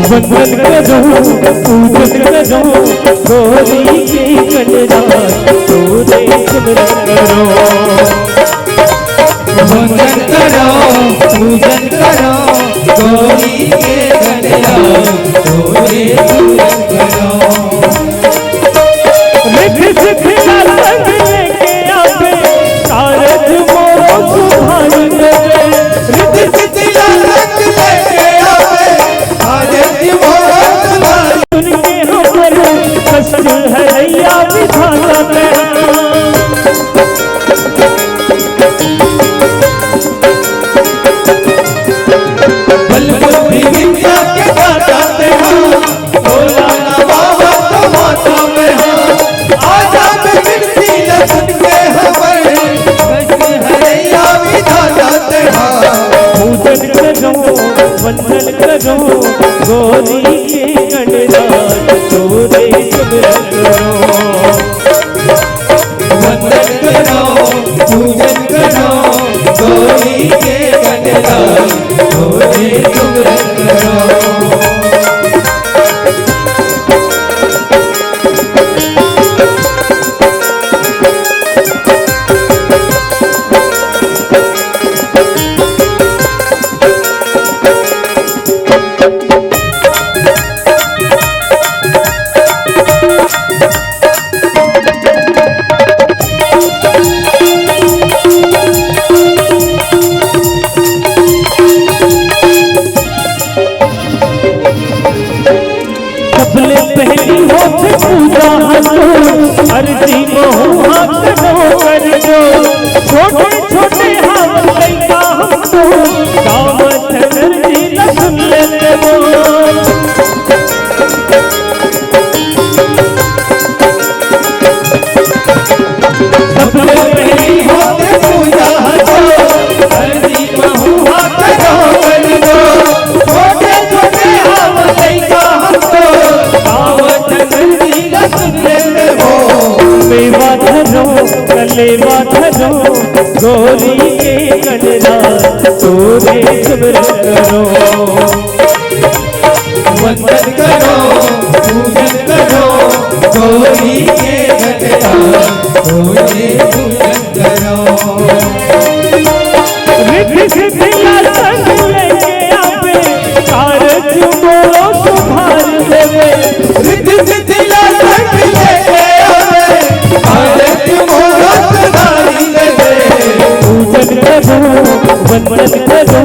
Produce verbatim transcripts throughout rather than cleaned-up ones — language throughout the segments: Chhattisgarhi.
वंदन करो, पूजन करो, गौरी के गणराज तोरे सुमरन करो। वंदन करो, पूजन करो, गौरी के गणराज तोरे सुमरन करो। रिद्धि सिद्धि ला संग लेके आवे, कारज मोरो सुधार देवे। रिद्धि सिद्धि ला संग लेके आवे, कारज मोरो सुधार। सुन के हमर कष्ट हरैया विधाता तेरा। बल बुद्धि विद्या के दाता तेरा। भोला ना बाबा तो माता में हाँ, आजाद बिनती ल सुन के हमर, कष्ट हरैया विधाता तेरा। पूजन करो, वंदन करो, गौरी के गणराज तोरे सुमरन करो। वंदन करो, पूजन करो, गौरी के गणराज तोरे सुमरन करो। सबले पहली होथे पूजा हतो, अर्जी महू हाथ नो कर दो। छोटे छोटे हाथ लइका हम तो, गावत अर्जी ल सुन लेते वो। सबले पहली होथे पूजा हतो, अर्जी महू हाथ नो कर दो। छोटे छोटे हाथ लइका हम तो, गावत अर्जी ल सुन लेते वो। मेवा धरो, कलेवा धरो, गौरी के गणराज तोरे सुमरन करो। वंदन करो, पूजन करो, गौरी के गणराज तोरे सुमरन करो। रिद्धि सिद्धि ला संग लेके आवे, कारज मोरो सुधार देवे। रिद्धि सिद्धि ला संग लेके आवे, कारज मोरो सुधार देवे। पूजन करो, वंदन करो,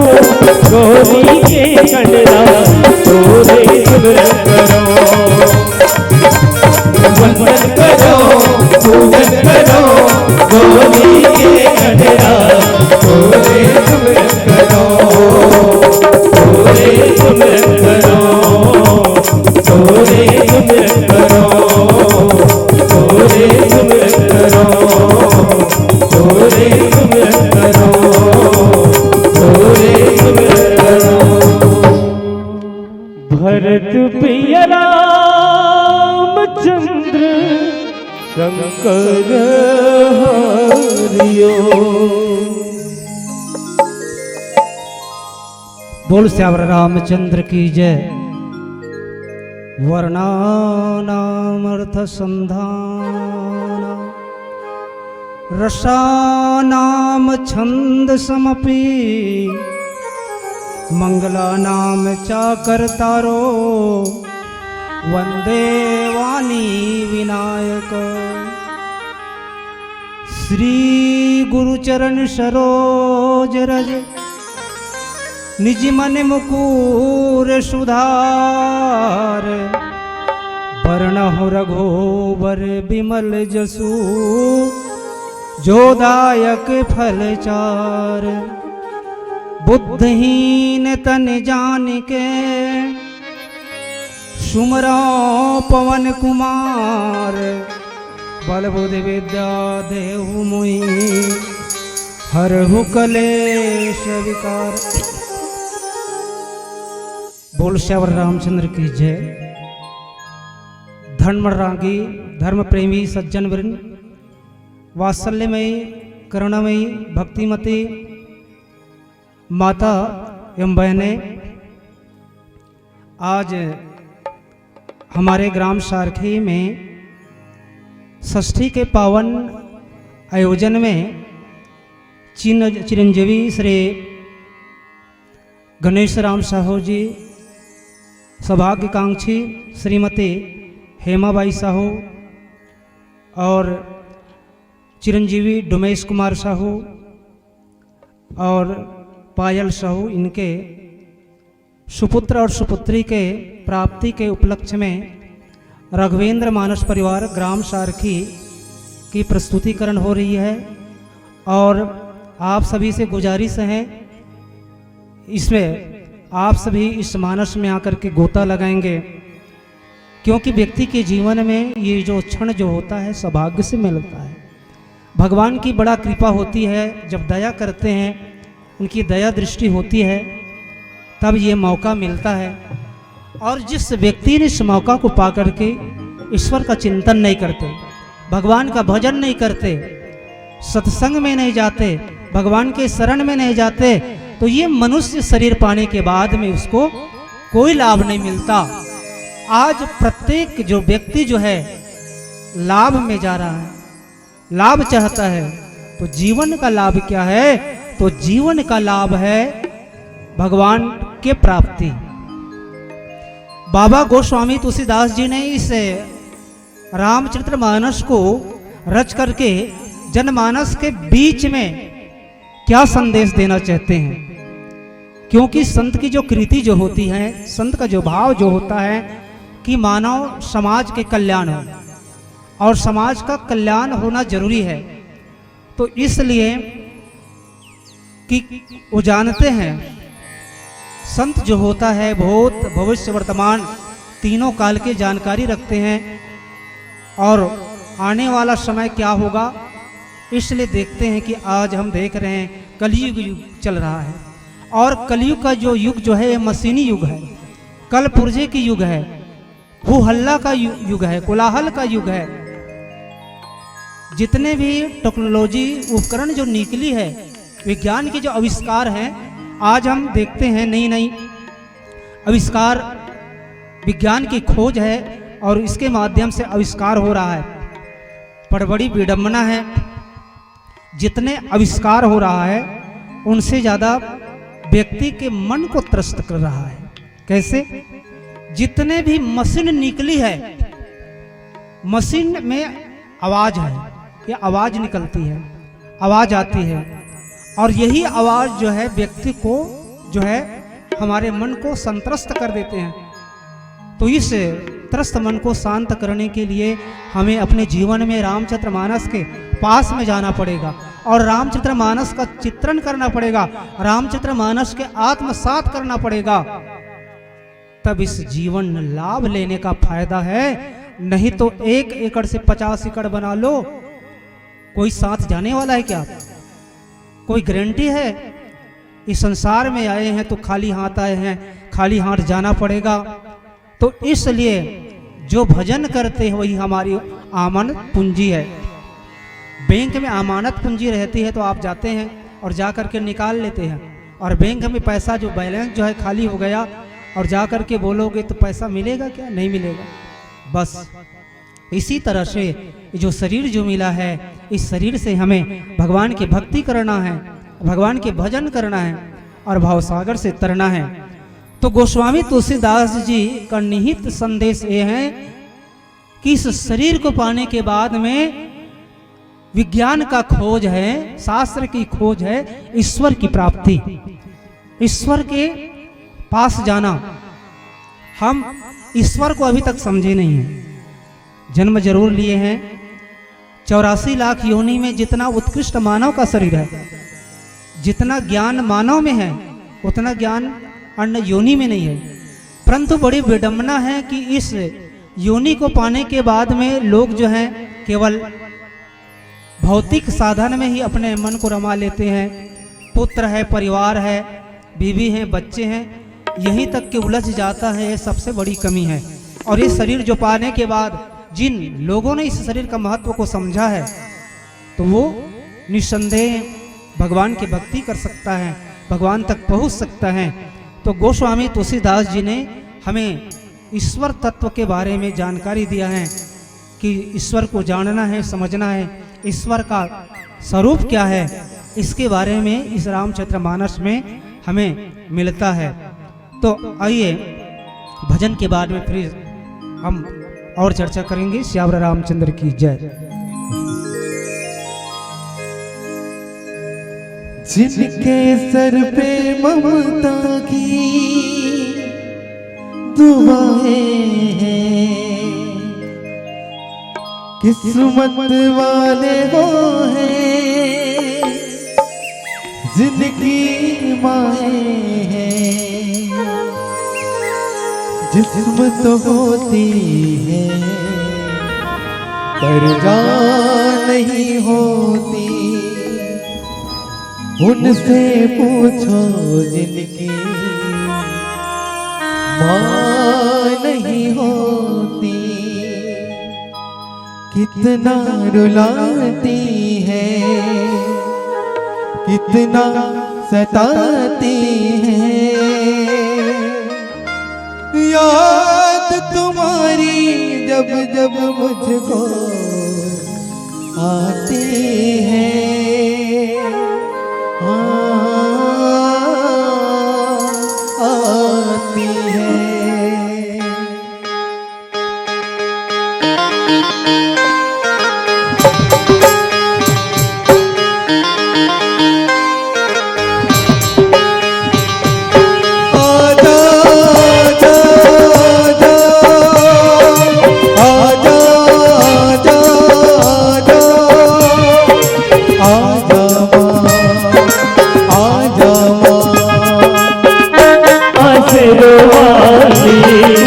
गौरी के गणराज तोरे सुमरन करो। वंदन करो, पूजन करो, गौरी के गणराज तोरे सुमरन करो। तोरे सुमरन करो, तोरे सुमरन करो, तोरे सुमरन करो, तोरे सुमरन करो, तोरे सुमरन करो। भरत प्रिय रामचंद्र शंकर हरिओ। बोल सियावर रामचंद्र की जय। वर्णानामर्थ संधान रसानाम छंद समपि मंगलानाम चाकर्तारो वंदे वाणी विनायक। श्री गुरु चरण सरोज रज निज मन मुकुर सुधार। बरनहुँ रघुबर बिमल जसु जो दायक फल चार। बुद्धहीन तन जानिके सुमरौ पवन कुमार। बल बुद्धि विद्या देहु मोहि हरहु कलेश विकार। बोल सियावर रामचंद्र की जय। धर्म रागी, धर्म प्रेमी सज्जन वृंद, वात्सल्यमयी करुणामयी भक्तिमती माता एवं बहनें, आज हमारे ग्राम सारखी में षष्ठी के पावन आयोजन में चिन-, चिरंजीवी श्री गणेश राम साहू जी, सौभाग्यकांक्षी श्रीमती हेमाबाई साहू और चिरंजीवी डोमेश कुमार साहू और पायल साहू, इनके सुपुत्र और सुपुत्री के प्राप्ति के उपलक्ष्य में राघवेंद्र मानस परिवार ग्राम सारखी की प्रस्तुतिकरण हो रही है। और आप सभी से गुजारिश है, इसमें आप सभी इस मानस में आकर के गोता लगाएंगे, क्योंकि व्यक्ति के जीवन में ये जो क्षण जो होता है, सौभाग्य से मिलता है। भगवान की बड़ा कृपा होती है, जब दया करते हैं, उनकी दया दृष्टि होती है, तब ये मौका मिलता है। और जिस व्यक्ति ने इस मौका को पा करके ईश्वर का चिंतन नहीं करते, भगवान का भजन नहीं करते, सत्संग में नहीं जाते, भगवान के शरण में नहीं जाते, तो ये मनुष्य शरीर पाने के बाद में उसको कोई लाभ नहीं मिलता। आज प्रत्येक जो व्यक्ति जो है, लाभ में जा रहा है, लाभ चाहता है, तो जीवन का लाभ क्या है? तो जीवन का लाभ है भगवान के प्राप्ति। बाबा गोस्वामी तुलसीदास जी ने इस रामचरितमानस को रच करके जनमानस के बीच में क्या संदेश देना चाहते हैं, क्योंकि संत की जो कृति जो होती है, संत का जो भाव जो होता है कि मानव समाज के कल्याण हो और समाज का कल्याण होना जरूरी है, तो इसलिए कि वो जानते हैं, संत जो होता है बहुत भविष्य वर्तमान तीनों काल की जानकारी रखते हैं और आने वाला समय क्या होगा, इसलिए देखते हैं कि आज हम देख रहे हैं कलयुग युग चल रहा है और कलयुग का जो युग जो है, ये मशीनी युग है, कल पुर्जे की युग है, हो हल्ला का यु-, युग है, कोलाहल का युग है। जितने भी टेक्नोलॉजी उपकरण जो निकली है, विज्ञान के जो आविष्कार हैं, आज हम देखते हैं नई नई आविष्कार, विज्ञान की खोज है और इसके माध्यम से आविष्कार हो रहा है। पर बड़ी विडंबना है, जितने आविष्कार हो रहा है, उनसे ज्यादा व्यक्ति के मन को त्रस्त कर रहा है। कैसे? जितने भी मशीन निकली है, मशीन में आवाज है, ये आवाज निकलती है, आवाज आती है, और यही आवाज जो है व्यक्ति को जो है हमारे मन को संत्रस्त कर देते हैं। तो इस त्रस्त मन को शांत करने के लिए हमें अपने जीवन में रामचरितमानस के पास में जाना पड़ेगा और रामचरितमानस का चित्रण करना पड़ेगा, रामचरितमानस के आत्मसात करना पड़ेगा। तब इस जीवन लाभ लेने का फायदा है, नहीं तो एक एकड़ से पचास एकड़ बना लो, कोई साथ जाने वाला है क्या? कोई गारंटी है? इस संसार में आए हैं तो खाली हाथ आए हैं, खाली हाथ जाना पड़ेगा। तो इसलिए जो भजन करते हैं वही हमारी आमन पूंजी है। बैंक में अमानत पूंजी रहती है तो आप जाते हैं और जा करके निकाल लेते हैं, और बैंक में पैसा जो बैलेंस जो है खाली हो गया और जा करके बोलोगे तो पैसा मिलेगा क्या? नहीं मिलेगा। बस इसी तरह से जो शरीर जो मिला है, इस शरीर से हमें भगवान की भक्ति करना है, भगवान के भजन करना है और भावसागर से तरना है। तो गोस्वामी तुलसीदास जी का निहित संदेश ये है कि इस शरीर को पाने के बाद में विज्ञान का खोज है, शास्त्र की खोज है, ईश्वर की प्राप्ति, ईश्वर के पास जाना। हम ईश्वर को अभी तक समझे नहीं हैं। जन्म जरूर लिए हैं, चौरासी लाख योनि में जितना उत्कृष्ट मानव का शरीर है, जितना ज्ञान मानव में है, उतना ज्ञान अन्य योनि में नहीं है। परंतु बड़ी विडंबना है कि इस योनि को पाने के बाद में लोग जो हैं केवल भौतिक साधन में ही अपने मन को रमा लेते हैं। पुत्र है, परिवार है, बीवी हैं, बच्चे हैं, यहीं तक के उलझ जाता है। ये सबसे बड़ी कमी है। और ये शरीर जो पाने के बाद जिन लोगों ने इस शरीर का महत्व को समझा है, तो वो निस्संदेह भगवान की भक्ति कर सकता है, भगवान तक पहुंच सकता है। तो गोस्वामी तुलसीदास जी ने हमें ईश्वर तत्व के बारे में जानकारी दिया है कि ईश्वर को जानना है, समझना है, ईश्वर का स्वरूप क्या है, इसके बारे में इस रामचरितमानस में हमें मिलता है। तो आइए, भजन के बाद में फिर हम और चर्चा करेंगे। सियावर रामचंद्र की जय। जिनके सर पे ममता की दुआएं हैं, किस्मत वाले वो हैं, जिनकी माएं हैं। जिस्म तो होती है, पर जान नहीं होती। उनसे पूछो जिनकी माँ नहीं होती, कितना रुलाती है, कितना सताती है। याद तुम्हारी जब जब मुझको आती है, हाँ, आती है। आजा, आजा, आजा, आजा, आजा, आजा, आजा माँ, आजा माँ। आशीर्वादी।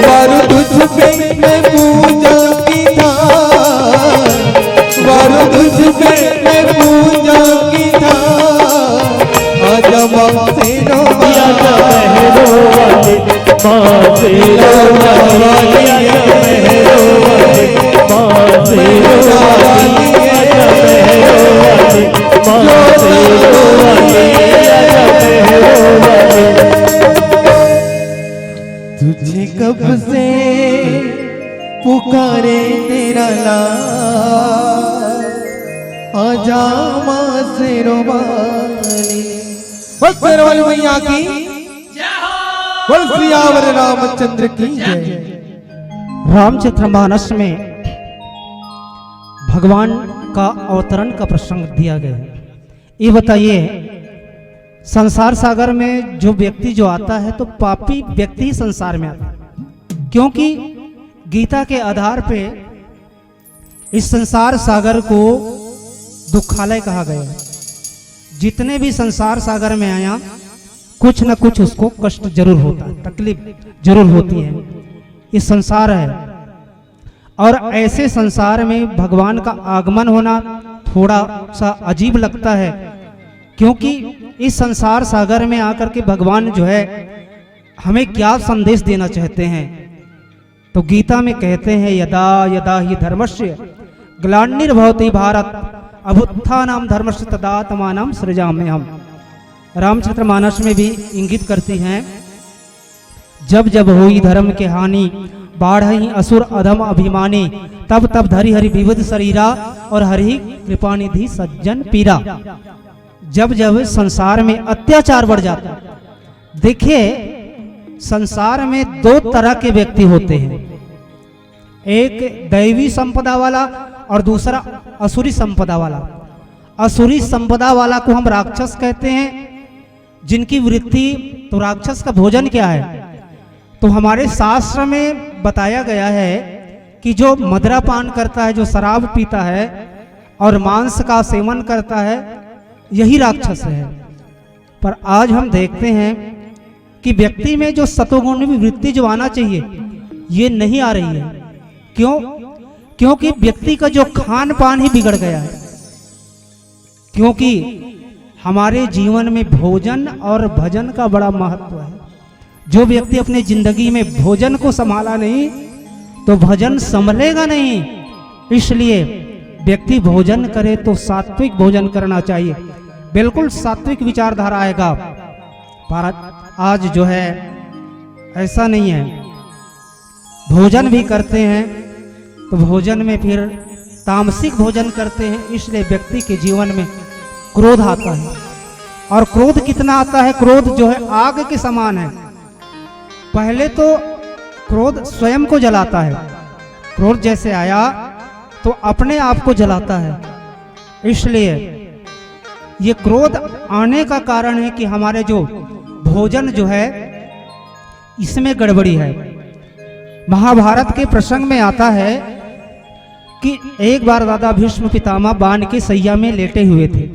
वारूं तुझ पे मैं पूजा की थां, वारूं तुझ पे मैं पूजा की थां। आजा माँ शेरों वाली, आजा भैरों वाली, माँ शेरों वाली, आजा भैरों वाली, माँ शेरों वाली, आजा भैरों वाली, माँ शेरों वाली, आजा भैरों वाली। तुझे कब से पुकारे तेरा लाल, आजा माँ शेरों वाली। बोल शेरों वाली मैया की, बोल सियावर रामचंद्र की जय। रामचरितमानस में भगवान का अवतरण का प्रसंग दिया गया है। ये बताइए, संसार सागर में जो व्यक्ति जो आता है, तो पापी व्यक्ति ही संसार में आता है, क्योंकि गीता के आधार पे इस संसार सागर को दुखालय कहा गया है। जितने भी संसार सागर में आया, कुछ न कुछ उसको कष्ट जरूर होता है, तकलीफ जरूर होती है। ये संसार है, और ऐसे संसार में भगवान का आगमन होना थोड़ा सा अजीब लगता है, क्योंकि इस संसार सागर में आकर के भगवान जो है, हमें क्या संदेश देना चाहते हैं। तो गीता में कहते हैं, "यदा यदा ही धर्मस्य ग्लानिर्भवति भारत, अभ्युत्थानम धर्मस्य तदात्मानम सृजाम्यहम।" रामचरितमानस में भी इंगित करती हैं, "जब जब होई धर्म के हानि, बाढ़ही असुर अधम अभिमानी, तब तब धरि हरि विविध शरीरा, और हरि कृपा निधि सज्जन पीरा।" जब जब संसार में अत्याचार बढ़ जाता है, देखिए, संसार में दो तरह के व्यक्ति होते हैं, एक दैवी संपदा वाला और दूसरा असुरी संपदा वाला। असुरी संपदा वाला को हम राक्षस कहते हैं, जिनकी वृत्ति, तो राक्षस का भोजन क्या है? तो हमारे शास्त्र में बताया गया है कि जो मदिरापान करता है, जो शराब पीता है और मांस का सेवन करता है, यही राक्षस है। पर आज हम देखते हैं कि व्यक्ति में जो सतोगुण वृत्ति जो आना चाहिए, ये नहीं आ रही है। क्यों? क्योंकि व्यक्ति का जो खान पान ही बिगड़ गया है। क्योंकि हमारे जीवन में भोजन और भजन का बड़ा महत्व है। जो व्यक्ति अपने जिंदगी में भोजन को संभाला नहीं, तो भजन संभलेगा नहीं। इसलिए व्यक्ति भोजन करे तो सात्विक भोजन करना चाहिए, बिल्कुल सात्विक विचारधारा आएगा। पर आज जो है, ऐसा नहीं है। भोजन भी करते हैं तो भोजन में फिर तामसिक भोजन करते हैं, इसलिए व्यक्ति के जीवन में क्रोध आता है। और क्रोध कितना आता है? क्रोध जो है, आग के समान है। पहले तो क्रोध स्वयं को जलाता है, क्रोध जैसे आया तो अपने आप को जलाता है। इसलिए ये क्रोध आने का कारण है कि हमारे जो भोजन जो है, इसमें गड़बड़ी है। महाभारत के प्रसंग में आता है कि एक बार दादा भीष्म पितामह बाण के सैया में लेटे हुए थे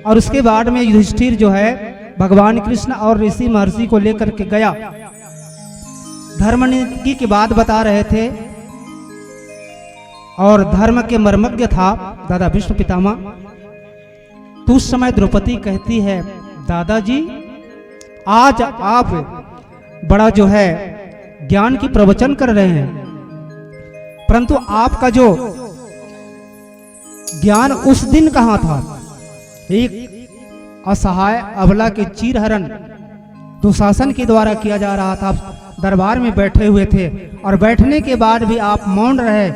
और उसके बाद में युधिष्ठिर जो है, भगवान कृष्ण और ऋषि महर्षि को लेकर के गया। धर्म नीति की बात बता रहे थे और धर्म के मर्मज्ञ था दादा भीष्म पितामह। तो उस समय द्रौपदी कहती है, "दादाजी, आज आप बड़ा जो है ज्ञान की प्रवचन कर रहे हैं, परंतु आपका जो ज्ञान उस दिन कहाँ था?" एक असहाय अबला के चीरहरण दुशासन के द्वारा किया जा रहा था। आप दरबार में बैठे हुए थे और बैठने के बाद भी आप मौन रहे।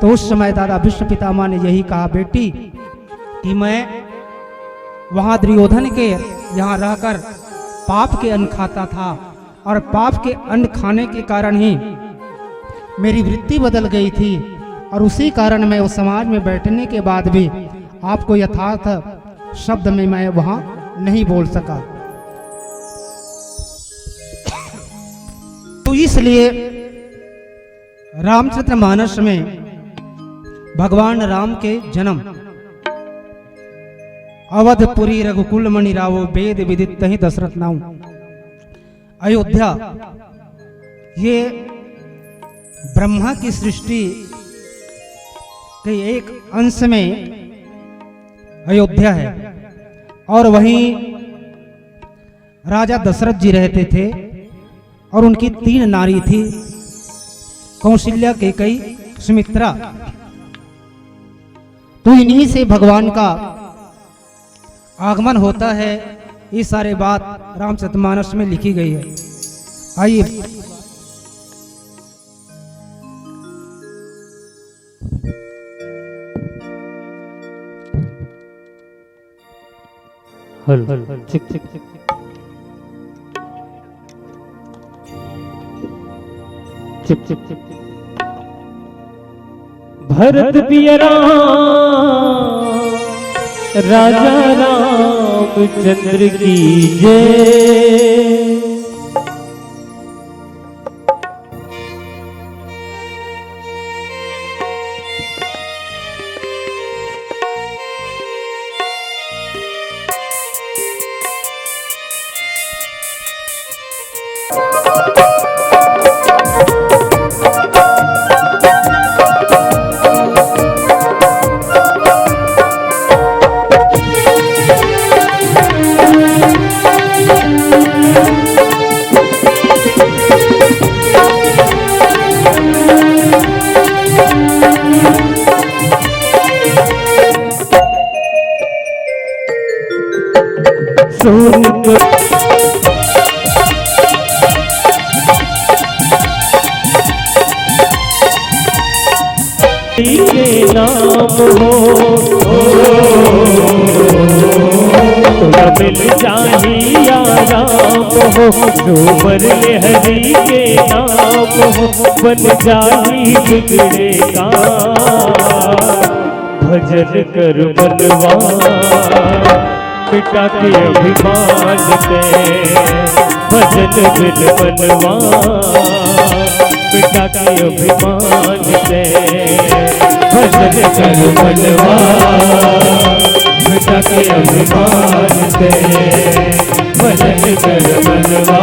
तो उस समय दादा भीष्म पितामह ने यही कहा, "बेटी, कि मैं वहां दुर्योधन के यहां रहकर पाप के अन्न खाता था और पाप के अन्न खाने के कारण ही मेरी वृत्ति बदल गई थी और उसी कारण मैं उस समाज में बैठने के बाद भी आपको यथार्थ शब्द में मैं वहां नहीं बोल सका।" तो इसलिए रामचरितमानस में भगवान राम के जन्म, "अवधपुरी रघुकुल मणि रावो, बेद विदित तहि दशरथ नाऊ।" अयोध्या, ये ब्रह्मा की सृष्टि के एक अंश में अयोध्या है और वहीं राजा दशरथ जी रहते थे और उनकी तीन नारी थी, कौशल्या, कैकई, सुमित्रा। तो इन्हीं से भगवान का आगमन होता है। ये सारे बात रामचरितमानस में लिखी गई है। आइए। हेलो, चिक, चिक, चिक। चिक, चिक, चिक, चिक। भरत पिय राम, राजा रामचंद्र की जय। सोन के नाम हो, तोला मिल जाही आराम हो, जो मर ले हरि के नाम हो, बन जाही बिगड़े काम। भजन कर मनवा मिटा के अभिमान ते, भजन बिन मनवा मिटा के अभिमान ते। भजन कर मनवा मिटा के अभिमान ते, भजन कर मनवा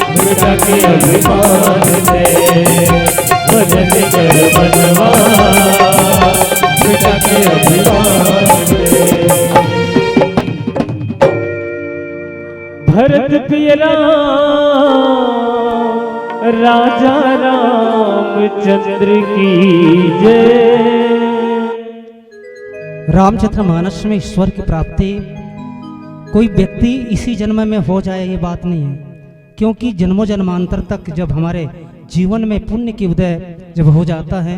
मिटा के अभिमान ते, भजन कर मनवा मिटा के अभिमान ते। भरत पिय राम, राजा रामचंद्र की जय। रामचरितमानस में ईश्वर की प्राप्ति कोई व्यक्ति इसी जन्म में हो जाए, ये बात नहीं है, क्योंकि जन्मों जन्मांतर तक जब हमारे जीवन में पुण्य की उदय जब हो जाता है,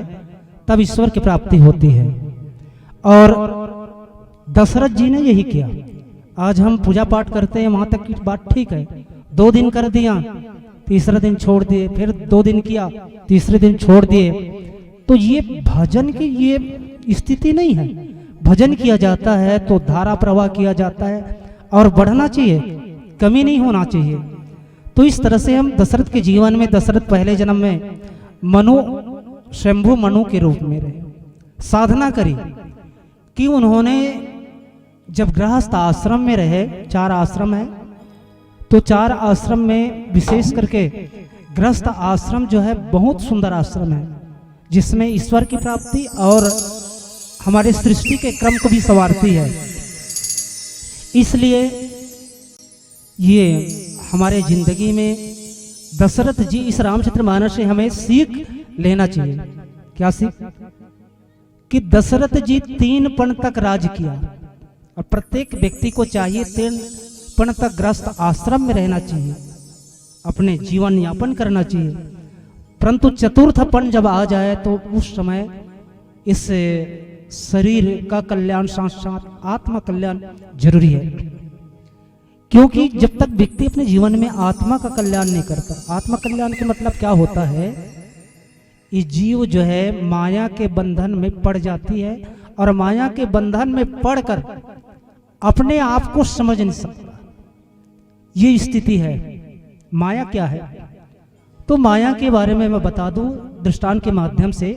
तब ईश्वर की प्राप्ति होती है। और दशरथ जी ने यही किया। आज हम पूजा पाठ करते हैं, वहां तक की बात ठीक है, दो दिन कर दिया, तीसरे दिन छोड़ दिए, फिर दो दिन किया, तीसरे दिन छोड़ दिए। तो ये भजन की ये स्थिति नहीं है। भजन किया जाता है तो धारा प्रवाह किया जाता है और बढ़ना चाहिए, कमी नहीं होना चाहिए। तो इस तरह से हम दशरथ के जीवन में, दशरथ पहले जन्म में मनु, शंभु मनु के रूप में रहे, साधना करी कि उन्होंने जब गृहस्थ आश्रम में रहे, चार आश्रम है, तो चार आश्रम में विशेष करके गृहस्थ आश्रम जो है बहुत सुंदर आश्रम है, जिसमें ईश्वर की प्राप्ति और हमारे सृष्टि के क्रम को भी संवारती है। इसलिए ये हमारे जिंदगी में दशरथ जी इस रामचरितमानस से हमें सीख लेना चाहिए। क्या सीख? कि दशरथ जी तीन पण तक राज किया और प्रत्येक व्यक्ति को चाहिए तीन पण तक गृहस्थ आश्रम में रहना चाहिए, अपने जीवन यापन करना चाहिए। परंतु चतुर्थ पण जब आ जाए तो उस समय इस शरीर का कल्याण साथ साथ आत्मा कल्याण जरूरी है, क्योंकि जब तक व्यक्ति अपने जीवन में आत्मा का कल्याण नहीं करता, आत्मा कल्याण का मतलब क्या होता है? ये जीव जो है माया के बंधन में पड़ जाती है और माया के बंधन में पड़कर अपने आप को समझ नहीं सकता। ये स्थिति है। माया क्या है? तो माया के बारे में मैं बता दूं दृष्टांत के माध्यम से।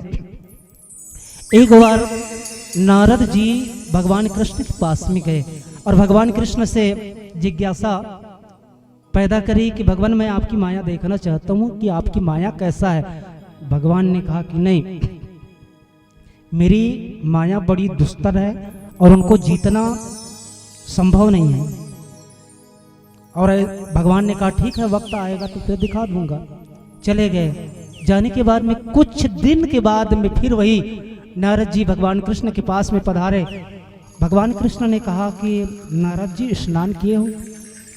एक बार नारद जी भगवान कृष्ण के पास में गए और भगवान कृष्ण से जिज्ञासा पैदा करी कि भगवान, मैं आपकी माया देखना चाहता हूँ कि आपकी माया कैसा है। भगवान ने कहा कि नहीं, मेरी माया बड़ी दुस्तर है और उनको जीतना संभव नहीं है। और भगवान ने कहा, ठीक है, वक्त आएगा तो फिर दिखा दूंगा। चले गए। जाने के बाद में कुछ दिन के बाद में फिर वही नारद जी भगवान कृष्ण के पास में पधारे। भगवान कृष्ण ने कहा कि नारद जी, स्नान किए हो?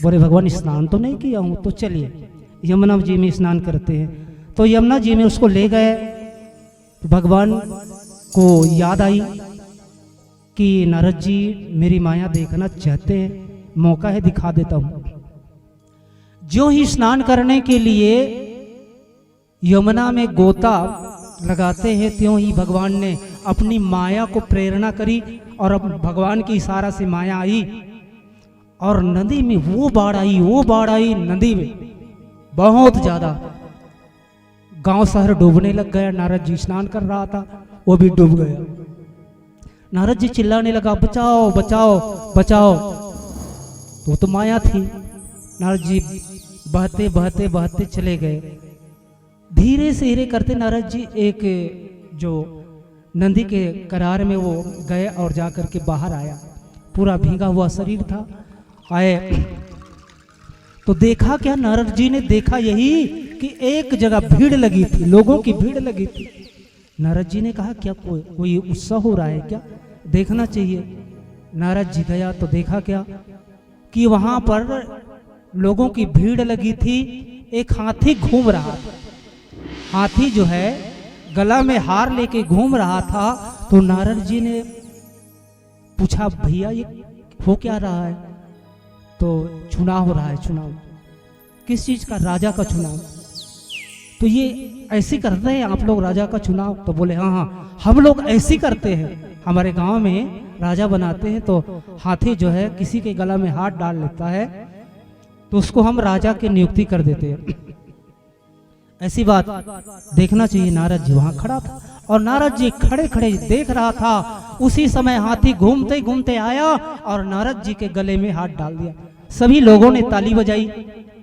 बोले, भगवान, स्नान तो नहीं किया हूँ। तो चलिए, यमुना जी में स्नान करते हैं। तो यमुना जी में उसको ले गए। तो भगवान को याद आई कि नारद जी मेरी माया देखना चाहते हैं, मौका है, दिखा देता हूँ। जो ही स्नान करने के लिए यमुना में गोता लगाते हैं, त्यों ही भगवान ने अपनी माया को प्रेरणा करी और अब भगवान के इशारा से माया आई और नदी में वो बाढ़ आई, वो बाढ़ आई नदी में, बहुत ज्यादा। गांव शहर डूबने लग गया। नारद जी स्नान कर रहा था, वो भी डूब गया। नारद जी चिल्लाने लगा, बचाओ, बचाओ, बचाओ। तो वो तो माया थी। नारद जी बहते बहते बहते चले गए। धीरे से धीरे करते नारद जी एक जो नदी के करार में वो गए और जा करके बाहर आया। पूरा भीगा हुआ शरीर था। आए तो देखा क्या, नारद जी ने देखा यही कि एक जगह भीड़ लगी थी, लोगों की भीड़ लगी थी। नारद जी ने कहा, क्या कोई, कोई उत्सव हो रहा है क्या? देखना चाहिए। नारद जी गया तो देखा क्या कि वहां पर लोगों की भीड़ लगी थी। एक हाथी घूम रहा था। हाथी जो है गला में हार लेके घूम रहा था। तो नारद जी ने पूछा, भैया, ये हो क्या रहा है? तो चुनाव हो रहा है। चुनाव किस चीज का? राजा का चुनाव। तो ये ऐसे करते हैं आप लोग, राजा का चुनाव? तो बोले, हाँ हाँ, हम लोग ऐसे करते हैं, हमारे गांव में राजा बनाते हैं तो हाथी जो है किसी के गला में हाथ डाल लेता है तो उसको हम राजा की नियुक्ति कर देते हैं। ऐसी बात देखना चाहिए। नारद जी वहां खड़ा था और नारद जी खड़े खड़े देख रहा था। उसी समय हाथी घूमते घूमते आया और नारद जी के गले में हाथ डाल दिया। सभी लोगों ने ताली बजाई,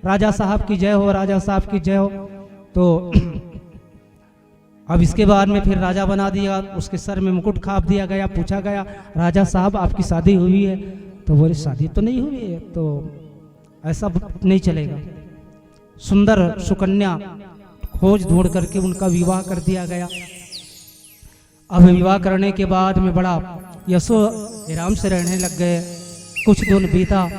राजा साहब की जय हो, राजा साहब की जय हो। तो अब इसके बाद में फिर राजा बना दिया, उसके सर में मुकुट खाप दिया गया। पूछा गया, राजा साहब, आपकी शादी हुई है? तो बोले, शादी तो नहीं हुई है, तो ऐसा नहीं चलेगा। सुंदर सुकन्या खोज ढूंढ करके उनका विवाह कर दिया गया। अब विवाह करने के बाद में बड़ा यशो राम से रहने लग गए। कुछ दिन बीता,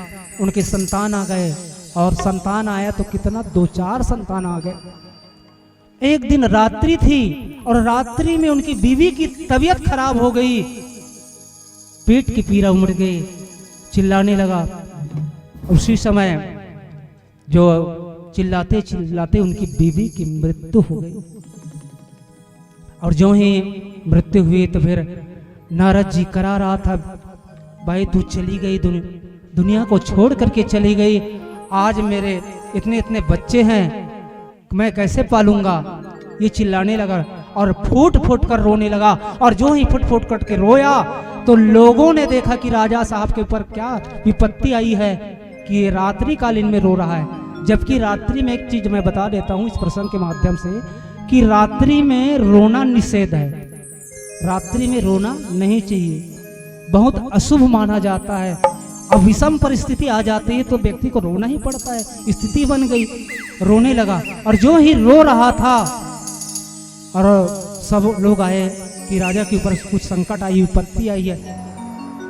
उनके संतान आ गए, और संतान आया तो कितना, दो चार संतान आ गए। एक दिन रात्रि थी और रात्रि में उनकी बीवी की तबीयत खराब हो गई, पेट की पीड़ा उमड़ गई, चिल्लाने लगा। उसी समय जो चिल्लाते चिल्लाते उनकी बीवी की मृत्यु हो गई। और जो ही मृत्यु हुई तो फिर नारद जी करा रहा था, "भाई, तू चली गई, दुनि-, दुनिया को छोड़ करके चली गई। आज मेरे इतने इतने बच्चे हैं, मैं कैसे पालूंगा?" ये चिल्लाने लगा और फूट फूट कर रोने लगा। और जो ही फुट फुट करके रोया तो लोगों ने देखा कि राजा साहब के ऊपर क्या विपत्ति आई है, कि ये रात्रि कालीन में रो रहा है। जबकि रात्रि में, एक चीज मैं बता देता हूँ इस प्रसंग के माध्यम से, कि रात्रि में रोना निषेध है। रात्रि में रोना नहीं चाहिए, बहुत अशुभ माना जाता है। अब विषम परिस्थिति आ जाती है तो व्यक्ति को रोना ही पड़ता है। स्थिति बन गई, रोने लगा। और जो ही रो रहा था और सब लोग आए कि राजा के ऊपर कुछ संकट आई, विपत्ति आई है,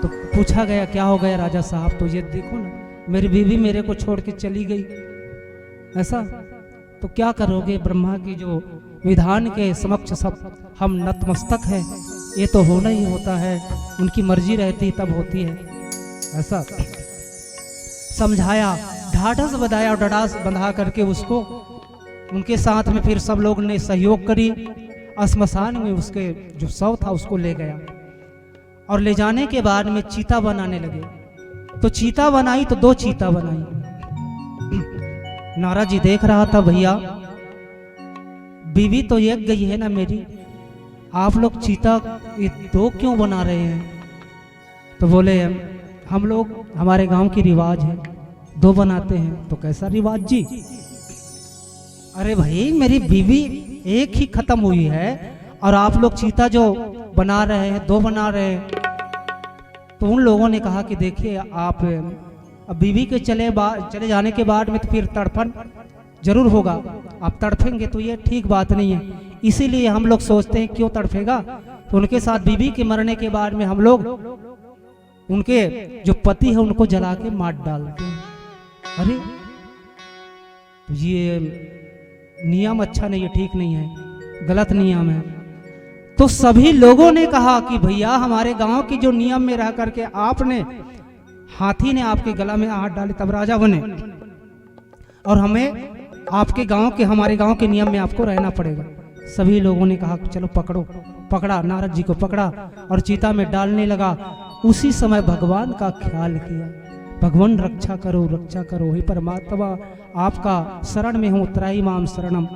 तो पूछा गया, "क्या हो गया राजा साहब?" तो ये देखो ना, मेरी बीवी मेरे को छोड़ के चली गई, ऐसा। तो क्या करोगे, ब्रह्मा की जो विधान के समक्ष सब हम नतमस्तक हैं, ये तो होना ही होता है, उनकी मर्जी रहती तब होती है, ऐसा समझाया, ढाढ़स बंधाया और डडास बंधा करके उसको, उनके साथ में फिर सब लोग ने सहयोग करी। श्मशान में उसके जो शव था उसको ले गया और ले जाने के बाद में चीता बनाने लगे। तो चीता बनाई तो दो चीता बनाई। नारद जी देख रहा था, "भैया, बीवी तो एक गई है ना मेरी, आप लोग चीता ये दो क्यों बना रहे हैं?" तो बोले, "हम लोग, हमारे गांव की रिवाज है, दो बनाते हैं।" "तो कैसा रिवाज जी?" "अरे भाई, मेरी बीवी एक ही खत्म हुई है और आप लोग चीता जो बना रहे हैं, दो बना रहे हैं।" तो उन लोगों ने कहा कि देखिए, आप अब बीवी के चले बा-, चले जाने के बाद में तो फिर तड़पन जरूर होगा, आप तड़फेंगे तो ये ठीक बात नहीं है। इसीलिए हम लोग सोचते हैं क्यों तड़फेगा, तो उनके साथ बीवी के मरने के बाद में हम लोग उनके जो पति है उनको जला के मार डालते हैं। अरे, तो ये नियम अच्छा नहीं है, ठीक नहीं है, गलत नियम है। तो सभी लोगों ने कहा कि भैया, हमारे गांव की जो नियम में रह करके आपने, हाथी ने आपके गला में हाथ डाले तब राजा बने, और हमें आपके गांव के, हमारे गांव के नियम में आपको रहना पड़ेगा। सभी लोगों ने कहा, "चलो पकड़ो।" पकड़ा, नारद जी को पकड़ा और चिता में डालने लगा। उसी समय भगवान का ख्याल किया, "भगवान रक्षा करो, रक्षा करो, हे परमात्मा, आपका शरण में हूँ, त्राहि माम शरणम।"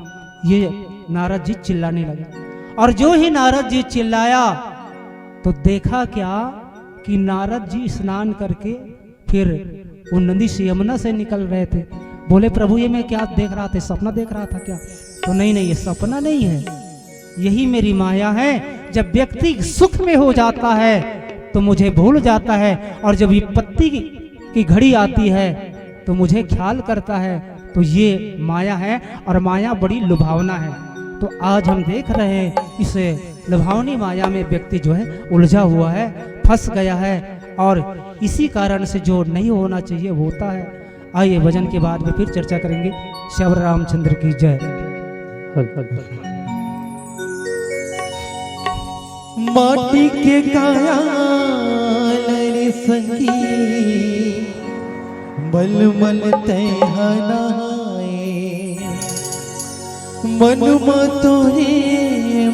ये नारद जी चिल्लाने लगे। और जो ही नारद जी चिल्लाया तो देखा क्या कि नारद जी स्नान करके फिर वो नदी से, यमुना से निकल रहे थे। बोले, "प्रभु, ये मैं क्या देख रहा था, सपना देख रहा था क्या?" तो नहीं, नहीं, ये सपना नहीं है, यही मेरी माया है। जब व्यक्ति सुख में हो जाता है तो मुझे भूल जाता है, और जब विपत्ति की, की घड़ी आती है तो मुझे ख्याल करता है। तो ये माया है और माया बड़ी लुभावना है। तो आज हम देख रहे हैं, इस लुभावनी माया में व्यक्ति जो है उलझा हुआ है, फंस गया है, और इसी कारण से जो नहीं होना चाहिए होता है। आइए, भजन के बाद में फिर चर्चा करेंगे। श्यावर रामचंद्र की जय। माटी के काया लरे संगी, मलमल तैं नहाए। मन म तोरे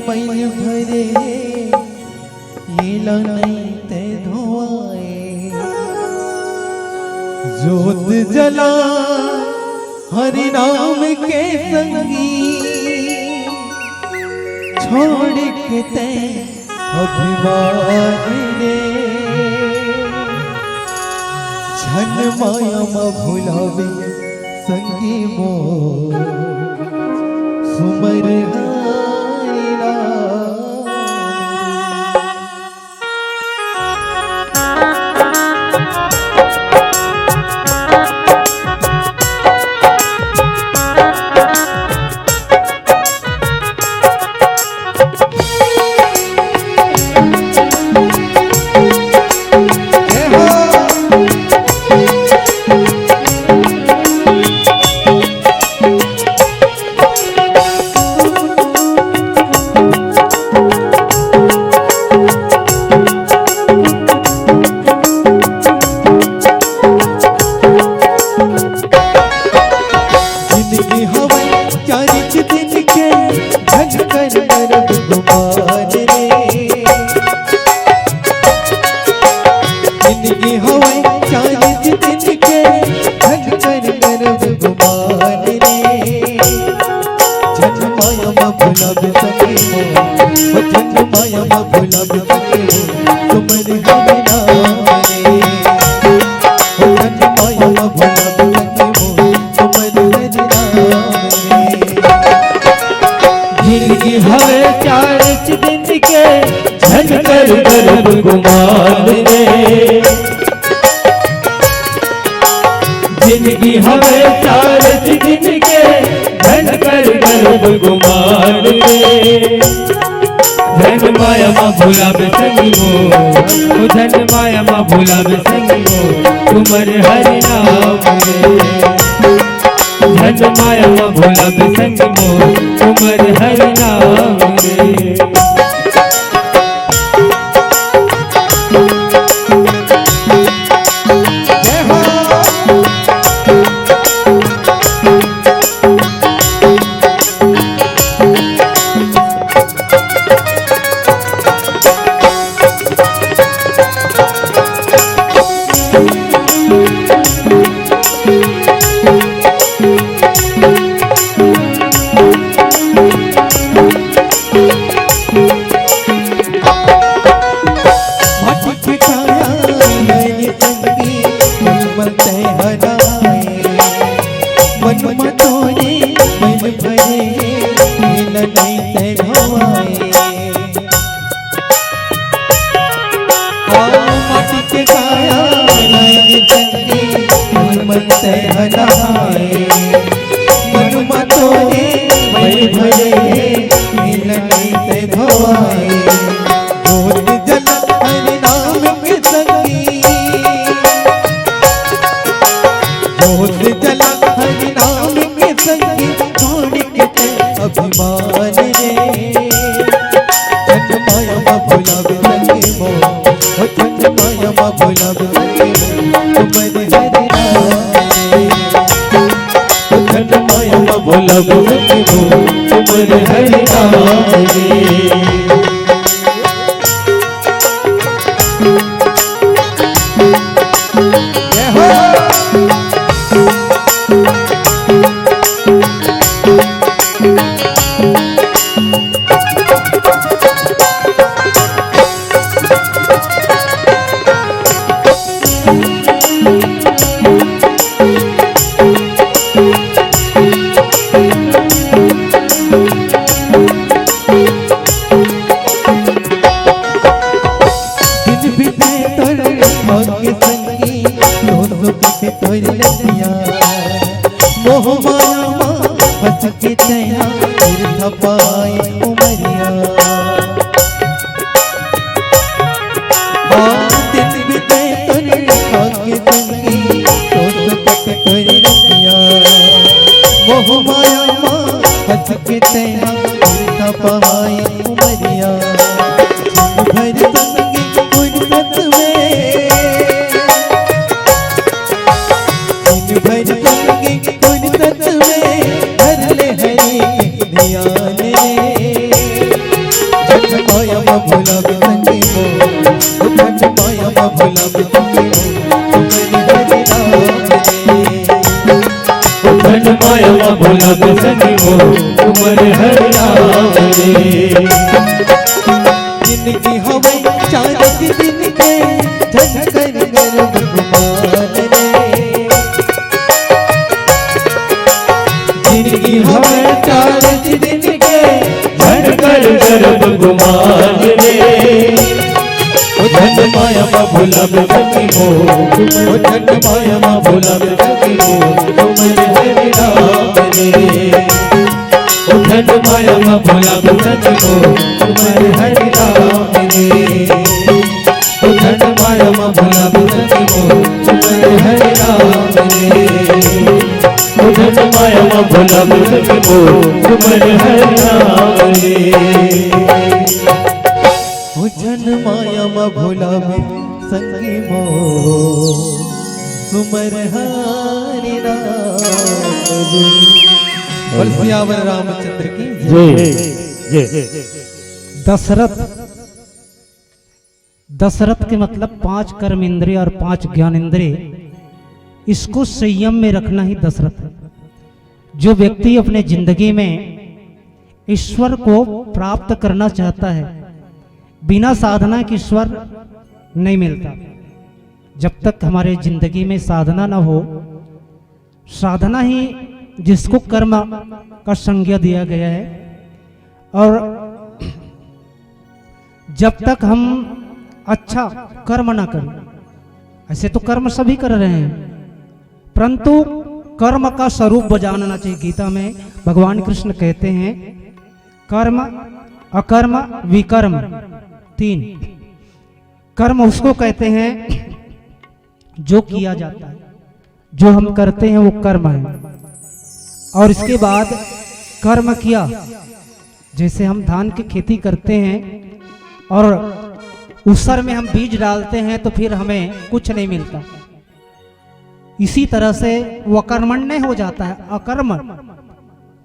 मैल भरे, एला नइ तैं धोवाए। जोत जला हरि नाम के संगी, छोड़ के तैं अभिमान रे। छन माया म भुलावे संगी मोर, सुमर हाय राम। भुलाबे संगी मोर, सुमर हरि नाम रे। ओ धन माया मा भुलाबे संगी मोर, सुमर हरि नाम रे। जिनगी हवे चार दिन के, झन कर करब गुमान रे। जिनगी हवे चार दिन के, झन कर करब गुमान रे। झन माया मा भुलाबे संगी मोर, ओ झन माया मा भुलाबे संगी मोर, सुमर हरि नाम रे। झन माया मा भुलाबे संगी मोर, सुमर हरि नाम रे। जय हो। माटी के काया नैन संगी, मन तै हराए। मन म तोरे मन भरे, मिलन नैन तै धोआए। आ, माटी के काया नैन संगी, मन तै हराए। मन म तोरे मन भरे, मिलन नैन तै धोआए। जोत जला हरि नाम के संगी, जोत जला हरि नाम के संगी, छोड़ के तै अभिमान रे। झन माया मा भुलाबे संगी मोर, ओ झन माया मा भुलाबे संगी मोर, सुमर हरि नाम रे। ओ झन माया मा भुलाबे संगी मोर, सुमर हरि नाम रे। जय हो। दिन बीते तोर भाग्य संगी, दोनों बीते तोर लगिया। मोह माया मा फंस के तैं हा, तीर्थ पाई उमरिया। दिन बीते तोर भाग्य संगी, दोनों बीते तोर लगिया। मोह माया मा फंस के तैं हा, तीर्थ पाई उमरिया। भर संगी फुर्सत में, दिन भर संगी फुर्सत में, धर ले हरि ध्यान रे। झन माया मा भुलाबे संगी मोर, ओ झन माया मा भुलाबे संगी मोर, सुमर हरि नाम रे। ओ झन माया मा भुलाबे संगी मोर, सुमर हरि नाम रे। जिनगी हवे चार दिन के, झन कर करब गुमान रे। जिनगी हवे चार दिन के, झन कर करब गुमान रे। ओ झन माया मा भुलाबे संगी मोर, ओ झन माया मा भुलाबे संगी मोर, सुमर हरि नाम रे। ओ झन माया मा भुलाबे संगी मोर, सुमर हरि नाम रे। ओ झन माया मा भुलाबे संगी मोर, सुमर हरि नाम रे। ओ झन माया मा भुलाबे संगी मोर, सुमर हरि नाम रे। ओ झन माया मा भुलाबे संगी मोर, सुमर हरि नाम रे। बोल सियावर रामचंद्र की जय। जय। दशरथ, दशरथ के मतलब पांच कर्म इंद्रिय और पांच ज्ञान इंद्रिय, इसको संयम में रखना ही दशरथ है। जो व्यक्ति अपने जिंदगी में ईश्वर को प्राप्त करना चाहता है, बिना साधना के ईश्वर नहीं मिलता। जब तक हमारे जिंदगी में साधना ना हो, साधना ही जिसको कर्म का संज्ञा दिया गया है, और जब तक हम अच्छा कर्म ना करें, ऐसे तो कर्म सभी कर रहे हैं, परंतु कर्म का स्वरूप जानना चाहिए। गीता में भगवान कृष्ण कहते हैं, कर्म, अकर्म, विकर्म, तीन। कर्म उसको कहते हैं जो किया जाता है, जो हम करते हैं वो कर्म है। और इसके बाद कर्म किया, जैसे हम धान की खेती करते हैं और ऊसर में हम बीज डालते हैं तो फिर हमें कुछ नहीं मिलता, इसी तरह से वो अकर्मण्य हो जाता है, अकर्म।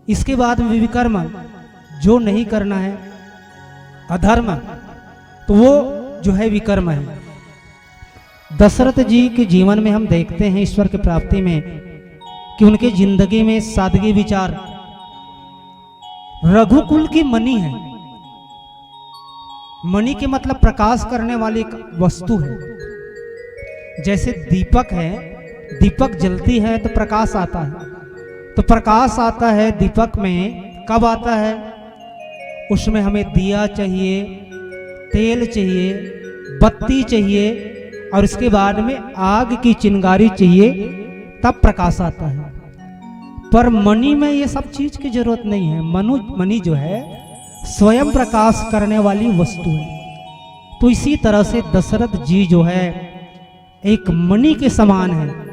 इसके बाद में विकर्म, जो नहीं करना है, अधर्म, तो वो जो है विकर्म है। दशरथ जी के जीवन में हम देखते हैं ईश्वर की प्राप्ति में कि उनके जिंदगी में सादगी विचार, रघुकुल की मणि है। मणि के मतलब प्रकाश करने वाली एक वस्तु है। जैसे दीपक है, दीपक जलती है तो प्रकाश आता है, तो प्रकाश आता है दीपक में। कब आता है? उसमें हमें दिया चाहिए, तेल चाहिए, बत्ती चाहिए, और इसके बाद में आग की चिंगारी चाहिए, तब प्रकाश आता है। पर मणि में ये सब चीज की जरूरत नहीं है। मनु मणि जो है, स्वयं प्रकाश करने वाली वस्तु है। तो इसी तरह से दशरथ जी जो है, एक मणि के समान है,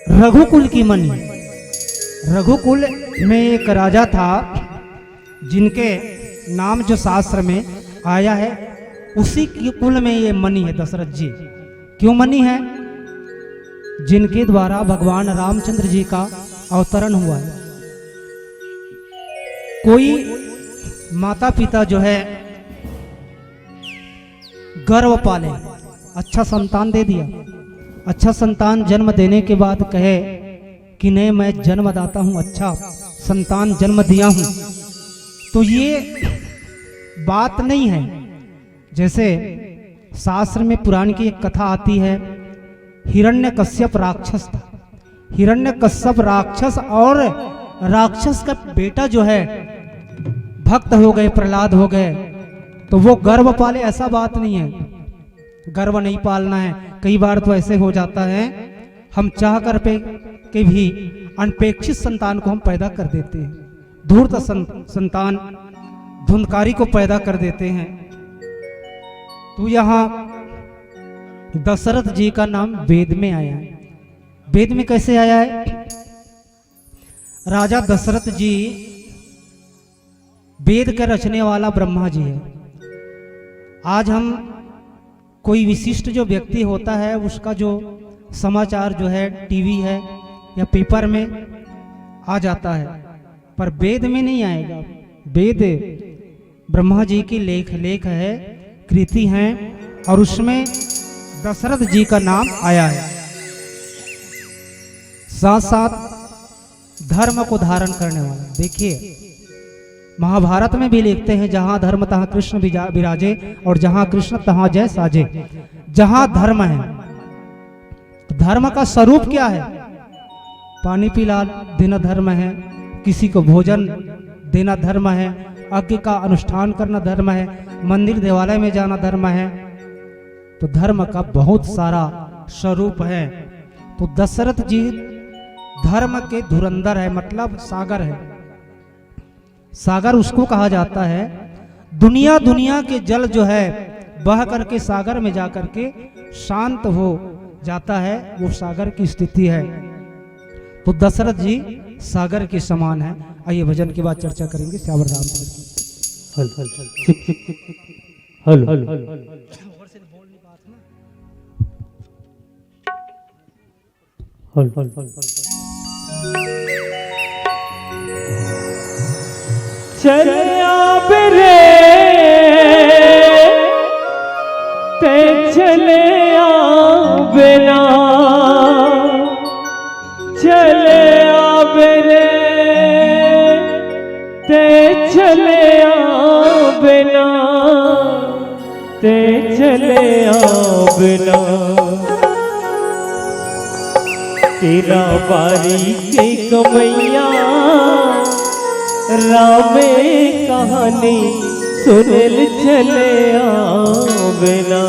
रघुकुल की मणि। रघुकुल में एक राजा था, जिनके नाम जो शास्त्र में आया है, उसी की कुल में ये मणि है दशरथ जी। क्यों मणि है? जिनके द्वारा भगवान रामचंद्र जी का अवतरण हुआ है। कोई माता पिता जो है, गर्व पाले, अच्छा संतान दे दिया, अच्छा संतान जन्म देने के बाद कहे कि नहीं, मैं जन्मदाता हूँ, अच्छा संतान जन्म दिया हूँ, तो ये बात नहीं है। जैसे शास्त्र में पुराण की एक कथा आती है, हिरण्यकश्यप राक्षस था। हिरण्यकश्यप राक्षस और राक्षस का बेटा जो है, भक्त हो गए, प्रहलाद हो गए, तो वो गर्व पाले, ऐसा बात नहीं है। गर्व नहीं पालना है। कई बार तो ऐसे हो जाता है, हम चाह कर पे के भी अनपेक्षित संतान को हम पैदा कर देते हैं, धूर्त सं-, संतान, धुंधकारी को पैदा कर देते हैं। तो यहाँ दशरथ जी का नाम वेद में आया है। वेद में कैसे आया है? राजा दशरथ जी वेद के रचने वाला ब्रह्मा जी है। आज हम कोई विशिष्ट जो व्यक्ति होता है, उसका जो समाचार जो है टीवी है या पेपर में आ जाता है, पर वेद में नहीं आएगा। वेद ब्रह्मा जी की लेख लेख है, कृति हैं, और उसमें दशरथ जी का नाम आया है। साथ साथ धर्म को धारण करने वाला, देखिए, महाभारत में भी लिखते हैं, जहां धर्म तहां कृष्ण बिजा- विराजे, और जहां कृष्ण तहां जय साजे। जहां धर्म है, धर्म का स्वरूप क्या है? पानी पिला देना धर्म है, किसी को भोजन देना धर्म है, यज्ञ का अनुष्ठान करना धर्म है, मंदिर देवालय में जाना धर्म है। तो धर्म का बहुत सारा स्वरूप है। तो दशरथ जी धर्म के धुरंधर है, मतलब सागर है। सागर उसको कहा जाता है, दुनिया दुनिया के जल जो है, बह करके सागर में जा करके शांत हो जाता है, वो सागर की स्थिति है। तो दशरथ जी सागर के समान है। आइए, भजन के बाद चर्चा करेंगे। सियावर रामचंद्र की। Hello, hello, hello, hello, hello. चले आबे रे, ते चले आबे ना। चले आबे रे, ते चले आबे ना। चले आबना। तेरा बारी के कमैया रामे कहानी सुनल चले आबना।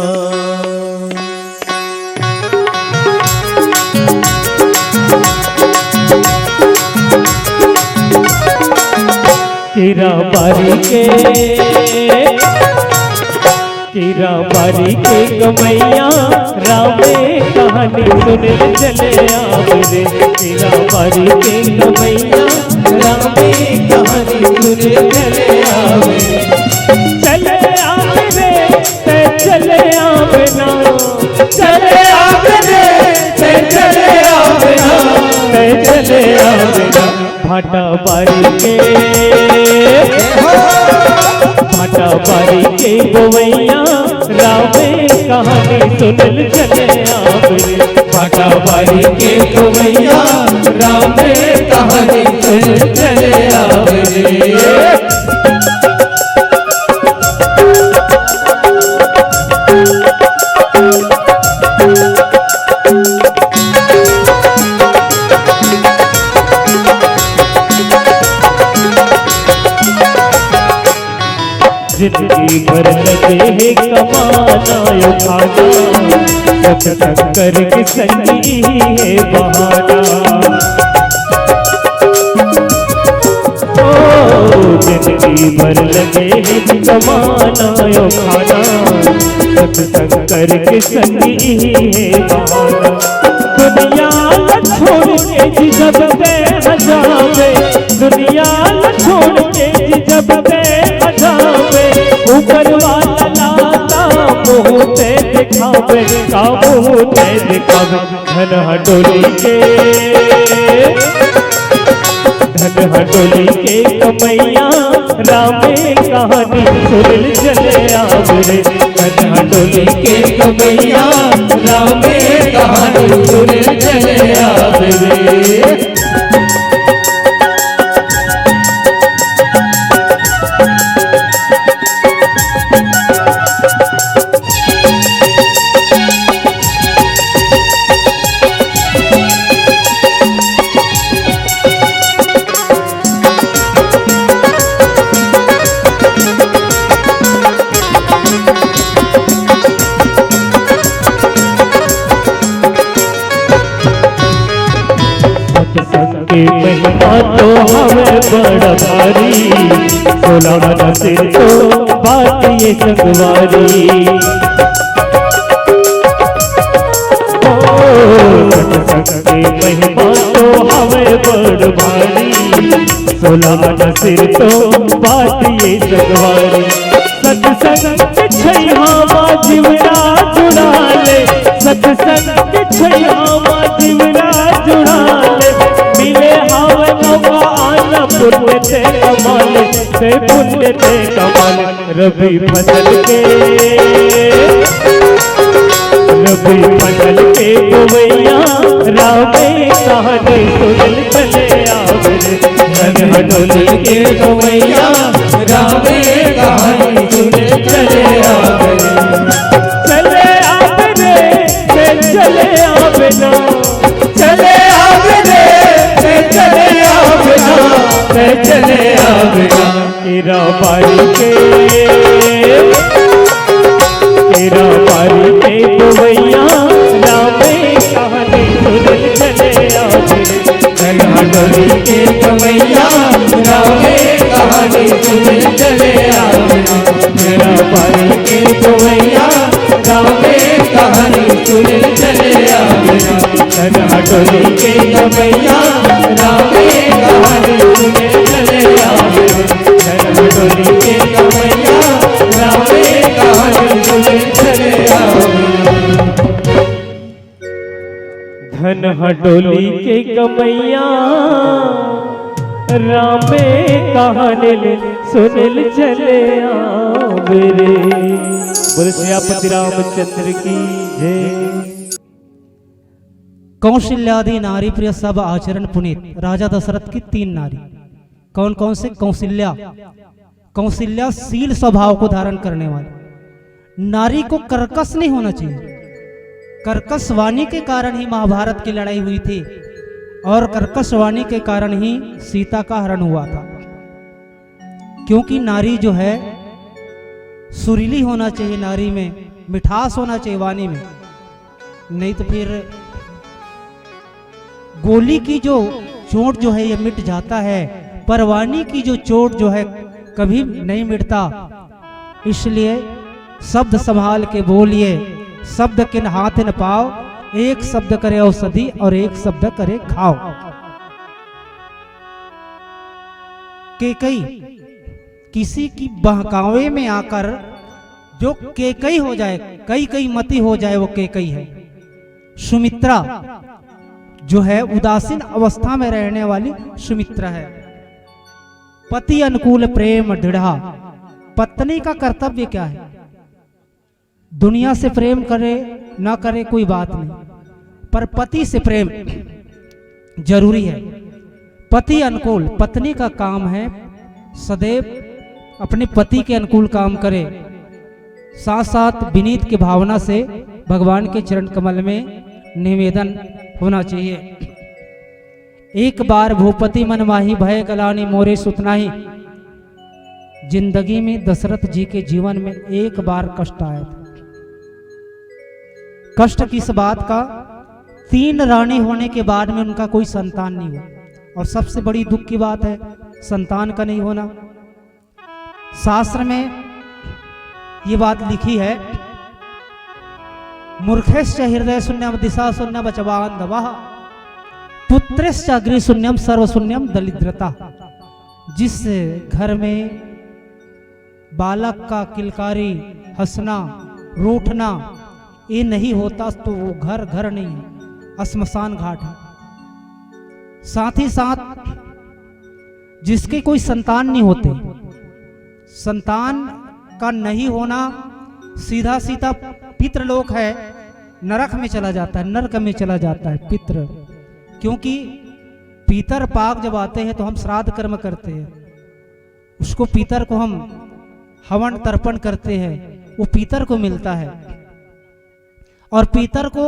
तेरा बारी के तेरा बारी के कमैया रामे कहानी सुनल चले आबे रे। तेरा बारी के कमैया रामे कहानी सुनल चले आबे। चले आबे रे, ते चले आबे ना। चले आबे रे, ते चले आबे ना। ते चले आबे ना। भाटा बारी के, भाटा बारी के गवैया रामे कहानी सुनल चले आबे। भाटा बारी के गवैया रामे कहानी सुनल चले आबे। जिंदगी भर लगे हे कमाना यो खाना, सत शंकर के संगी है बहाना। ओ, जिंदगी भर लगे हे कमाना यो खाना, सत शंकर के संगी है बहाना। दुनिया ला छोड़ के जी जब ते हजाबे, दुनिया ला छोड़ के जी जब ते हजाबे, ऊपर वाला लाता मुंह ते दिखावे, का मुंह ते दिखावे। धन हडोली के, धन हडोली के कमैया रामे कहानी सुनल चले आबे रे। धन हडोली के कमैया रामे कहानी सुनल चले आबे रे। सत्संग के महिमा तो हवे बड़ भारी, सोलह मन सिर तो बात ये संगवारी। ओ, सत्संग के महिमा तो हवे बड़ भारी, सोलह मन सिर तो बात ये संगवारी। सत्संग के छैहा मा जीवरा जुड़ा ले, सत्संग के छैहा मा जीवरा जुड़ा ले। मिले हावे मौका आना पुण्य ते कमा ले, ते पुण्य ते कमा ले। रबी फसल के, रबी फसल के बोवैया रामे कहानी सुनल चले आबे रे। धन हडोली के बोवैया रामे कहानी सुनल चले आबे रे। चले आबे रे, ते चले आबे ना। चले आबे रे, ते चले आबे ना। ते चले आबे ना। तेरा बारी के, तेरा बारी के बोवैया रामे कहानी सुनल चले आबे। धन हडोली के बोवैया रामे कहानी सुनल चले आबे। तेरा बारी के बोवैया रामे कहानी सुनल चले आबे। धन हडोली के बोवैया रामे कहानी सुनल चले आबे। धन हडोली के बोवैया रामे कहानी सुनल चले आबे। धन हडोली के कमैया रामे कहानी सुनल चले आबे रे। बोले सियापति रामचंद्र की जय। कौशल्यादि नारी प्रिय सब आचरण पुनीत। राजा दशरथ की तीन नारी। कौन कौन से? कौशल्या। कौशल्या शील स्वभाव को धारण करने वाली। नारी को कर्कश नहीं होना चाहिए। कर्कश वाणी के कारण ही महाभारत की लड़ाई हुई थी और कर्कश वाणी के कारण ही सीता का हरण हुआ था। क्योंकि नारी जो है, सुरीली होना चाहिए, नारी में मिठास होना चाहिए वाणी में, नहीं तो फिर गोली की जो चोट जो है, ये मिट जाता है, पर वाणी की जो चोट जो है, कभी नहीं मिटता। इसलिए शब्द संभाल के बोलिए। शब्द किन हाथ न पाओ, एक शब्द करे औषधि और एक शब्द करे घाव। केकई, किसी की बहकावे में आकर जो केकई हो जाए, कई कई मती हो जाए, वो केकई है। सुमित्रा जो है, उदासीन अवस्था में रहने वाली सुमित्रा है। पति अनुकूल प्रेम दृढ़ा। पत्नी का कर्तव्य क्या है? दुनिया से प्रेम करे ना करे, कोई बात नहीं, पर पति से प्रेम जरूरी है। पति अनुकूल, पत्नी का काम है सदैव अपने पति के अनुकूल काम करे, साथ साथ विनीत की भावना से भगवान के चरण कमल में निवेदन होना चाहिए। एक बार भूपति मन माही भय गलानी मोरे सुत नाहीं। जिंदगी में दशरथ जी के जीवन में एक बार कष्ट आया था। कष्ट किस बात का? तीन रानी होने के बाद में उनका कोई संतान नहीं हुआ, और सबसे बड़ी दुख की बात है संतान का नहीं होना। शास्त्र में ये बात लिखी है, मूर्खस्य हृदय शून्यम दिशा शून्यम च वा अंधवः, पुत्रस्य गृह शून्यम सर्व शून्यम दरिद्रता। जिस घर में बालक का किलकारी, हंसना, रूठना, ये नहीं होता तो वो घर घर नहीं है, श्मशान घाट है। साथ ही साथ जिसके कोई संतान नहीं होते, संतान का नहीं होना सीधा सीधा पितृलोक है, नरक में चला जाता है, नरक में चला जाता है पितृ। क्योंकि पितर पाक जब आते हैं तो हम श्राद्ध कर्म करते हैं, उसको पितर को हम हवन तर्पण करते हैं, वो पितर को मिलता है। और पितर को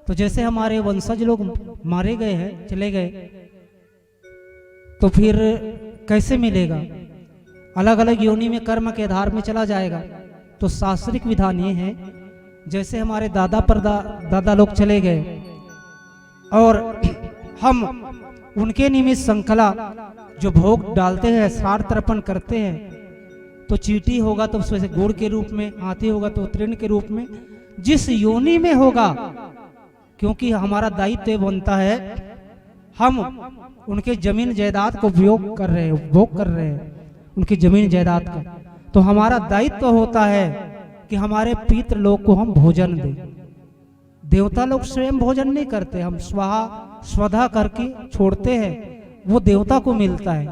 तो जैसे हमारे वंशज लोग मारे गए हैं, चले गए, तो फिर कैसे मिलेगा? अलग अलग योनि में कर्म के आधार में चला जाएगा। तो शास्त्रिक विधान ये है, जैसे हमारे दादा परदा दादा लोग चले गए और हम उनके निमित्त संकला जो भोग डालते हैं, श्राद्ध तर्पण करते हैं, तो चींटी होगा तो उसमें से गुड़ के रूप में, हाथी होगा तो तृण के रूप में, जिस योनि में होगा, क्योंकि हमारा दायित्व ये बनता है, हम उनके जमीन जायदाद को उपयोग कर रहे हैं, उपभोग कर रहे हैं उनकी जमीन जायदाद का, तो हमारा दायित्व होता है कि हमारे पितृलोक को हम भोजन दें। देवता लोग स्वयं भोजन नहीं करते, हम स्वाहा स्वधा करके छोड़ते हैं, वो देवता को मिलता है।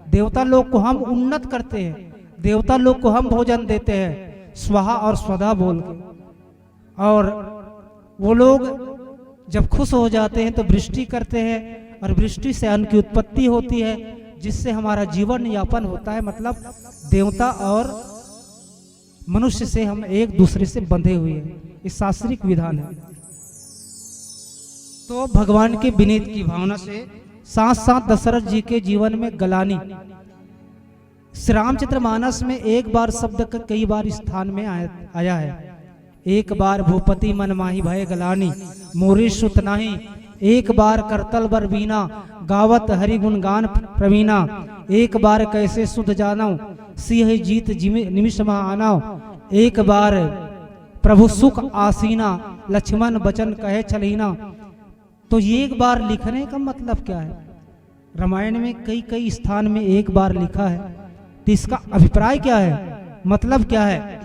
देवता लोग को हम उन्नत करते हैं, देवता लोग को हम भोजन देते हैं स्वाहा और स्वधा बोल के। और वो लोग जब खुश हो जाते हैं तो वृष्टि करते हैं और वृष्टि से अन्न की उत्पत्ति होती है, जिससे हमारा जीवन यापन होता है। मतलब देवता और मनुष्य से हम एक दूसरे से बंधे हुए हैं, ये शास्त्रिक विधान है। तो भगवान के विनीत की भावना से साथ साथ दशरथ जी के जीवन में गलानी, श्री रामचंद्र मानस में एक बार शब्द का कई बार स्थान में आया, आया है। एक बार भूपति मन माही भय गलानी, मोरे सुत नाही। एक बार करतल बर बीना, गावत हरि गुण गान प्रवीणा। एक बार कैसे सुध जानव, सिय जीत जिमि- निमिष मह आनव। एक बार प्रभु सुख आसीना, लक्ष्मण वचन कहे छलहीना। तो ये एक बार लिखने का मतलब क्या है? रामायण में कई कई स्थान में एक बार लिखा है, तो इसका अभिप्राय क्या है, मतलब क्या है?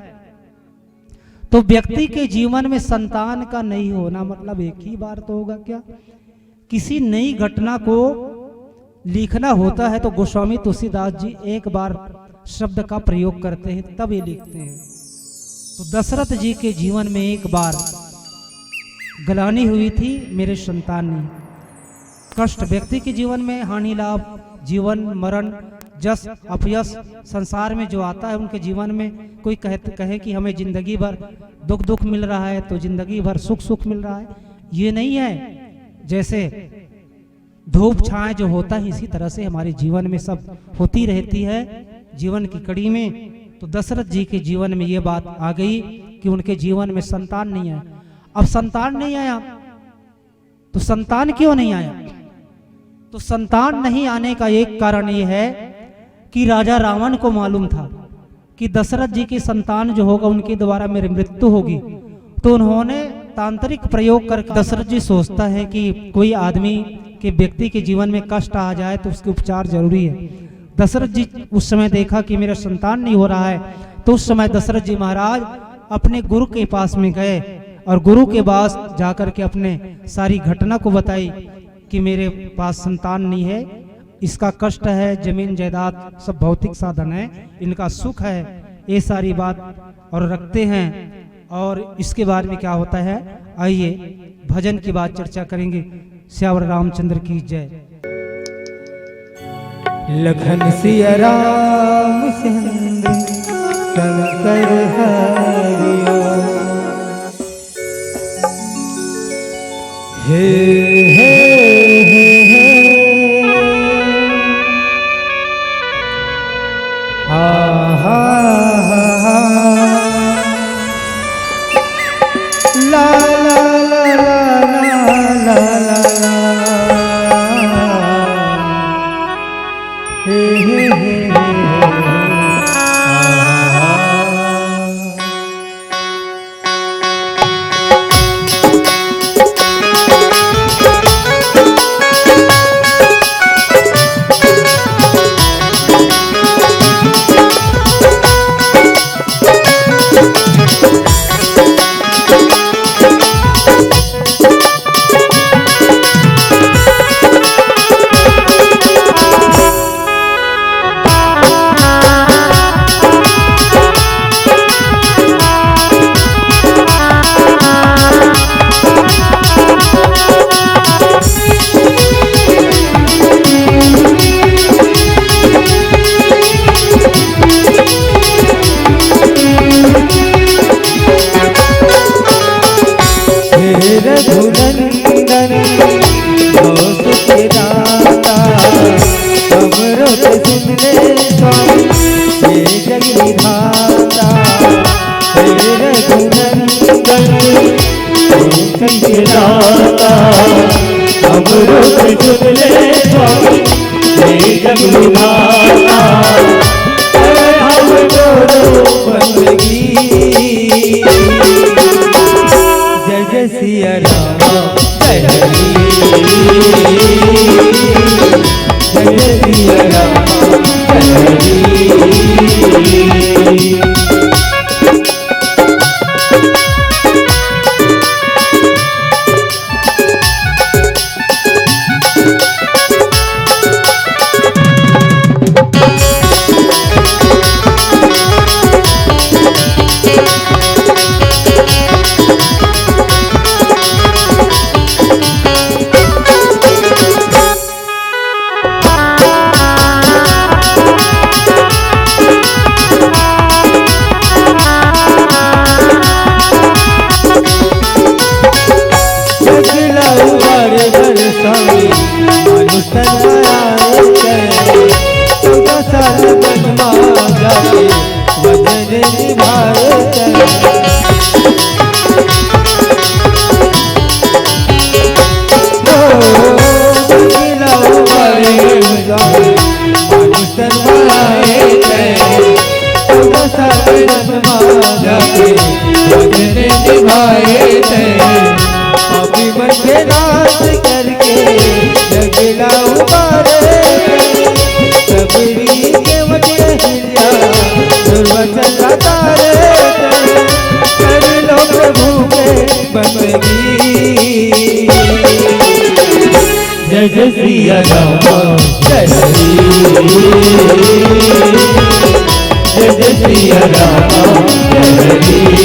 तो व्यक्ति के जीवन में संतान का नहीं होना मतलब एक ही बार तो होगा क्या? किसी नई घटना को लिखना होता है तो गोस्वामी तुलसीदास जी एक बार शब्द का प्रयोग करते हैं, तब ये लिखते हैं। तो दशरथ जी के जीवन में एक बार गलानी हुई थी, मेरे संतान ने। कष्ट व्यक्ति के जीवन में, हानि लाभ, जीवन मरण, जस अपयस संसार में जो आता है उनके जीवन में, कोई कहे, कहे कि हमें जिंदगी भर दुख दुख मिल रहा है तो जिंदगी भर सुख सुख मिल रहा है, ये नहीं है। जैसे धूप छाए जो होता है, इसी तरह से हमारे जीवन में सब होती रहती है जीवन की कड़ी में। तो दशरथ जी के जीवन में ये बात आ गई कि उनके जीवन में संतान नहीं आया। अब संतान नहीं आया तो संतान क्यों नहीं आया? तो संतान नहीं आने का एक कारण ये है कि राजा रावण को मालूम था कि दशरथ जी की संतान जो होगा उनके द्वारा मेरी मृत्यु होगी। तो उन्होंने तांत्रिक प्रयोग करके, दशरथ जी सोचता है कि कोई आदमी के, व्यक्ति के जीवन में कष्ट आ जाए तो उसके उपचार जरूरी है। दशरथ जी उस समय देखा कि मेरा संतान नहीं हो रहा है, तो उस समय दशरथ जी महाराज अपने गुरु के पास में गए और गुरु के पास जाकर के अपने सारी घटना को बताई कि मेरे पास संतान नहीं है, इसका कष्ट है, जमीन जायदाद सब भौतिक साधन है, इनका सुख है, ये सारी बात और रखते हैं। और इसके बाद में क्या होता है, आइए भजन की बात चर्चा करेंगे। सियावर रामचंद्र की जय। लखन सिया राम चंद्र शंकर हरि ओम। हे, हे, हे, हे। आ, हा, हा, हा। ला, ला, ला। हे, हे, हे, हे, हे। आ, हा, हा। हे रघुनंदन भव सुख दाता, हमरो के सुन ले स्वामी, हे जग विधाता। हे रघुनंदन भव सुख दाता, हमरो के सुन ले स्वामी, हे जग विधाता। हम तोरो बंदगी। जय जय सिया राम, जय हरि। जय जय सिया राम, जय हरि। जय जय सिया राम, जय हरि। जय जय सिया राम, जय हरि।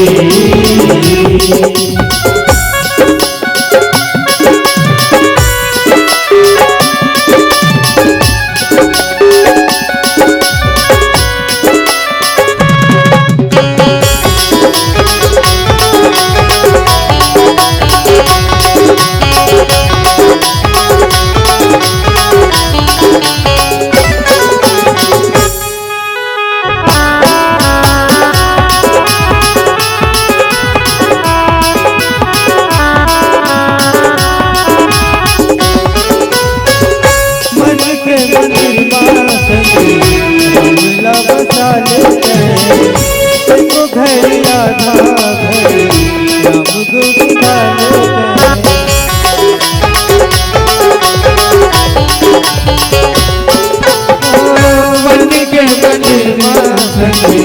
राम गुण गावे। मन के मंदिर मा संगी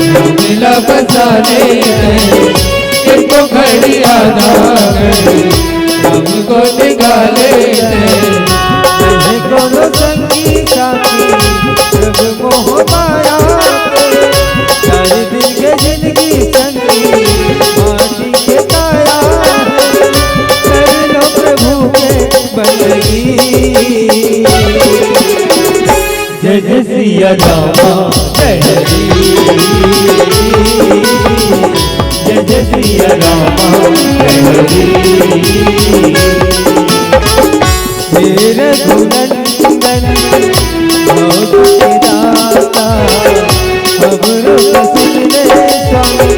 राम ला बसा ले, एको घड़ी आधा घड़ी राम गुण गा ले। नहीं कोनो संगी साथी प्रभु मोह माया के, चार दिन के जिंदगी संगी माटी के काया है, कर लो प्रभु के बंदगी। जय जय सिया रामा जय हरी, जय जय सिया रामा जय हरी। हे रघुनंदन भव के दाता, हमरो सुन ले स्वामी,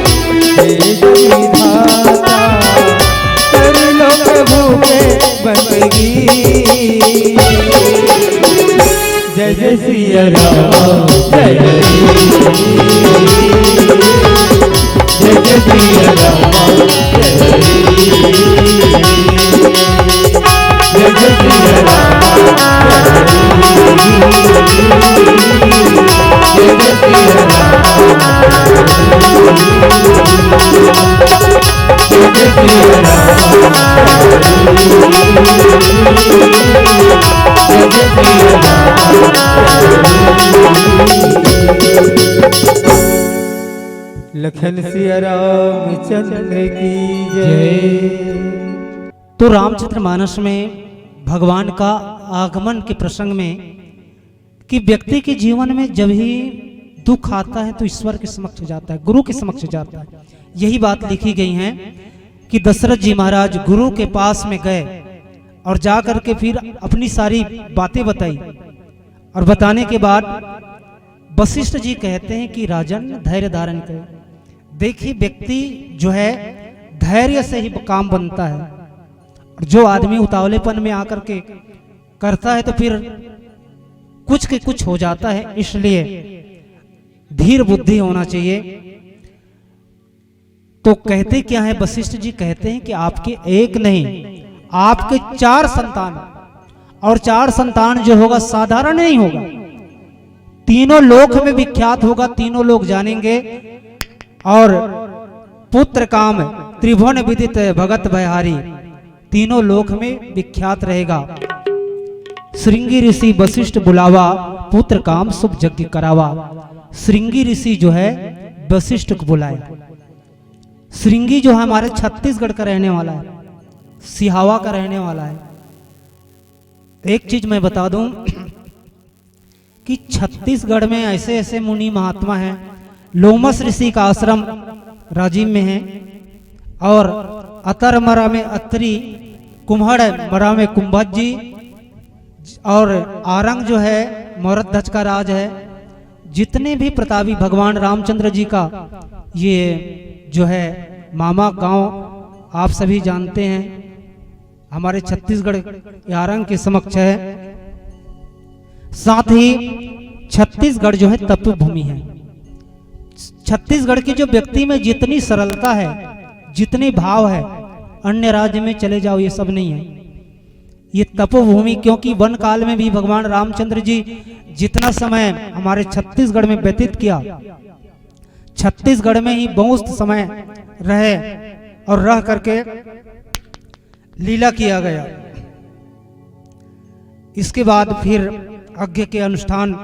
हे विधाता, कर लो प्रभु के बंदगी। जय जय सिया राम जय हरी, जय जय सिया राम जय हरी, जय जय सिया राम जय हरी, जय जय सिया राम जय हरी, जय जय सिया राम जय हरी। लखन सिया रामचंद्र की जय। तो रामचरित मानस में भगवान का आगमन के प्रसंग में कि व्यक्ति के जीवन में जब ही दुख आता है तो ईश्वर के समक्ष जाता है, गुरु के समक्ष जाता है। यही बात लिखी गई है कि दशरथ जी महाराज गुरु के पास में गए और जा करके फिर अपनी सारी बातें बताई, और बताने के बाद वशिष्ठ जी कहते हैं कि राजन, धैर्य धारण करें। देखिए, व्यक्ति जो है, धैर्य से ही काम बनता है, और जो आदमी उतावलेपन में आकर के करता है तो फिर कुछ के कुछ हो जाता है। इसलिए धीर बुद्धि होना चाहिए। तो कहते क्या है, वशिष्ठ जी कहते हैं कि आपके एक नहीं, आपके चार संतान, और चार संतान जो होगा, साधारण नहीं होगा, तीनों लोक में विख्यात होगा, तीनों लोग जानेंगे। और पुत्र काम त्रिभुवन विदित भगत भयहारी, तीनों लोक में विख्यात रहेगा। श्रृंगी ऋषि वशिष्ठ बुलावा, पुत्र काम शुभ यज्ञ करावा। श्रृंगी ऋषि जो है, वशिष्ठ को बुलाए। श्रृंगी जो है, हमारे छत्तीसगढ़ का रहने वाला है, सिहावा का रहने वाला है। एक चीज मैं बता दूं कि छत्तीसगढ़ में ऐसे ऐसे मुनि महात्मा हैं। लोमस ऋषि का आश्रम राजिम में है, और अतर मरा में अत्री, कुम्हड़ मरा में कुंभज जी, और आरंग जो है, मौरत ध्वज का राज है। जितने भी प्रतापी भगवान रामचंद्र जी का ये जो है मामा गांव, आप सभी जानते हैं, हमारे छत्तीसगढ़ आरंग के समक्ष है। साथ ही छत्तीसगढ़ जो है, तपोभूमि है। छत्तीसगढ़ की जो व्यक्ति में जितनी सरलता है, जितने भाव है, अन्य राज्य में चले जाओ, ये सब नहीं है। ये तपोभूमि, क्योंकि वन काल में भी भगवान रामचंद्र जी जितना समय हमारे छत्तीसगढ़ में व्यतीत किया, छत्तीसगढ़ में ही बहुत समय रहे और रह करके लीला किया गया। इसके बाद फिर यज्ञ के अनुष्ठान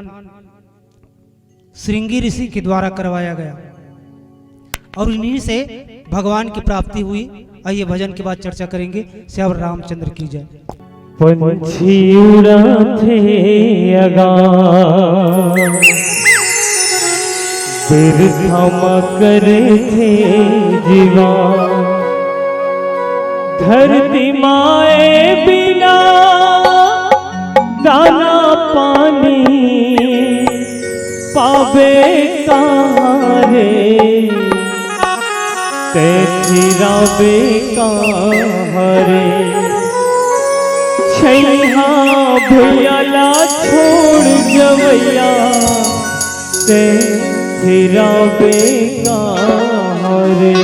श्रृंगी ऋषि के द्वारा करवाया गया, और इन्हीं से भगवान की प्राप्ति हुई। आइए, भजन के बाद चर्चा करेंगे। श्याम रामचंद्र की जय। पंछी उड़ाथे अगा, बिरथा म करथे जीवा। धरती माए बिना दाना पानी पाबे कहाँ रे, तैं फिराबे कहाँ रे। छैहा भुइयां ला छोड़ जवइया, तैं फिराबे कहाँ रे।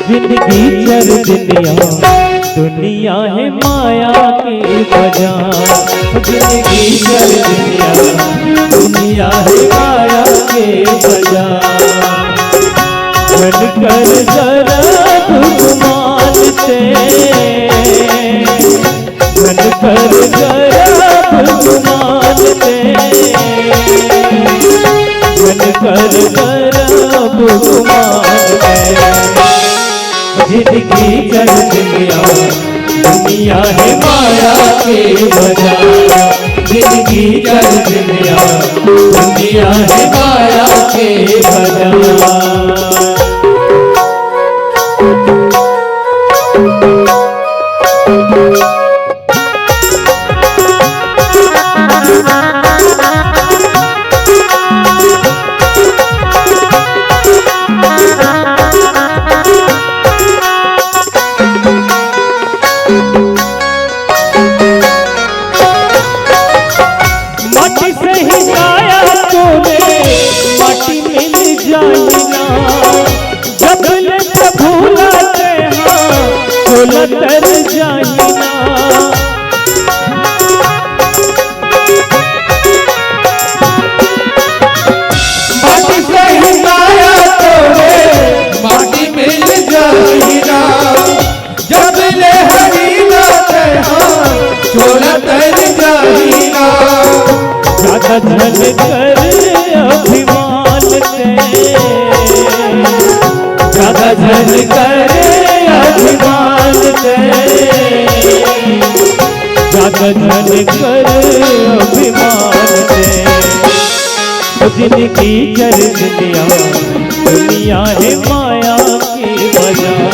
जिंदगी चर दुनिया, दुनिया है माया के बाजार। जिंदगी चर दुनिया, दुनिया है माया के बाजार। मन कर जरा गुमान से, मन कर जरा गुमान से, मन कर जरा गुमान से। जिंदगी चल दुनिया, दुनिया है माया के बाजार। जिंदगी चल दुनिया, दुनिया है माया के बाजार। माटी से ही लाया तूने, माटी मिल जाई ना। जब ले भूला ते हाँ, भूला तर जाई ना। माटी से ही लाया तोरे, माटी मिल जाई ना। जब ले हरी ना ते हाँ, चोला तर जाई ना। ज्यादा झन कर अभिमान ते, ज्यादा झन कर अभिमान ते, ज्यादा झन कर अभिमान ते। ओ जिंदगी चल दुनिया, दुनिया है माया के बाजार।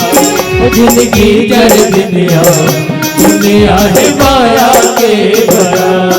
ओ जिंदगी चल दुनिया, दुनिया है माया के बाजार।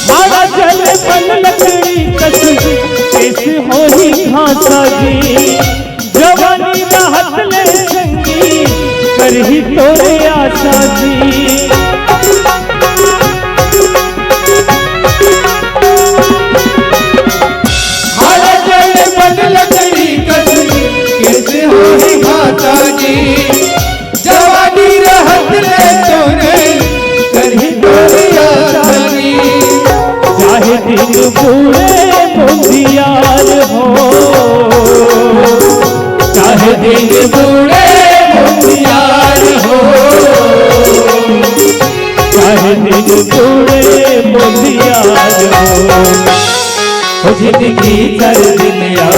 माड़ा जल बन लकड़ी कस, केस होही घासा जी। जवानी रहत ले संगी, करही तोरे आसा जी। हाल जल बन लकड़ी कस, केस होही घासा जी। जवानी रहत ले तोरे, करही तोरे आसा जी। चाहे दिन बूढ़े मुंदियार हो, चाहे दिन बूढ़े मुंदियार हो, चाहे दिन बूढ़े मुंदियार हो। ओ जिंदगी चल दुनिया,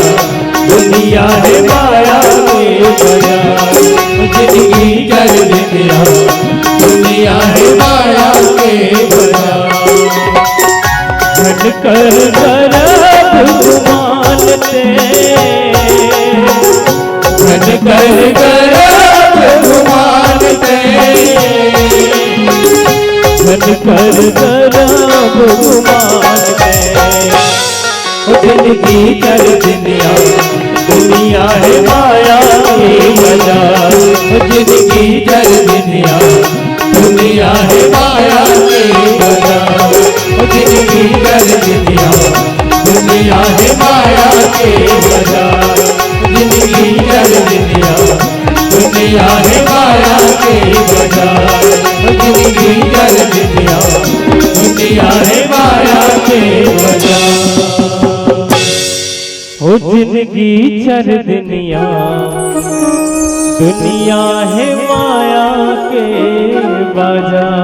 दुनिया है माया के बाजार। ओ जिंदगी चल दुनिया, दुनिया है माया के बाजार। झन कर करब गुमान ते, झन कर करब गुमान ते, झन कर करब गुमान ते। ओ जिंदगी चल दुनिया, दुनिया है माया के बाजार। ओ जिंदगी चल दुनिया, दुनिया है माया के बाजार। ओ जिंदगी चल दुनिया, दुनिया है माया के बाजार। जिंदगी चल दुनिया, दुनिया है माया के बाजार। ओ जिंदगी चल दुनिया, दुनिया है माया के बाजार। ओ जिंदगी चल दुनिया, दुनिया है माया के बाजार।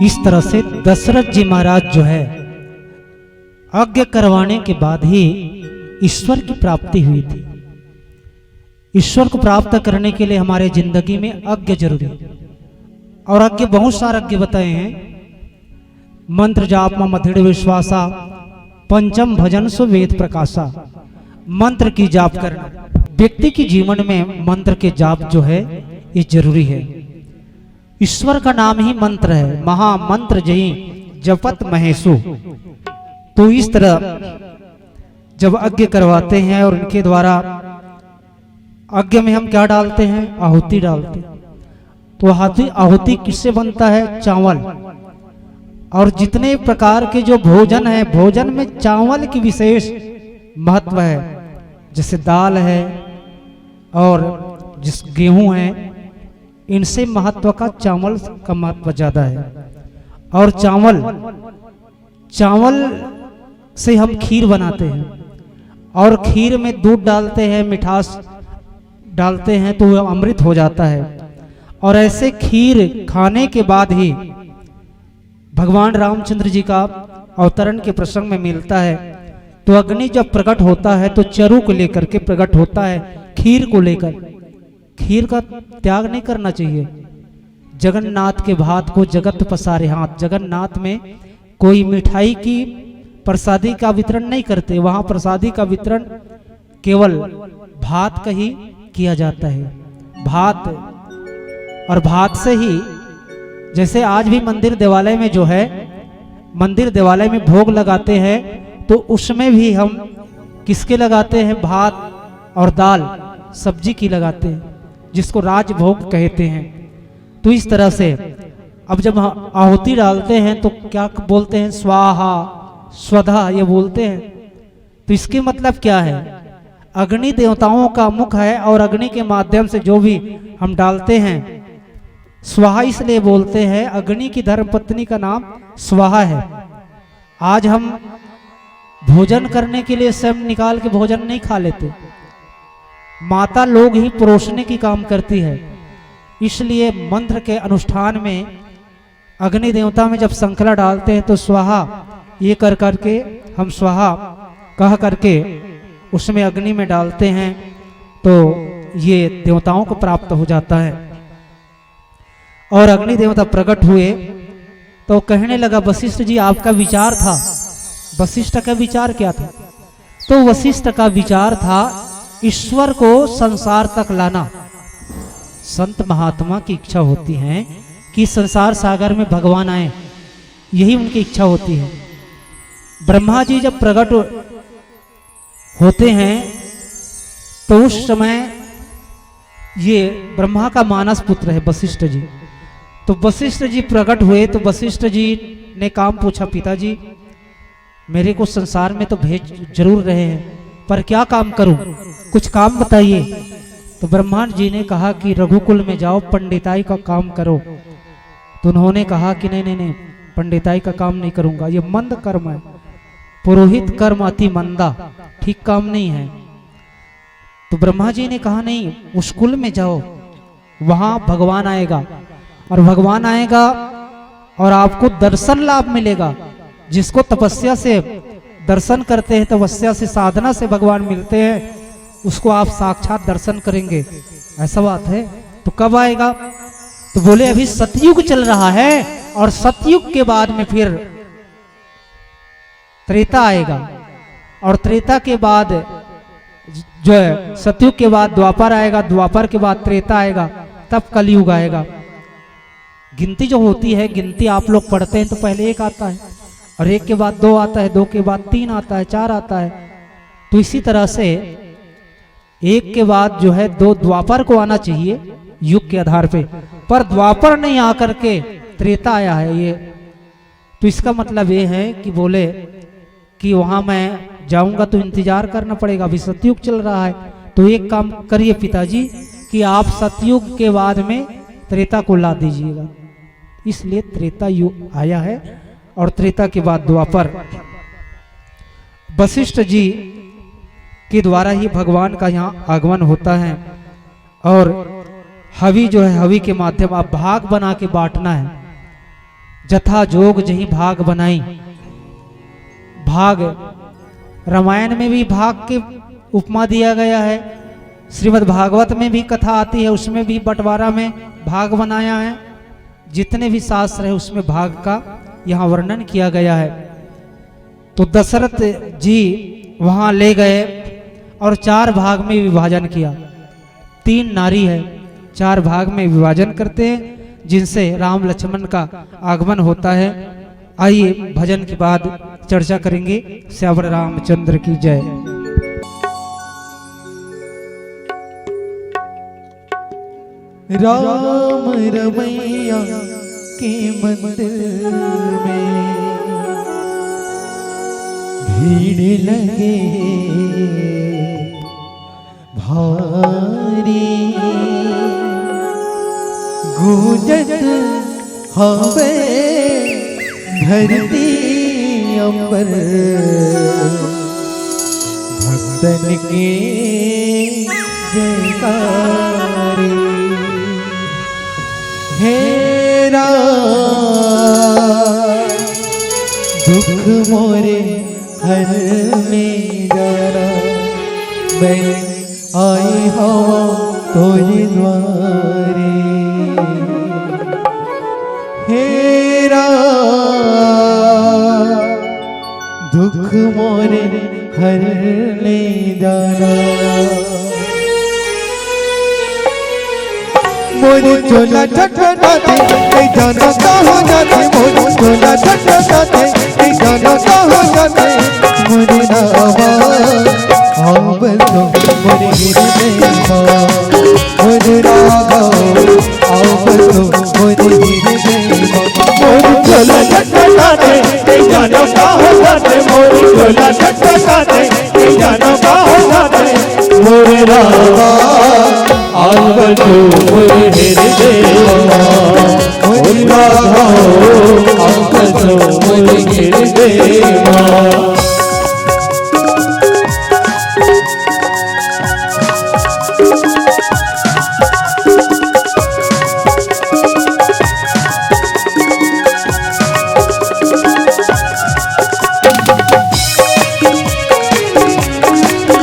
इस तरह से दशरथ जी महाराज जो है, यज्ञ करवाने के बाद ही ईश्वर की प्राप्ति हुई थी। ईश्वर को प्राप्त करने के लिए हमारे जिंदगी में यज्ञ जरूरी है। और यज्ञ, बहुत सारे यज्ञ बताए हैं। मंत्र जाप में मधिड़ विश्वासा, पंचम भजन सो वेद प्रकाशा। मंत्र की जाप करना, व्यक्ति के जीवन में मंत्र के जाप जो है, ये जरूरी है। ईश्वर का नाम ही मंत्र है, महामंत्र जही जपत महेशु। तो इस तरह जब यज्ञ करवाते हैं और उनके द्वारा यज्ञ में हम क्या डालते हैं? आहुति डालते हैं। तो आहुति, आहुति किससे बनता है? चावल। और जितने प्रकार के जो भोजन है, भोजन में चावल की विशेष महत्व है। जैसे दाल है और जिस गेहूं है, इनसे महत्व का, चावल का महत्व ज्यादा है। और चावल, चावल से हम खीर बनाते हैं और खीर में दूध डालते हैं, मिठास डालते हैं, तो वह अमृत हो जाता है। और ऐसे खीर खाने के बाद ही भगवान रामचंद्र जी का अवतरण के प्रसंग में मिलता है, तो अग्नि जब प्रकट होता है तो चरु को लेकर के प्रकट होता है, खीर को लेकर। खीर का त्याग नहीं करना चाहिए। जगन्नाथ के भात को जगत पसारे हाथ। जगन्नाथ में कोई मिठाई की, प्रसादी का वितरण नहीं करते, वहां प्रसादी का वितरण केवल भात का ही किया जाता है। भात, और भात से ही, जैसे आज भी मंदिर देवालय में जो है, मंदिर देवालय में भोग लगाते हैं, तो उसमें भी हम किसके लगाते हैं? भात और दाल, सब्जी की लगाते हैं, जिसको राजभोग कहते हैं। तो इस तरह से अब जब आहुति डालते हैं तो क्या बोलते हैं? स्वाहा, स्वधा, ये बोलते हैं। तो इसके मतलब क्या है? अग्नि देवताओं का मुख है और अग्नि के माध्यम से जो भी हम डालते हैं, स्वाहा इसलिए बोलते हैं, अग्नि की धर्मपत्नी का नाम स्वाहा है। आज हम भोजन करने के लिए स्वयं निकाल के भोजन नहीं खा लेते, माता लोग ही परोसने की काम करती है। इसलिए मंत्र के अनुष्ठान में अग्नि देवता में जब संकला डालते हैं तो स्वाहा ये कर करके, हम स्वाहा कह करके उसमें अग्नि में डालते हैं, तो ये देवताओं को प्राप्त हो जाता है। और अग्नि देवता प्रकट हुए तो कहने लगा, वशिष्ठ जी, आपका विचार था। वशिष्ठ का विचार क्या था? तो वशिष्ठ का विचार था ईश्वर को संसार तक लाना। संत महात्मा की इच्छा होती है कि संसार सागर में भगवान आए, यही उनकी इच्छा होती है। ब्रह्मा जी जब प्रकट होते हैं तो उस समय ये ब्रह्मा का मानस पुत्र है वशिष्ठ जी। तो वशिष्ठ जी प्रकट हुए तो वशिष्ठ जी ने काम पूछा, पिताजी, मेरे को संसार में तो भेज जरूर रहे हैं, पर क्या काम करूं, कुछ काम बताइए। तो ब्रह्मा जी ने कहा कि रघुकुल में जाओ, पंडिताई का काम करो। तो उन्होंने कहा कि नहीं, नहीं, नहीं, पंडिताई का काम नहीं करूंगा, ये मंद कर्म है, पुरोहित कर्म अति मंदा, ठीक काम नहीं है। तो ब्रह्मा जी ने कहा, नहीं, उस कुल में जाओ, वहां भगवान आएगा, और भगवान आएगा और आपको दर्शन लाभ मिलेगा। जिसको तपस्या से दर्शन करते हैं, तपस्या से, साधना से भगवान मिलते हैं, उसको आप साक्षात दर्शन करेंगे। ऐसा बात है। तो कब आएगा? तो बोले, अभी सतयुग चल रहा है और सतयुग के बाद में फिर त्रेता आएगा, और त्रेता के बाद जो है, सतयुग के बाद द्वापर आएगा, द्वापर के बाद त्रेता आएगा, तब कलयुग आएगा। गिनती जो होती है, गिनती आप लोग पढ़ते हैं तो पहले एक आता है, और एक के बाद दो आता है, दो के बाद तीन आता है, चार आता है। तो इसी तरह से एक के बाद जो है दो, द्वापर को आना चाहिए युग के आधार पे, पर द्वापर नहीं आकर के त्रेता आया है। ये तो इसका मतलब ये है कि बोले कि वहां मैं जाऊंगा तो इंतजार करना पड़ेगा, अभी सतयुग चल रहा है। तो एक काम करिए पिताजी, कि आप सतयुग के बाद में त्रेता को ला दीजिएगा। इसलिए त्रेता युग आया है और त्रेता के बाद द्वापर। वशिष्ठ जी के द्वारा ही भगवान का यहाँ आगमन होता है। और हवि जो है, हवि के माध्यम आप भाग बना के बांटना है। जथा जोग जही भाग बनाई। भाग, रामायण में भी भाग के उपमा दिया गया है, श्रीमद् भागवत में भी कथा आती है, उसमें भी बंटवारा में भाग बनाया है। जितने भी शास्त्र है, उसमें भाग का यहाँ वर्णन किया गया है। तो दशरथ जी वहाँ ले गए और चार भाग में विभाजन किया। तीन नारी है, चार भाग में विभाजन करते हैं, जिनसे राम लक्ष्मण का आगमन होता है। आइए, भजन के बाद चर्चा करेंगे। सियावर रामचंद्र की जय। राम रमैया के मंदिर में भीड़ लगे भारी, गूंजत हवे धरती अंबर, भक्तन के जयकारी। हे राम, दुख मोरे हर में जाना, मैं आई हूँ तोरे द्वारे। हे राम, दुख मोरे हर ले जाना। मोर चोला छटपटाथे, नहीं जाना का हो जाथे। मोर चोला छटपटाथे, नहीं जाना का हो जाथे। मोर रामा, आव तो मोर हृदय मा। मोर राघव, आव तो मोर हृदय मा। मोर चोला छटपटाथे, नहीं जाना का हो जाथे। मोर चोला छटपटाथे, नहीं जाना का हो जाथे। मोर राघव, आव तो मोर हृदय मा। मोर राघव, आव तो मोर हृदय मा।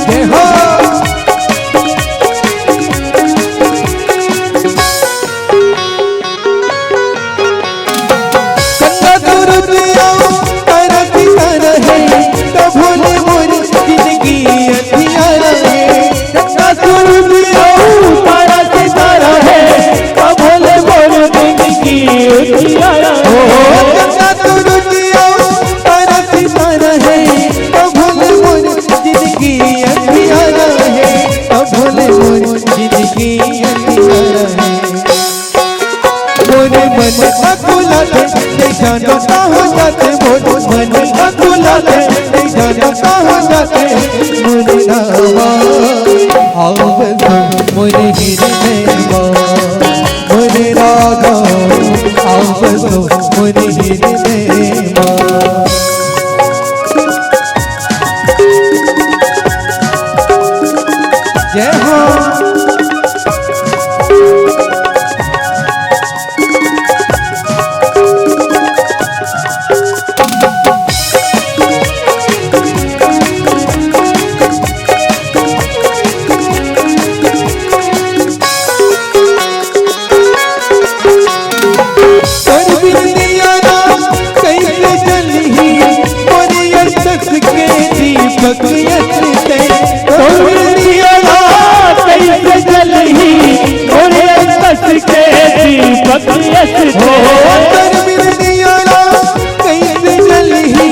जय हो। गंगा सूरज आओ, तारा सितारा है, तो भोले मोर जिंदगी अंधियारा है। गंगा सूरज आओ, तारा सितारा है, तो भोले मोर जिंदगी अंधियारा है। ओ, गंगा सूरज आओ, तारा सितारा है, तो भोले मोर जिंदगी अंधियारा है, तो भोले मोर जिंदगी अंधियारा है। मोर मन अकुलाथे, नहीं जानो का हो जाथे। मोर मन अकुलाथे, नहीं जानो का हो जाथे। मोर रामा, आव तो मोर हृदय मा। मोर राघव, आव तो मोर हृदय मा। जय हो। तोर बिन दिया राम कइसे जलही, मोर अंतस के दीपक यस तैं। तोर बिन दिया राम कइसे जलही, मोर अंतस के दीपक यस तैं। ओ, तोर बिन दिया राम कइसे जलही,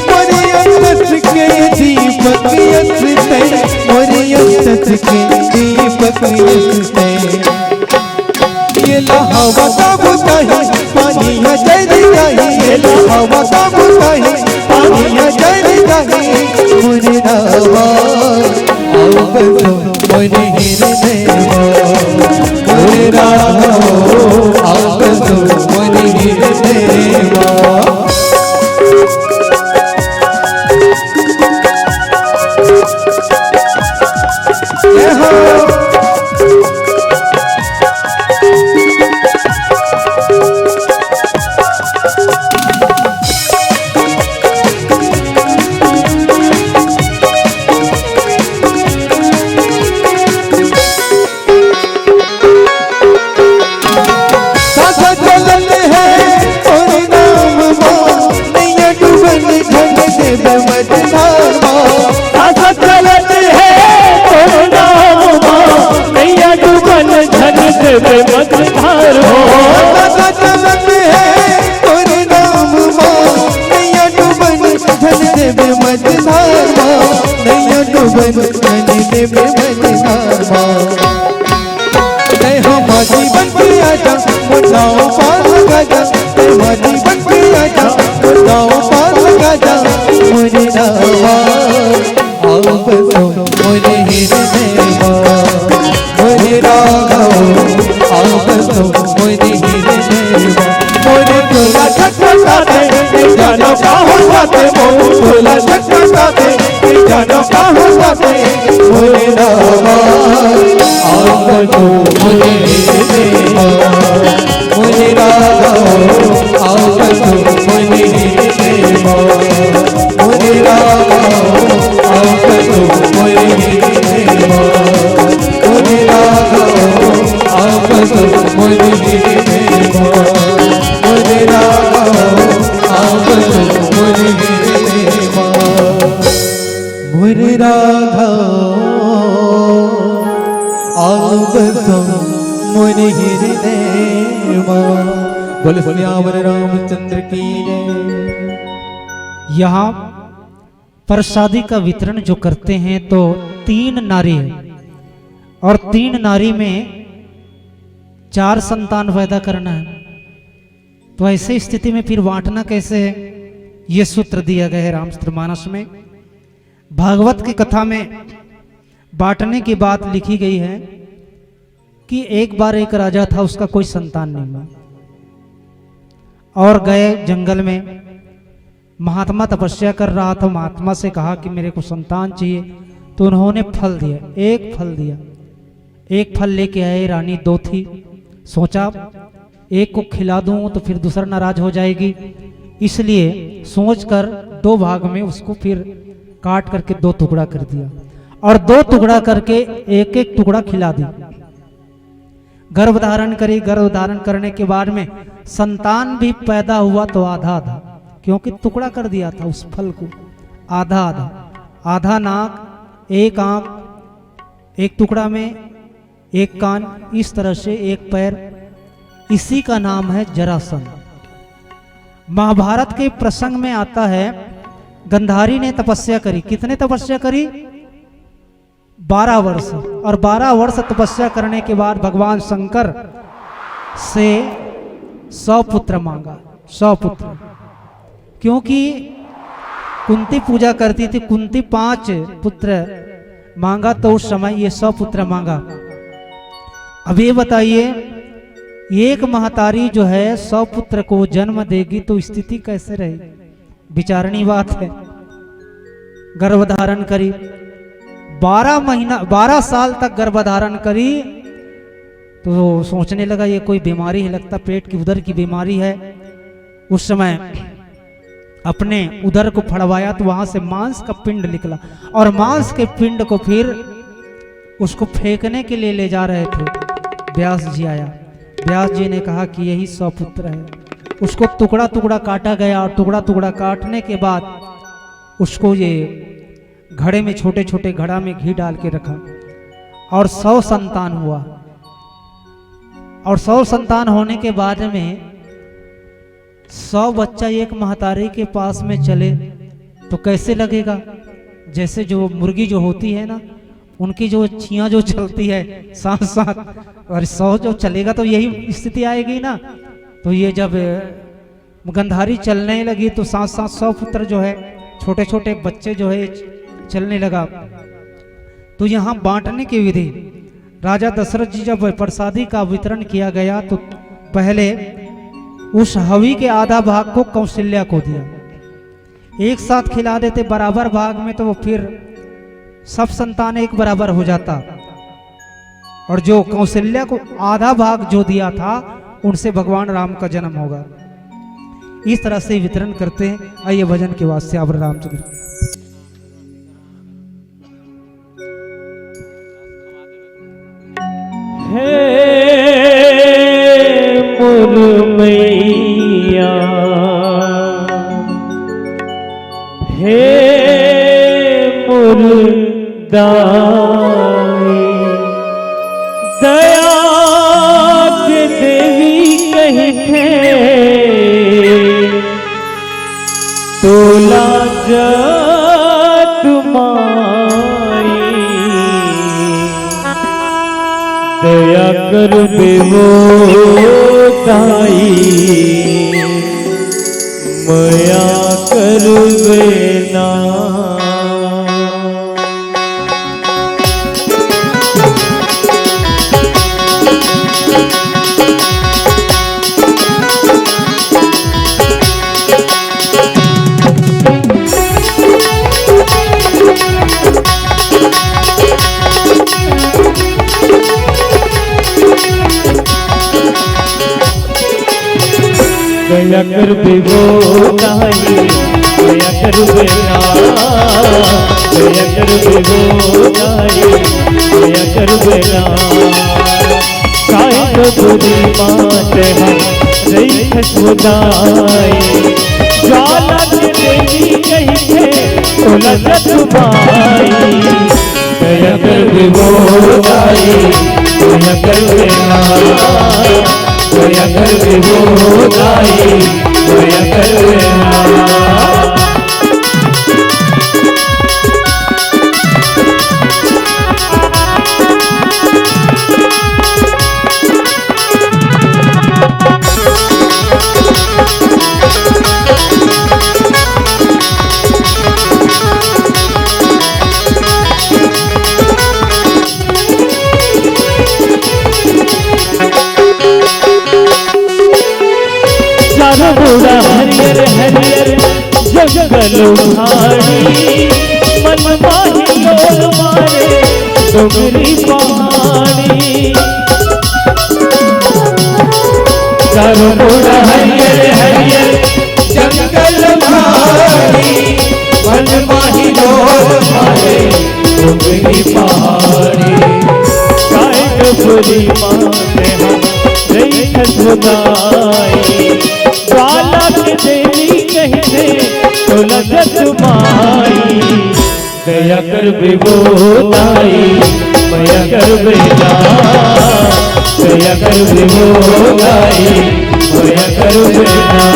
मोर अंतस के दीपक यस तैं, मोर अंतस के दीपक यस तैं। एला हवा का बुताही, पानी ह जर जाही। एला हवा का बुताही, पानी ह जर जाही। मोर रामा, आव तो मोर हृदय मा। मोर राघव, आव तो मोर हृदय मा। जय हो। आशा चलत हे तोर नाम मा, नैया डूबन झन देबे मझधार मा। आशा चलत हे तोर नाम मा, नैया डूबन झन देबे मझधार मा, नैया डूबन झन देबे मझधार मा। तै हा माझी बन के आजा, मोर नाव पार लगा जा। तै हा माझी बन के आजा, मोर नाव पार लगा जा। मोरे राघव, आ बसो मोरे हिरदय मा। मोरे राघव, आ बसो मोरे हिरदय मा। मोरे टोला छटपटाथे, ए जानो का हो जाथे, मोर टोला छटपटाथे, ए जानो का हो जाथे। मोरे राघव, आ बसो मोरे हिरदय मा। मोरे राघव, आ बसो मोरे हिरदय मा। मोरे राघव, आ बसो मोरे हिरदय मा। मोरे राघव, आ बसो मोरे हिरदय मा। मोरे राघव, आ बसो मोरे हिरदय मा। मोरे राघव, आ बसो मोरे हिरदय मा। बोल सियावर रामचंद्र की जय। यहाँ प्रसादी का वितरण जो करते हैं तो तीन नारी है और तीन नारी में चार संतान पैदा करना है। तो ऐसे स्थिति में फिर बांटना कैसे है, ये सूत्र दिया गया है रामचरितमानस में। भागवत की कथा में बांटने की बात लिखी गई है कि एक बार एक राजा था, उसका कोई संतान नहीं हुआ और गए जंगल में। महात्मा तपस्या कर रहा था, महात्मा से कहा कि मेरे को संतान चाहिए, तो उन्होंने फल दिया, एक फल दिया। एक फल लेके आए, रानी दो थी। सोचा एक को खिला दूं तो फिर दूसरा नाराज हो जाएगी, इसलिए सोचकर दो भाग में उसको फिर काट करके दो टुकड़ा कर दिया और दो टुकड़ा करके एक एक टुकड़ा खिला दी। गर्भ धारण करी, गर्भ धारण करने के बाद में संतान भी पैदा हुआ तो आधा आधा, क्योंकि टुकड़ा कर दिया था उस फल को, आधा आधा, आधा नाक, एक आंख, एक टुकड़ा में एक कान, इस तरह से एक पैर। इसी का नाम है जरासंध। महाभारत के प्रसंग में आता है, गंधारी ने तपस्या करी। कितने तपस्या करी? बारह वर्ष। और बारह वर्ष तपस्या करने के बाद भगवान शंकर से सौ पुत्र मांगा, सौ पुत्र। क्योंकि कुंती पूजा करती थी, कुंती पांच पुत्र मांगा तो उस समय ये सौ पुत्र मांगा। अब ये बताइए, एक महतारी जो है सौ पुत्र को जन्म देगी तो स्थिति कैसे रहेगी? विचारणी बात है। गर्भ धारण करी, बारह महीना, बारह साल तक गर्भ धारण करी, तो सोचने लगा ये कोई बीमारी है, लगता पेट की, उदर की बीमारी है। उस समय अपने उदर को फड़वाया तो वहां से मांस का पिंड निकला और मांस के पिंड को फिर उसको फेंकने के लिए ले जा रहे थे। व्यास जी आया, व्यास जी ने कहा कि यही सौ पुत्र है। उसको टुकड़ा टुकड़ा काटा गया और टुकड़ा टुकड़ा काटने के बाद उसको ये घड़े में, छोटे छोटे घड़ा में घी डाल के रखा और सौ संतान हुआ। और सौ संतान होने के बाद में सौ बच्चा एक महतारी के पास में चले तो कैसे लगेगा? जैसे जो मुर्गी जो होती है ना, उनकी जो छियां जो चलती है साथ साथ, और सौ जो चलेगा तो यही स्थिति आएगी ना। तो ये जब गंधारी चलने लगी तो साथ साथ सौ पुत्र जो है, छोटे छोटे बच्चे जो है, चलने लगा। तो यहाँ बांटने की विधि, राजा दशरथ जी जब प्रसादी का वितरण किया गया तो पहले उस हवि के आधा भाग को कौशल्या को दिया। एक साथ खिला देते बराबर भाग में तो वो फिर सब संतान एक बराबर हो जाता। और जो कौशल्या को आधा भाग जो दिया था, उनसे भगवान राम का जन्म होगा। इस तरह से वितरण करते हैं। आइए भजन के वास्ते आप रामचंद्र। हे मोर मैया, हे दाई, दया के देवी कहिथे तोला जग माई। दया करबे वो दाई, मया करबे ना। दया करबे वो दाई, दया करबे ना, दया करबे वो दाई, दया करबे ना। काहे तो बुरी बात है, रही खुशबुदाई, ज्वाला के देवी कहिथे, तोला जग माई। दया करबे वो दाई, दया करबे ना, दया करबे वो दाई, दया करबे ना। चारों मुड़ा हरियर हरियर जंगल झाड़ी, मन माही डोल मारे डोंगरी पहाड़ी। चारों मुड़ा हरियर हरियर जंगल झाड़ी, मन माही डोल मारे डोंगरी पहाड़ी। काय डोंगरी माते हम रही खसुदाई, ज्वाला के देवी कहिथे तोला जग माई। दया करबे वो दाई, मया करबे ना, दया करबे वो दाई, मया करबे ना।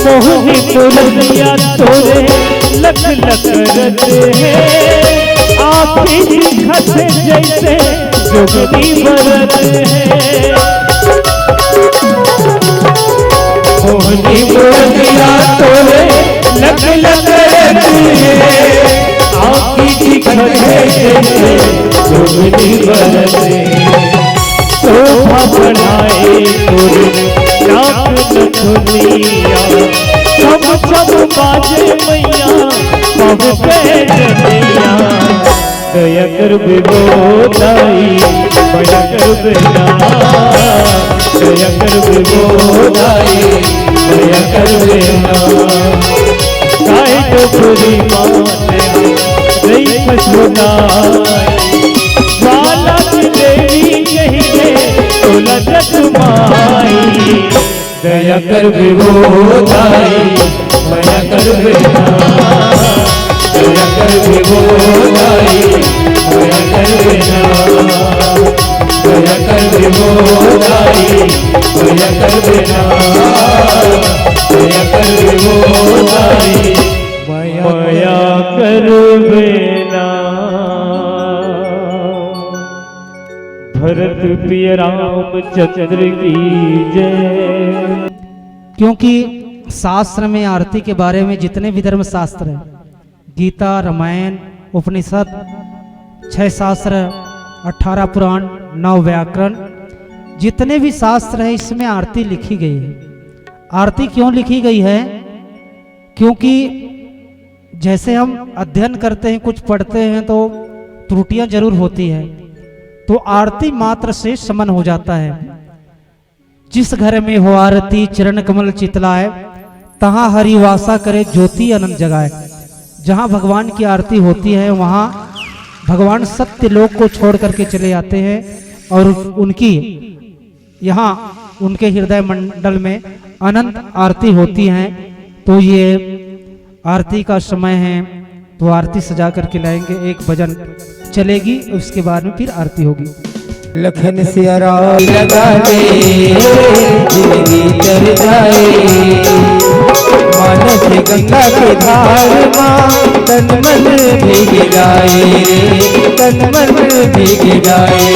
मोहनी मुरलिया तोरे लख लख रच हे, आँखी दिखत जैसे जोगनी बरत हे। मोहनी मुरलिया तोरे लख लख रच हे, आँखी दिखत जैसे जोगनी बरत हे। शोभा बढ़ाए तोर नाक नथुनिया, छम छम बाजे मैया, पाँव पे जनिया। दया करबे वो दाई, मया करबे ना, दया करबे वो दाई, मया करबे ना। काय तो बुरी बात है, गई फसुदाई। ज्वाला की देवी कहिथे तोला जग माई। दया करबे वो दाई, मया करबे ना। दया करबे वो दाई, मया करबे ना। दया करबे वो दाई, मया करबे ना। दया करबे वो दाई, मया करबे ना। भरत प्रिय रामचंद्र की जय। क्योंकि शास्त्र में आरती के बारे में जितने भी धर्म शास्त्र हैं, गीता, रामायण, उपनिषद, छह शास्त्र, अठारह पुराण, नौ व्याकरण, जितने भी शास्त्र हैं, इसमें आरती लिखी गई है। आरती क्यों लिखी गई है? क्योंकि जैसे हम अध्ययन करते हैं, कुछ पढ़ते हैं, तो त्रुटियां जरूर होती हैं, तो आरती मात्र से शमन हो जाता है। जिस घर में हो आरती चरण कमल चितलाए, तहाँ हरि वासा करे ज्योति अनंत जगाए। जहाँ भगवान की आरती होती है, वहाँ भगवान सत्य लोक को छोड़ करके चले जाते हैं और उनकी, यहाँ उनके हृदय मंडल में अनंत आरती होती है। तो ये आरती का समय है, तो आरती सजा करके लाएंगे। एक भजन चलेगी, उसके बाद में फिर आरती होगी। लखन सिया राम लगा दे, जिंदगी तर जाए। मानस गंगा के धार मा, तन मन भीग जाए, तन मन भीग जाए।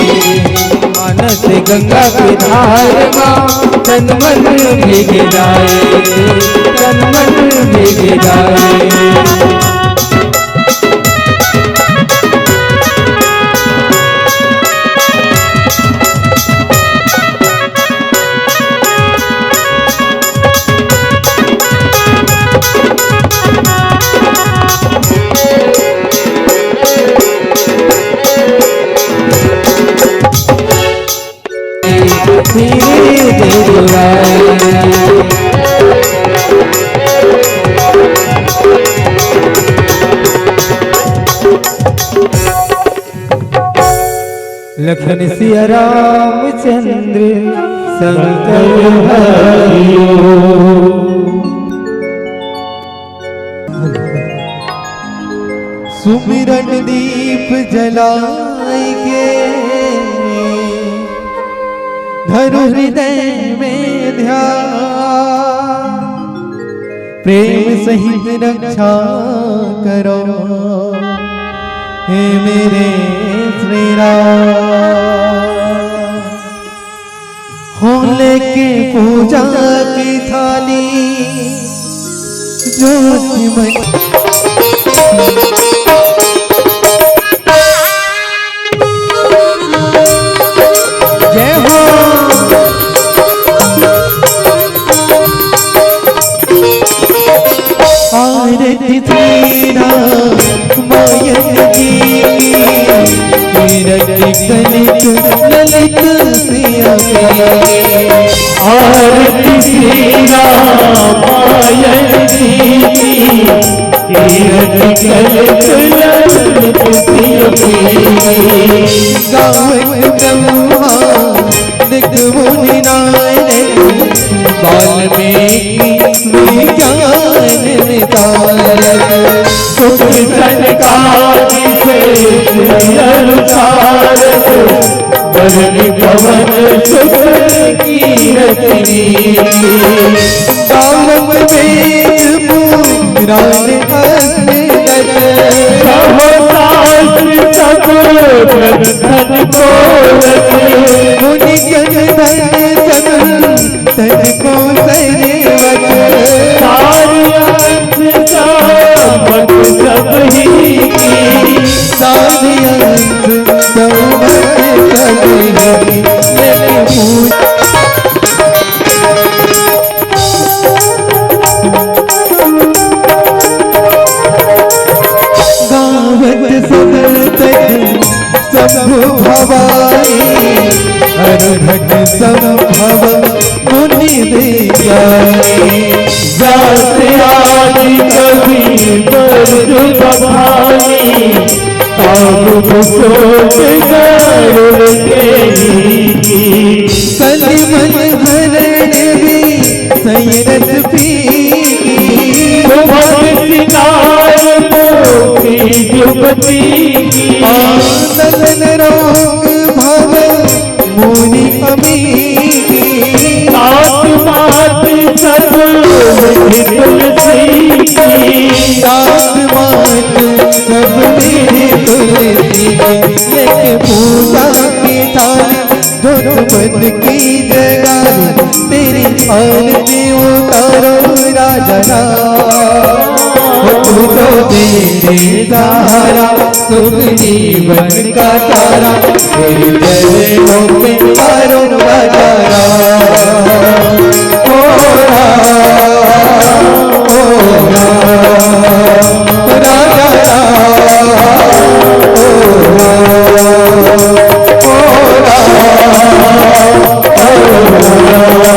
मानस गंगा के धार मा, तन मन भीग जाए, तन मन भीग जाए। लखन सिया रामचंद्र शंकर हरि ओम। सुमिरन दीप जलाय के, धरु हृदय में ध्यान। प्रेम सहित रक्षा करो, हे मेरे श्री राम। हो लेके पूजा की थाली, ज्योति में जय हो। आरती श्री रामायण जी की, कीरति कलित ललित सिया की। आरती श्री रामायण जी की, कीरति कलित ललित सिया की। गावत ब्रह्मा दिख मुनि नारद, वाल्मीकि विज्ञान विशारद। सुख सनकादि श्रेष्ठ अरु सारद, बरन पवन सुत कीरति नीति। गावत वेद पुराण अरगत। सब शास्त्र सब ग्रंथन को रचे। मुनि गण धन सब तन को सेवक। सार अंश सामक सब ही की। सार अंश सामक सब ही की। लेके पूजा गावत सब तक शंभु भवानी, अरघट संभव मुनि विज्ञानी। जात आदि कवि बरु बखानी, ताप सोच गरुड़ के नीति। कलि मन हरण भी सैरथ पी। भवन सिंगार मोती जुगती। आंदन रोग भव मुनि अमीरी। आत्मात सब निधि तुलसी की। आत्मात सब निधि तुलसी की। लेके पूजा की थाली, जोत बन की जगाई, तेरी आरती उतारो राजा राम। हो तू तो मेरे सहारा, सुख जीवन का तारा, तेरे चरणों में मारो राजा राम। ओ राम, ओ राम, राजा राम, ओ राम, ओ राम, ओ राम।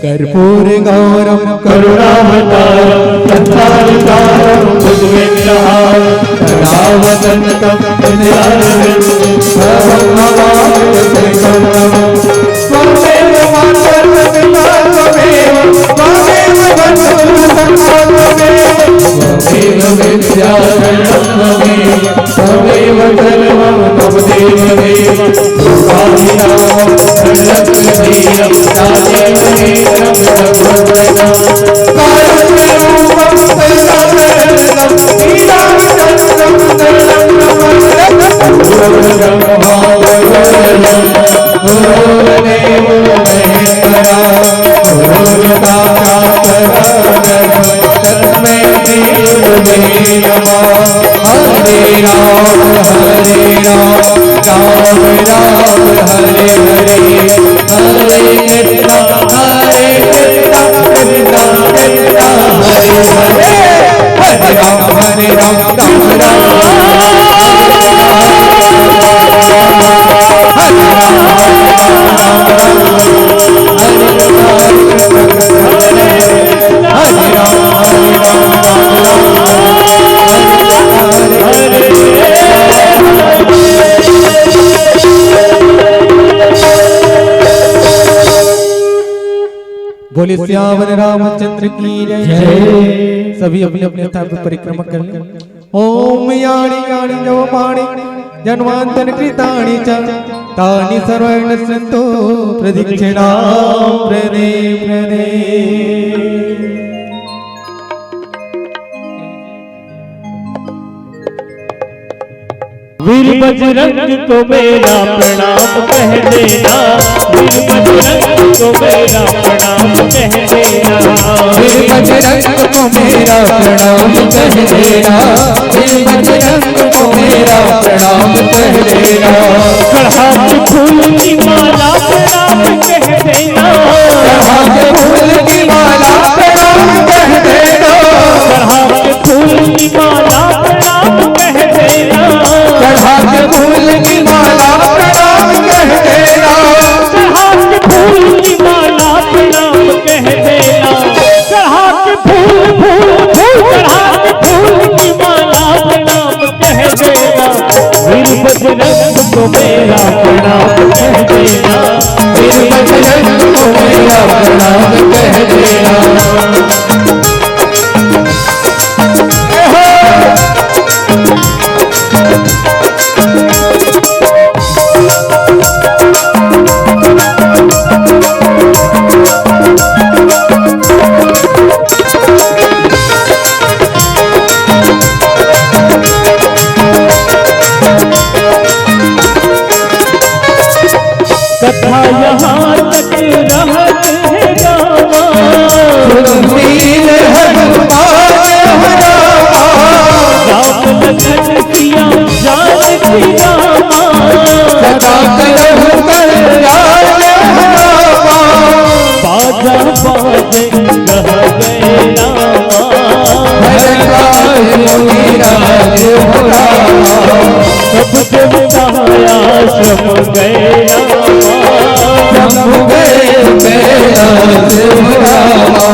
कर्पूर गौरम करुणावतारम संसारसारम भुजगेन्द्रहारम करुणावसंतम हृदयारविंदम त्वमेव माता पिता त्वमेव, त्वमेव बंधुर्भृता त्वमेव, त्वमेव विद्या द्रविणं त्वमेव, त्वमेव सर्वं मम देव देव। लोकाभिरामं धनरत्नधीरं राजेन्द्रनेत्रं रघुनन्दनं कारुण्यरूपं करुणाकरन्दं श्रीरामचन्द्रं शरणं नमस्ये। बोले सियावर रामचंद्र की जय। जय। सभी अपने अपने स्थान पर परिक्रमा कर लें। ओम यानि यानि जवमानि जन्मांतर कृतानि च तानि सर्वाणि नश्यंतु प्रदक्षिणां प्रणे प्रणे। वीर बजरंग को मेरा प्रणाम कह देना, वीर बजरंग को मेरा प्रणाम कह देना। वीर बजरंग को मेरा प्रणाम कह देना, वीर बजरंग को मेरा प्रणाम कह देना। चढ़ा के फूल की माला प्रणाम कह देना, चढ़ा के फूल की माला प्रणाम कह देना। चढ़ा के फूल की माला प्रणाम कह देना, चढ़ा के फूल की माला प्रणाम कह देना। चढ़ा के फूल की माला प्रणाम कह देना, चढ़ा के फूल, फूल, फूल, चढ़ा के फूल की माला प्रणाम कह देना। वीर बजरंग को मेरा प्रणाम कह देना, वीर बजरंग को मेरा प्रणाम कह देना। कथा यहाँ तक रहत हे रामा। सुनशील हनुमान हरामा। राम लखन सिया जानकी रामा। सदा करहु कल्याण हरामा। बाजा बाजे गह गए रामा। भरत मुनि राज हो रामा। सब देवता आश्रम गए रामा। शंभु गए कैलाश हो रामा।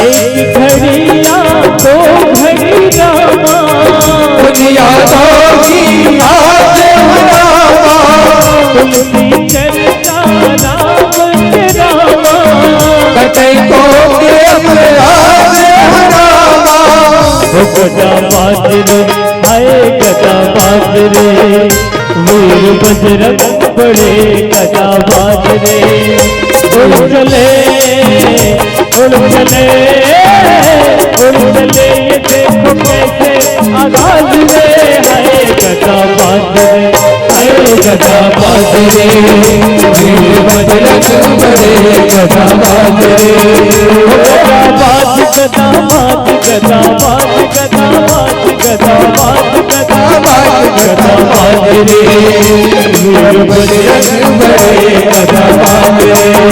एक घड़ी या दो घड़ी रामा। दुनिया दोगी आज हो रामा। तुलसी चर्चा राम के रामा। कटे को के अपराध हो रामा। हो गदा बाज रे, हाय गदा बाज रे, वीर बजरंग बड़े गदा बाज रे। उड़ चले, उड़ चले, उड़ चले, ये देखो कैसे आगाज रे। हाय गदा बाज रे, हाय गदा बाज रे, वीर बजरंग बड़े गदा बाज रे। गदा बाज, गदा बाज, गदा बाज, गदा बाज, गदा बाज, गदा बाज, गदा बाज रे। वीर बजरंग बड़े गदा बाज रे।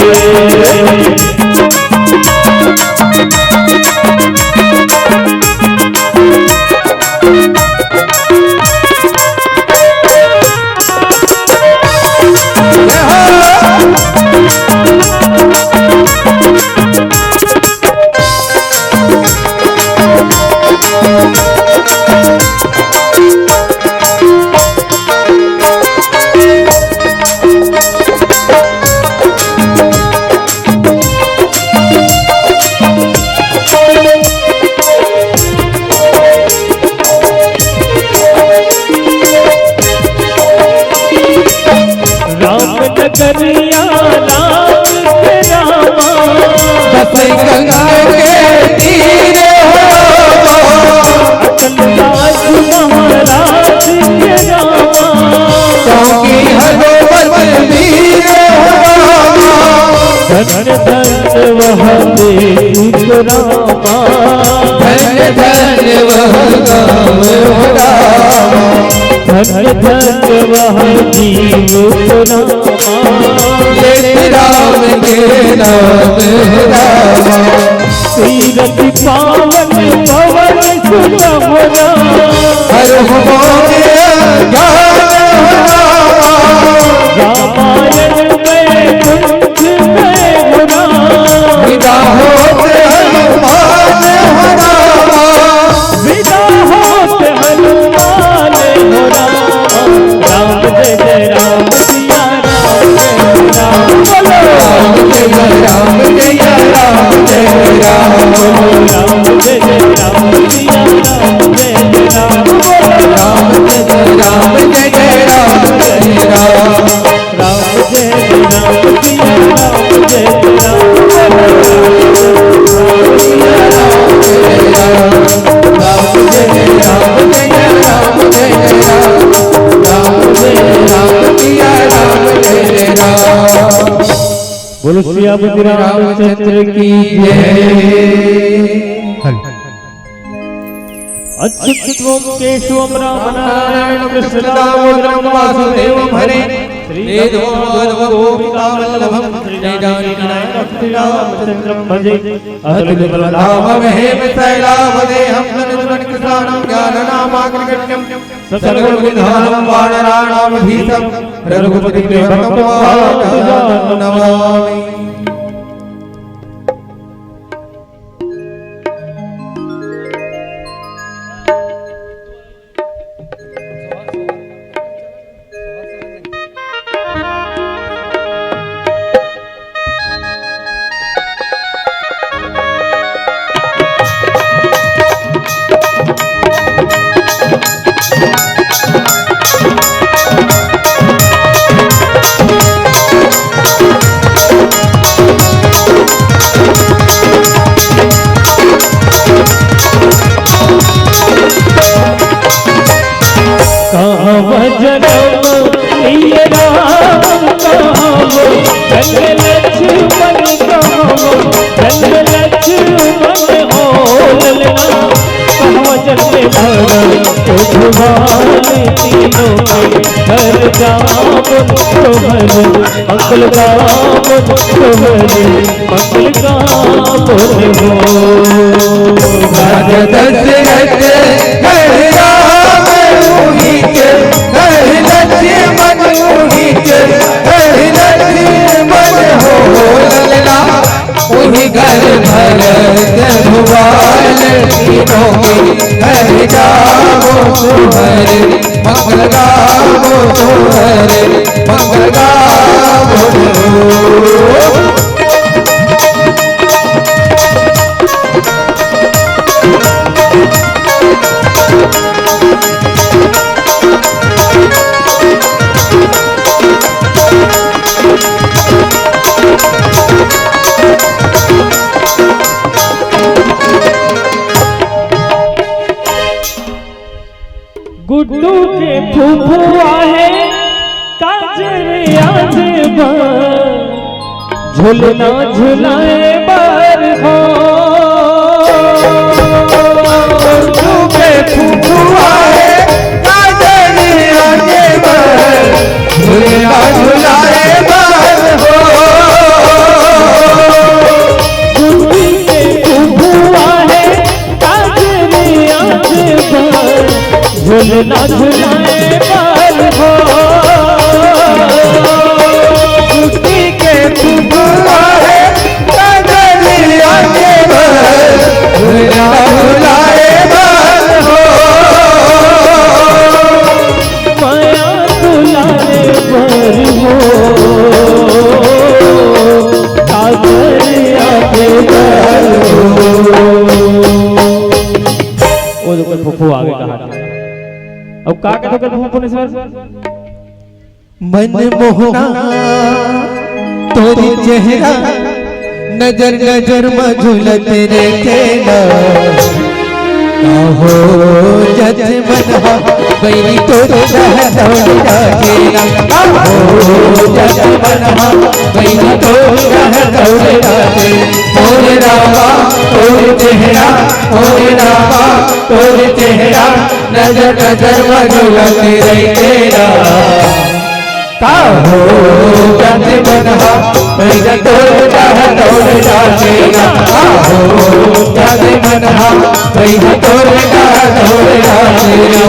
कन्हैया लाल के रामा। बस गंगा के तीर हो रामा। अचल राज महाराज के रामा। क्योंकि हनुमत वीर हो रामा। धन धन वह देश रामा। धन धन वह गाँव हो रामा। धन धन वह जीव रामा। लेत राम के नाम हो रामा। तीरथ पावन पवन सुत हो रामा। हर हो मोरे अज्ञान हो रामा। रामायण में कुंठ में हो रामा। विदा होत हनुमान हो रामा। विदा होत हनुमान हो रामा। राम जय जय राम सिया राम जय राम। बोलो। राम जय जय राम जय राम जय राम। बोलो राम जय जय राम सिया राम जय जय राम। बोलो। राम जय जय राम जय जय राम जय राम। राम जय राम सिया राम जय राम। राम जय राम जय राम जय राम। राम जय राम सिया राम जय राम। बोलो सियापति रामचंद्र की जय। अच्युतम केशवम राम नारायण कृष्ण दामोदरम वासुदेवम हरे। श्री वेदो माधव गोपिका वल्लभम श्री जानकी नायक श्री रामचंद्रम भजे। अतुलित बलधामम हेम शैलावदेहम नन कृष्णानम ज्ञान नामाग्रगण्यम सकल विधानम वानराणाम भीषम रघुपति प्रेम नमामि। कहाँ जन्म लिए राम कहाँ वो, जन्म लक्ष्मण कहाँ वो, जन्म लक्ष्मण हो ललना। कहाँ जन्म भरत भगवान तीनों के घर जावन तोहर मंगल गावन तोहर मंगल गावन हो। राजा दशरथ घर राम उही के, घर लक्ष्मण उही के, घर लक्ष्मण हो ललना। उही घर भरत भगवान तीनों के, घर जावो तोहर मंगल गावो तोहर मंगल गावो। गुड्डू के फुफुआ हे काजर आज बा, झुलना झुलाए बर हो। गुड्डू के फुफुआ हे काजर आज बा, झुलना झुलाए बर हो। गुड्डू के फुफुआ हे काजर आज बा, झुलना झुलाए बर हो। गुड्डी के फुफुआ हे काजर आज बा, झुलना झुलाए बर हो। माया दुलारे बर हो, काजर आज बा। ओ तो कोई फुफू आगे कहा। अब का कहत ओकर फुफू ने सर? मनमोहना तोर चेहरा, नजर नजर म झूलत रहिथे ना। आहो जत मन हा बहिनी तोर डहर दौड़ जाथे ना। आहो जत मन हा बहिनी तोर डहर दौड़ जाथे। मोर रामा तोर चेहरा, मोर रामा तोर चेहरा, नजर नजर म झूलत रहिथे ना। का हो जत मन हा बहिनी तोर डहर दौड़ जाथे ना। का हो जत मन हा बहिनी तोर डहर दौड़ जाथे ना।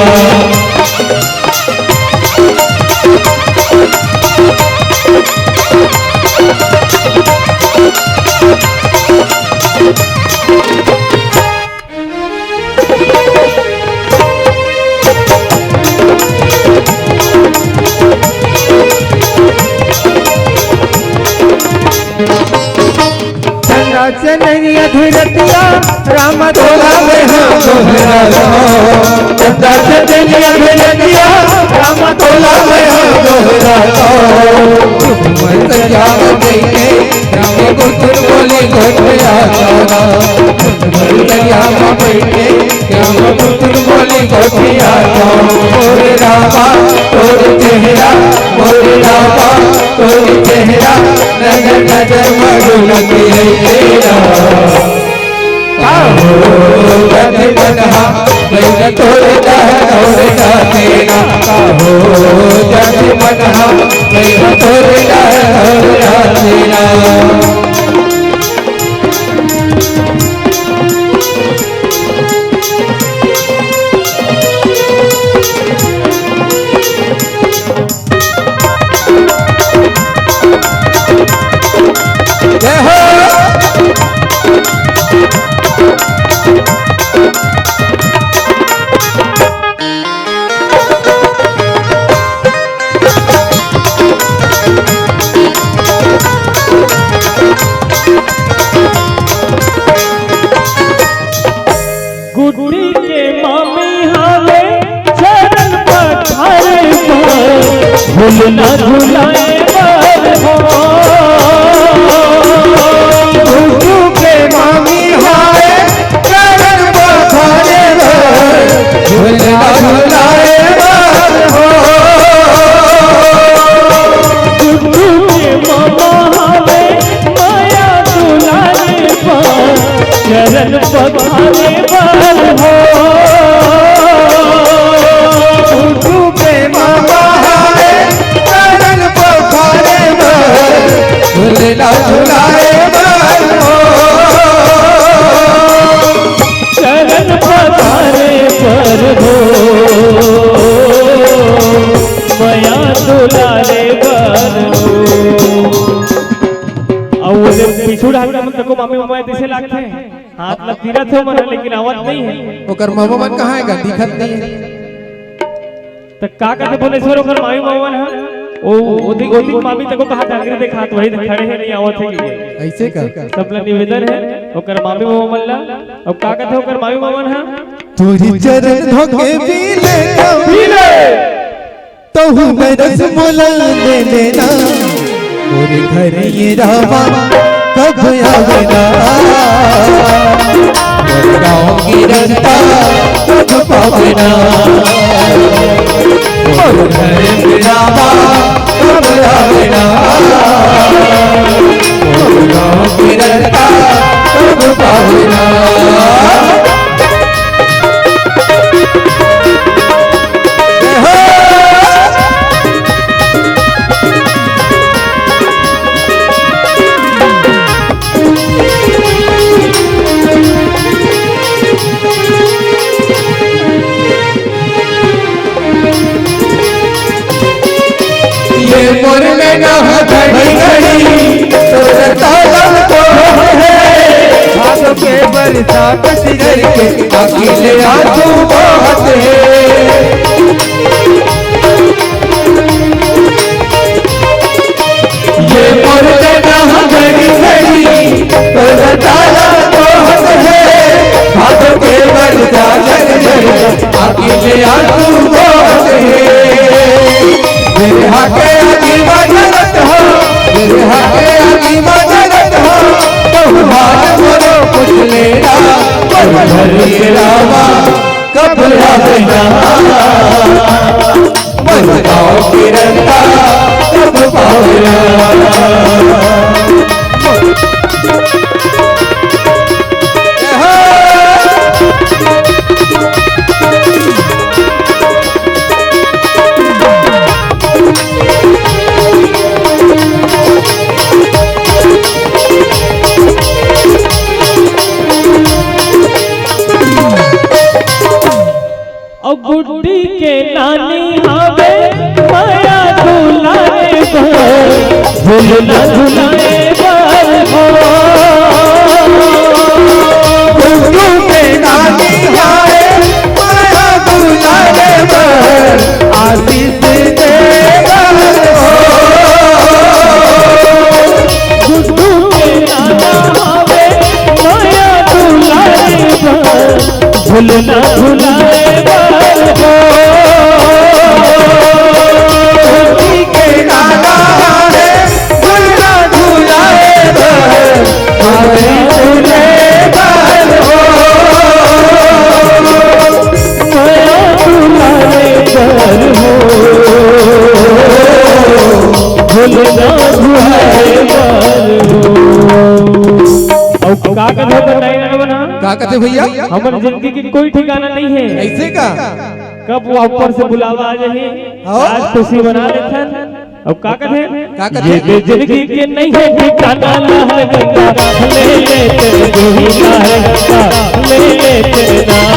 चंदा चनैया धुरतिया, रामा तोला में हम दोहराओ। चंदा चनैया धुरतिया, रामा तोला में हम दोहराओ। मन सजाव कइके, राम गुथुर बोले गोठिया जाना। मन सजाव कइके, राम गुथुर बोले गोठिया जाओ। मोर रामा तोर चेहरा, मोर रामा तोर चेहरा, नजर नजर म झूलत रहिथे ना। का हो जत मन हा बहिनी तोर डहर दौड़ जाथे ना। का हो जत मन हा बहिनी तोर डहर दौड़ जाथे ना। जय हो। गुड्डी के मामी हावे चरण पखारे बर, झुलना झुलाए बर हो। गुड्डू के मामी हावे चरण पखारे बर, झुलना झुलाए बर हो। गुड्डू के मामा हावे मया दुलारे बर, चरण पखारे बर हो। गुड्डू के मामा हावे चरण पखारे बर, झुलना झुलाए बर हो। चरण पखारे बर हो, मया दुलारे बर हो। अउ ओदे पीछू डहर के मन तको मामी ममा तइसे लागथे। हाथ ला तीरत हे मन, लेकिन आवत नइ हे। ओकर ममा मन कहाँ हे गा? दिखत नइ हे। त का कथे भुवनेश्वर, ओकर मामी ममा मन ह? ओ, ओती, ओती मामी तको कहा, ढंगरी देखात, वही खड़े हे, नइ आवत हे कि। अइसे का? सबला निवेदन हे, ओकर मामी ममा मन ला। अब का कथे ओकर मामी ममा मन ह? तोरी चरण धोके पी ले, पी ले। तहु में रस मोला ले लेना, मोर घर ये रामा कब आवेना, मोर गाँव की रंता कब पावेना, मोर घर ये रामा कब आवेना, मोर गाँव की रंता कब पावेना। ये मोर में ना घड़ी घड़ी तोर ताला तो है। आंसू के बरसात करके अकेले आंसू बहत हे। ये मोर में ना घड़ी घड़ी तोर ताला तो है। आंसू के बरसात करके अकेले आंसू बहत हे। मेरे हाथे घर के रावा कब आवेला, मन गाँव के रंगा कब पावेला। अउ गुड्डी के नानी हावे, मया दुलारे बर, झुलना झुलाए बर हो। गुड्डू के नानी हावे, मया दुलारे बर, आशीष दे बर हो। गुड्डू के नाना हावे, मया दुलारे बर, झुलना झुलाए बर हो। गुड्डू के नाना हावे, झुलना झुलाए बर, आशीष दे बर हो। मया दुलारे बर हो, झुलना झुलाए बर हो। अउ का कथे ओकर नाई नाई बना? का कथे भैया? हमर जिंदगी के कोई ठिकाना नहीं है। ऐसे का? कब वो ऊपर से बुलावा आ जाही, हाँ। आज खुशी मना लेथन। अब का कथे? का कथे? ये दे जिंदगी के नहीं है ठिकाना, लहर गंगा ले ले तेरे जो ही लहर गंगा ले ले तेरे नाम।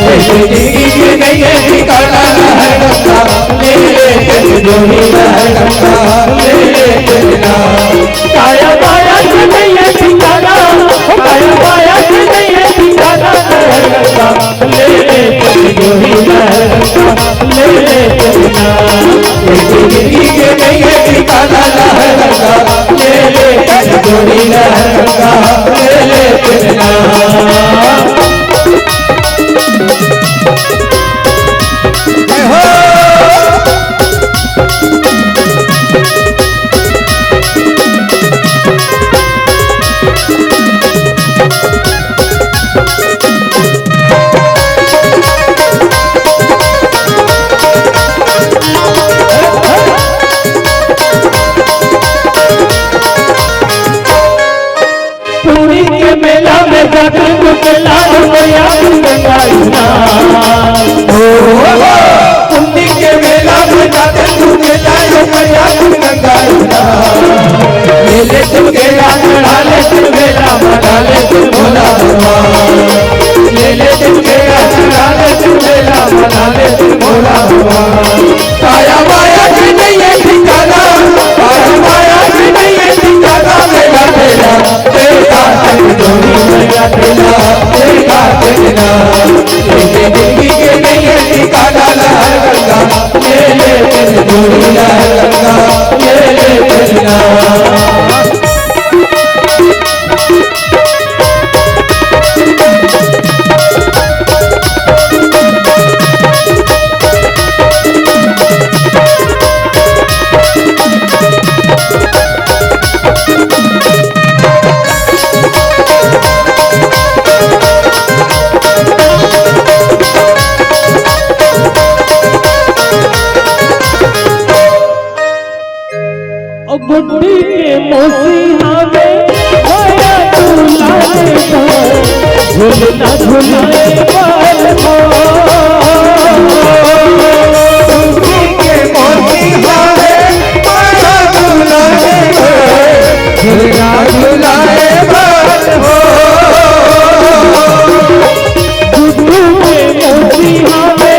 ये दे जिंदगी के नहीं है ठिकाना, लहर गंगा ले ले तेरे जो ही लहर गंगा ले ले तेरे नाम। काया माया के नहीं है ठिकाना, ओ काया माया के नहीं है ठिकाना, लहर गंगा ले ले तेरी जोड़ी लहर गंगा, ले ले तेरी नाम। ये जिंदगी के नहीं है ठिकाना लहर गंगा, ले ले तेरी जोड़ी लहर गंगा, ले ले तेरी नाम। जय हो। पुरी के मेला में जाके तू के लाल मैया की गंगा स्नान। ओ हो हो। पुरी के मेला में जाके तू के लाल मैया की गंगा स्नान। ले ले तू के लाल चढ़ा ले तू मेला मना ले तू भोला भगवान। ले ले तू के लाल चढ़ा ले तू मेला मना ले तू भोला भगवान। काया माया के नहीं है ठिकाना, काया माया के नहीं है ठिकाना, मेरा ठेला, तेरा तक जोड़ी मेरा ठेला, तेरा ठेला। तेरे जिंदगी के नहीं है ठिकाना, लहर गंगा, ले ले तेरे जोड़ी लहर गंगा, ले ले तेरे नाम। ओ गुड्डी के मौसी हावे, होया दुलारे बर, झुलना झुलाए बर हो। गुड्डी के मौसी हावे, होया दुलारे बर, झुलना झुलाए बर हो। गुड्डू के मौसी हावे,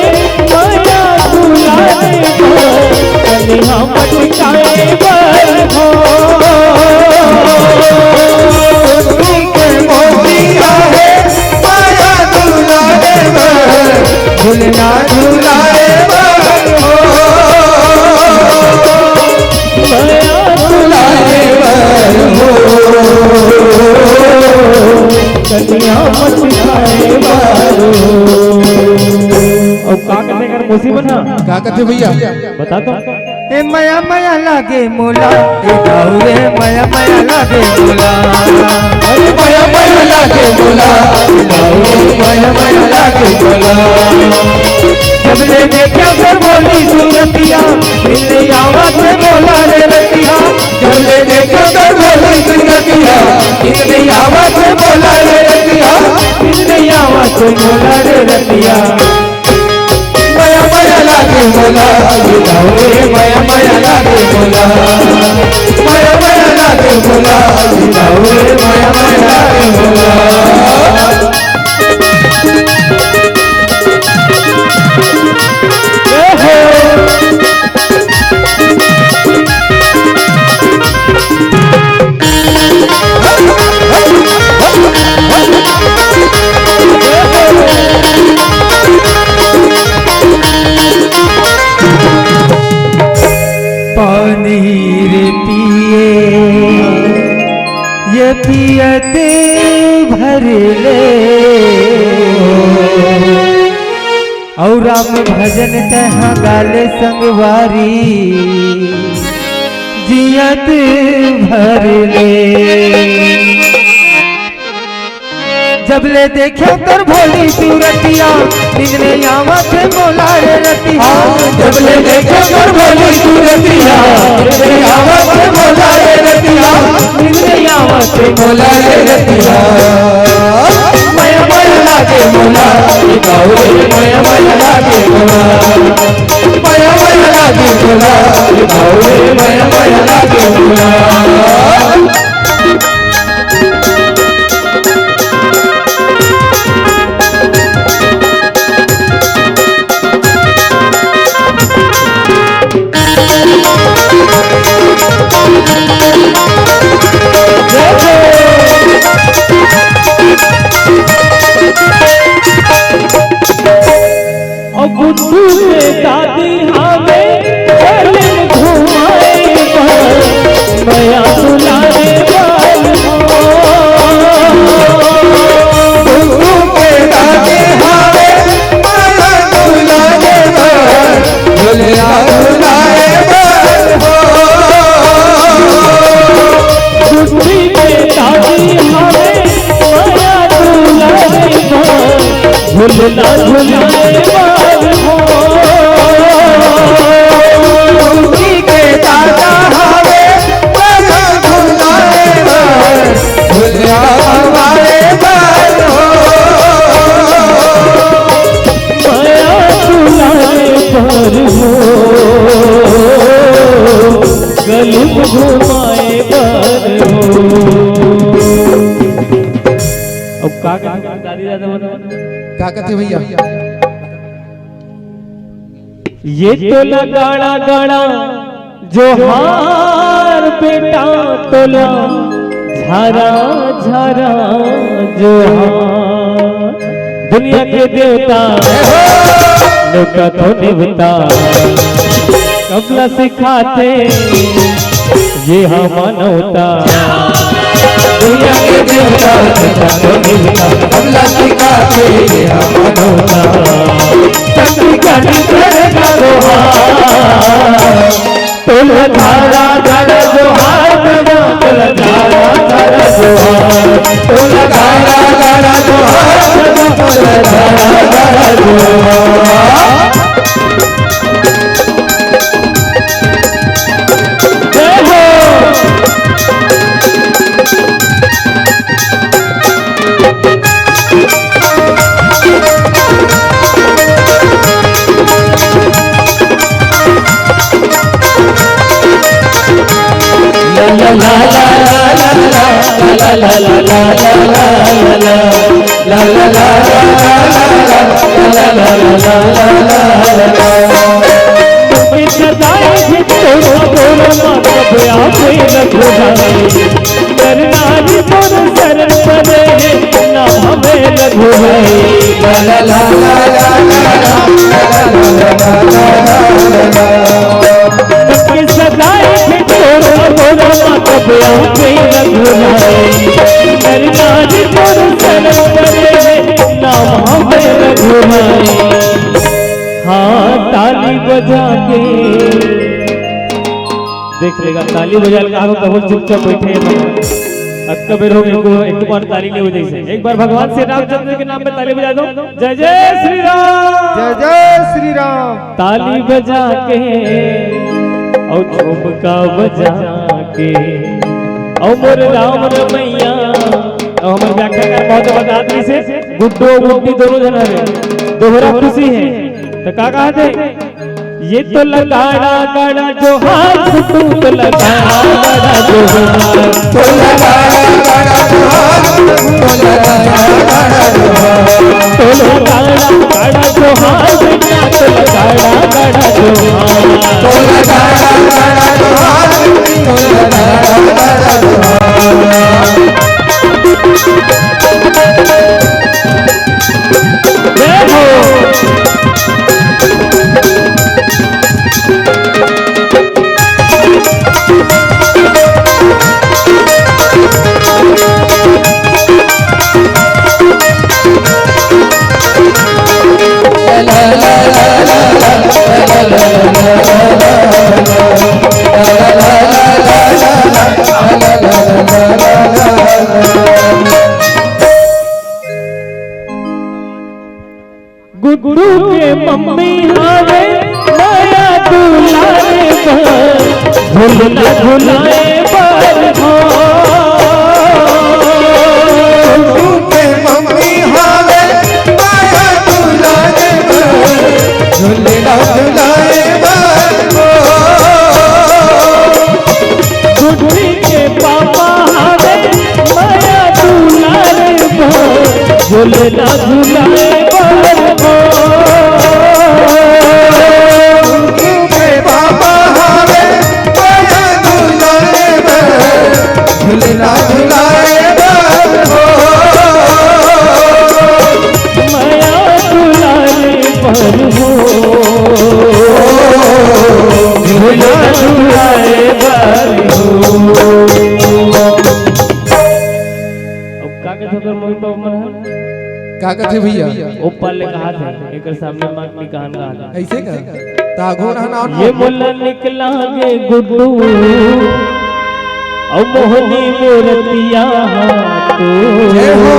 मया दुलारे बर, कनिहा मटकाए बर हो। गुड्डू के मौसी हावे, मया दुलारे बर, झुलना झुलाए बर हो। मया दुलारे बर हो। कनिहा मटकाए बर हो। अउ का कथे कर मौसी मन ह? का कथे भैया? बता तो। ए मया मया लागे मोला, ए दाऊ रे मया मया लागे मोला। अरे मया मया लागे मोला, ए दाऊ रे मया मया लागे मोला। जब ले देखा तोर भोली सूरतिया, मिलने आवा थे मोला रे रतिया। जब ले देखा तोर भोली सूरतिया, मिलने आवा थे मोला रे रतिया। मिलने आवा थे मोला रे रतिया। मया मया लागे मोला, ए दाऊ रे मया मया लागे मोला। मया मया लागे मोला, ए दाऊ रे मया मया लागे मोला। ए हो। पानी रे पिए, ये पियत भर ले। अउ राम भजन तैहा गाले संगवारी, जियत भर ले। जब ले देखे तोर भोली सूरतिया, नींद नइ आवत हे मोला रे रतिया। हाँ, जब ले देखे तोर भोली सूरतिया, नींद नइ आवत हे मोला रे रतिया। नींद नइ आवत हे मोला रे रतिया। मया मया लागे मोला, ए दाऊ रे मया मया लागे मोला। मया मया लागे मोला, ए दाऊ रे मया मया लागे मोला। अउ गुड्डू के दादी हावे, फिल्म घुमाए बर, मया बुलाए बर हो। गुड्डू के दादी हावे, मया बुलाए बर, भोलिया बुलाए बर हो। गुड्डी के दादी हावे, मया बुलाए बर, झुलना झुलाए बर हो। गुड्डी के दादा हावे, मया बुलाए बर, झुलना झुलाए बर हो। मया बुलाए बर हो, गली में घुमाए बर हो। अब का कथे दादी दादा मन? का कथे भैया? ये तोला गाड़ा गाड़ा जोहार बेटा, तोला झारा झारा जोहार। दुनिया के देवता, जय हो। नेवता तो नेवता, कबला सिखाथे ये हा मानवता। दुनिया के देवता, नेवता तो नेवता, कबला सिखाथे ये हा मानवता। शक्ति का निकलेगा दोहा। तोला धारा धारा जोहार, तोला धारा धारा जोहार, तोला धारा धारा जोहार, तोला धारा धारा जोहार। जय हो। हाँ, ताली बजा के देख लेगा, ताली बजा लेगा, आप बहुत चुपचाप बैठे हैं। अब कबे लोग एक, एक बार ताली नहीं बजाई से। एक बार भगवान श्री रामचंद्र के नाम पे ताली बजा दो। जय जय श्री राम। जय जय श्री राम। ताली बजा के और झुमका बजा के और मोर राम रमैया। और हमर व्याख्याकार महोदय बता दी से गुड्डो गुड्डी दोनों जना रे दोहरा खुशी है। तो का कहा थे? ये तो लगाड़ा गाड़ा जो हाथ फुटू तो लगाड़ा गाड़ा जो हाथ। तो लगाड़ा गाड़ा जो हाथ, तो लगाड़ा गाड़ा जो हाथ। तो लगाड़ा गाड़ा जो हाथ, तो लगाड़ा गाड़ा जो हाथ। तो लगाड़ा गाड़ा जो हाथ, तो लगाड़ा गाड़ा जो हाथ। जय हो। गुड्डू के मम्मी हावे मया दुलारे बा, झुलना झुलाए बर हो। गुड्डू के मम्मी हावे मया दुलारे बा, झुलना झुलाए बर हो। गुड्डी के पापा हावे मया दुलारे बा, झुलना झुलाए बर हो। गुड्डी के पापा हावे मया दुलारे बा, झुलना झुलाए बर हो। मया दुलारे बर हो। झुलना झुलाए बर हो। अब का कथे तोर मम्मी पापा मन ह? का कथे भैया? ऊपर ले कहा थे, एकर सामने माँ के कहान कहा थे। ऐसे का? ताघो रहना और ये मोला निकला गे गुड्डू, और मोहनी मूरतिया तू। जय हो।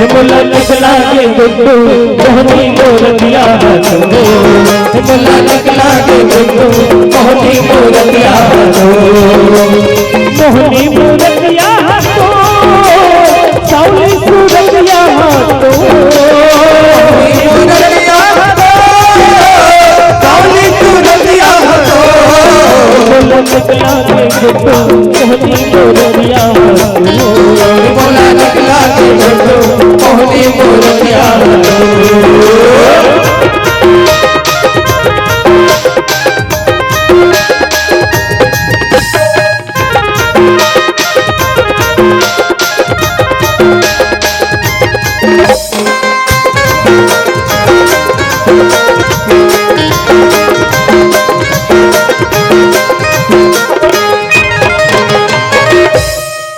मोला निकला के गुड्डू, मोहनी मूरतिया तू। मोला निकला के गुड्डू, मोहनी मूरतिया तू। मोहनी मूरतिया तू, सावली सूरतिया तू। मोहनी मूरतिया तू, सावली सूरतिया तू। मोला निकला के गुड्डू, मोहनी मूरतिया तू। मोला निकला के गुड्डू, मोहनी मूरतिया तू।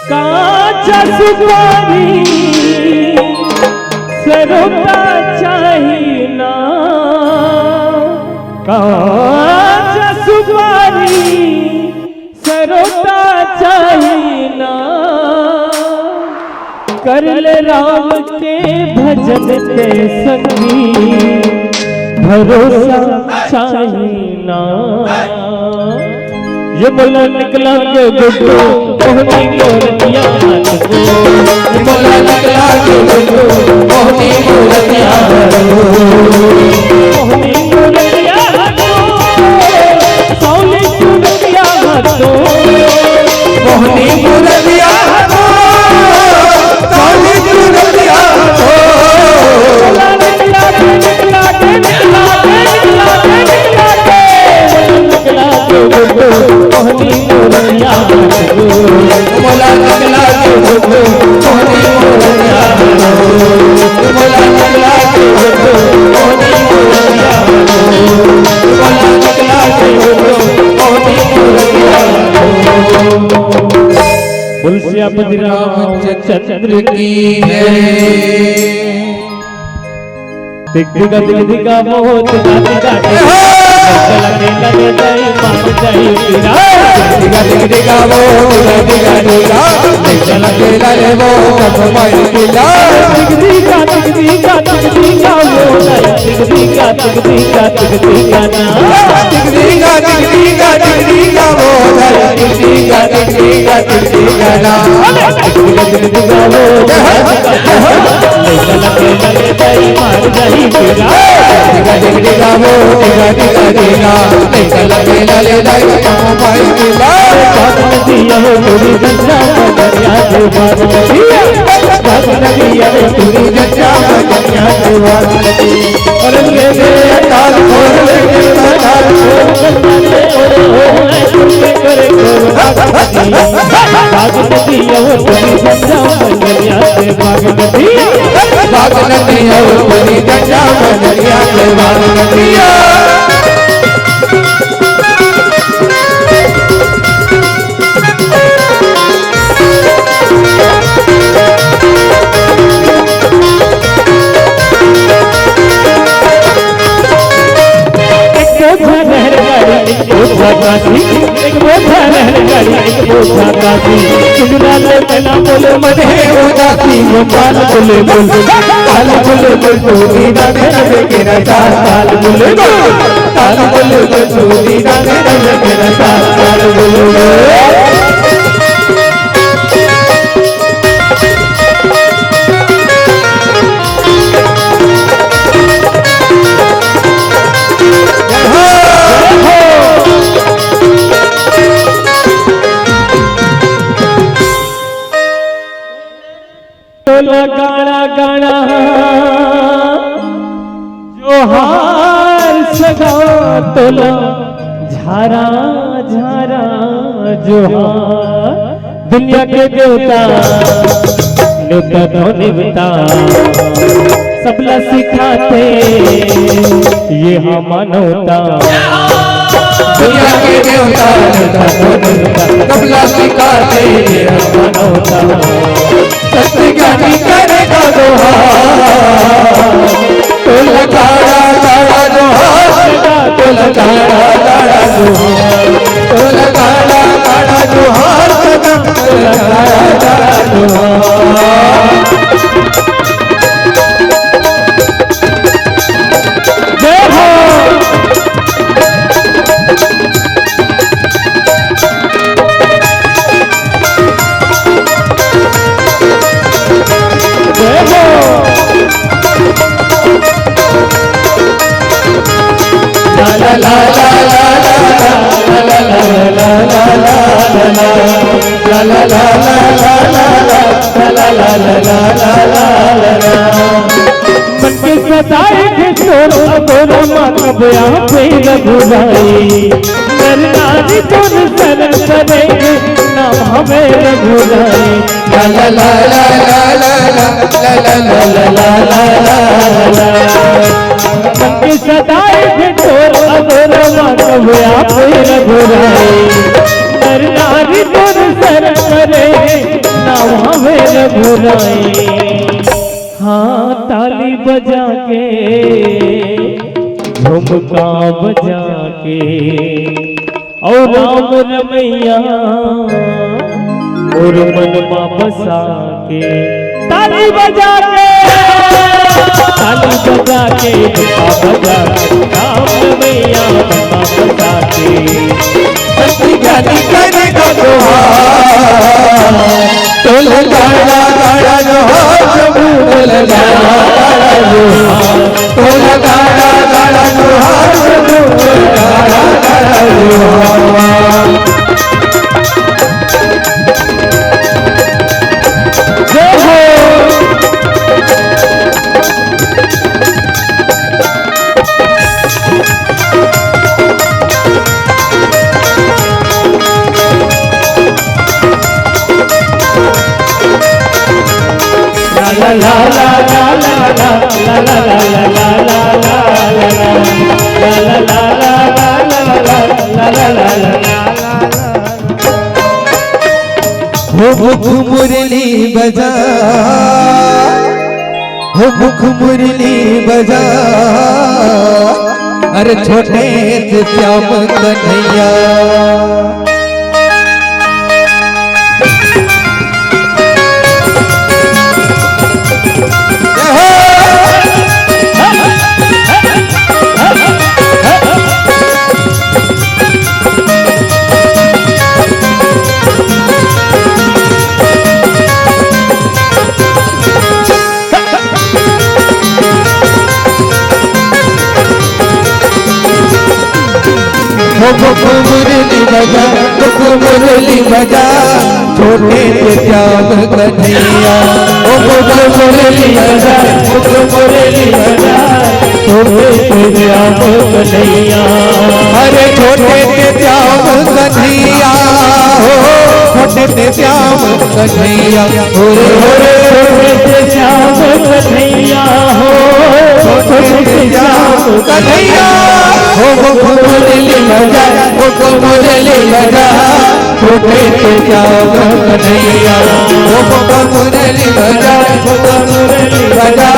काचा सुपारी सरोटा चाही ना, काचा सुपारी सरोटा चाही ना, कर ले राम के भजन ते संगी, भरोसा चाही ना। ये मोला निकला के गुड्डू, मोहनी मूरतिया तू। ये मोला निकला के गुड्डू, मोहनी मूरतिया तू। मोहनी मूरतिया तू, सावली सूरतिया तू। मोहनी मूरतिया तू, सावली सूरतिया तू। निकला के, निकला के, निकला के, निकला के, निकला के गुड्डू, मोहनी मूरतिया तू। मोला निकला के गुड्डू, मोहनी मूरतिया तू। की जय। दिग दिगा दिग दिगा वो दिगा दिगा दिगा। चला के लगे जाई मार जाई पीरा। दिग दिगा दिग दिगा वो दिगा दिगा दिगा। चला के लगे वो सब माई पीरा। दिग दिगा दिग दिगा दिग दिगा वो दिग दिगा दिग दिगा दिग दिगा ना। दिग दिगा दिग दिगा दिग दिगा वो दिग दिगा दिग दिगा दिग दिगा ना। दिग दिगा दिग दिगा वो लइका लगे लगे दाई मार जाई बेरा। दिगा दिग दिगा वो दिगा दिगा दिगा। लइका लगे लगे दाई मार जाई बेरा। बात नदिया हो पूरी गंगा मगरिया जो बात नदिया। बात नदिया हो पूरी गंगा मगरिया जो बात नदिया। अरे ले ले ताल खोल ले ताल खोल। अरे हो मैं तुमसे करे करो। बात नदिया हो पूरी गंगा मगरिया से बात नदिया। बात नदिया हो पूरी गंगा मगरिया से बात नदिया। एक बोझा लहर गाड़ी, एक बोझा काशी, एक बोझा लहर गाड़ी, एक बोझा काशी। चुनरा ले मैना बोले मन है उदासी, वो ताल बोले बोल, ताल बोले बोल, तू दीदा मेरा बेकेरा ताल, ताल बोले बोल, ताल बोले बोल, तू दीदा मेरा बेकेरा ताल, ताल बोले बोल। तोला गाड़ा गाड़ा जोहार सगा, तोला झारा झारा जोहार। दुनिया के देवता नेवता तो नेवता, सबला सिखाथे ये हा मानवता। दुनिया के देवता नेवता तो नेवता, सबला सिखाथे ये हा मानवता। सत्य ज्ञानी करेगा दोहा। तोला गाड़ा गाड़ा जोहार, तोला गाड़ा गाड़ा जोहार, तोला गाड़ा गाड़ा जोहार, तोला गाड़ा गाड़ा जोहार। जय हो। मन के सताए के चोर अगोर मानव यहाँ पे रघुराई। नर नारी तोर शरण करेंगे, नाम हमें रघुराई। ला ला ला। मन के सताए के चोर अगोर मानव यहाँ पे रघुराई। नर नारी तोर शरण करेंगे, नाम हमें रघुराई। हाँ, ताली बजा के, झुमका बजा के, अउ राम रमैया मोर मन मा बसा के। ताली बजा के, ताली बजा के, झुमका बजा के, राम रमैया मन मा बसा के। सत्य ज्ञानी करेगा दोहा। तोला गाड़ा गाड़ा जोहार प्रभु, तोला गाड़ा गाड़ा जोहार, तोला गाड़ा गाड़ा जोहार प्रभु, तोला गाड़ा गाड़ा जोहार। जय हो। हो मुख मुरली बजा, हो मुख मुरली बजा, अरे छोटे से श्याम कन्हैया। हो मुख मुरली बजा, मुख मुरली बजा, छोटे से श्याम कन्हैया। हो मुख मुरली बजा, मुख मुरली बजा, छोटे से श्याम कन्हैया। अरे छोटे से श्याम कन्हैया हो, छोटे से श्याम कन्हैया। हो रे हो रे छोटे से श्याम कन्हैया हो, छोटे से श्याम कन्हैया। हो मुख मुरली बजा, मुख मुरली बजा, छोटे से श्याम कन्हैया। हो मुख मुरली बजा, मुख मुरली बजा,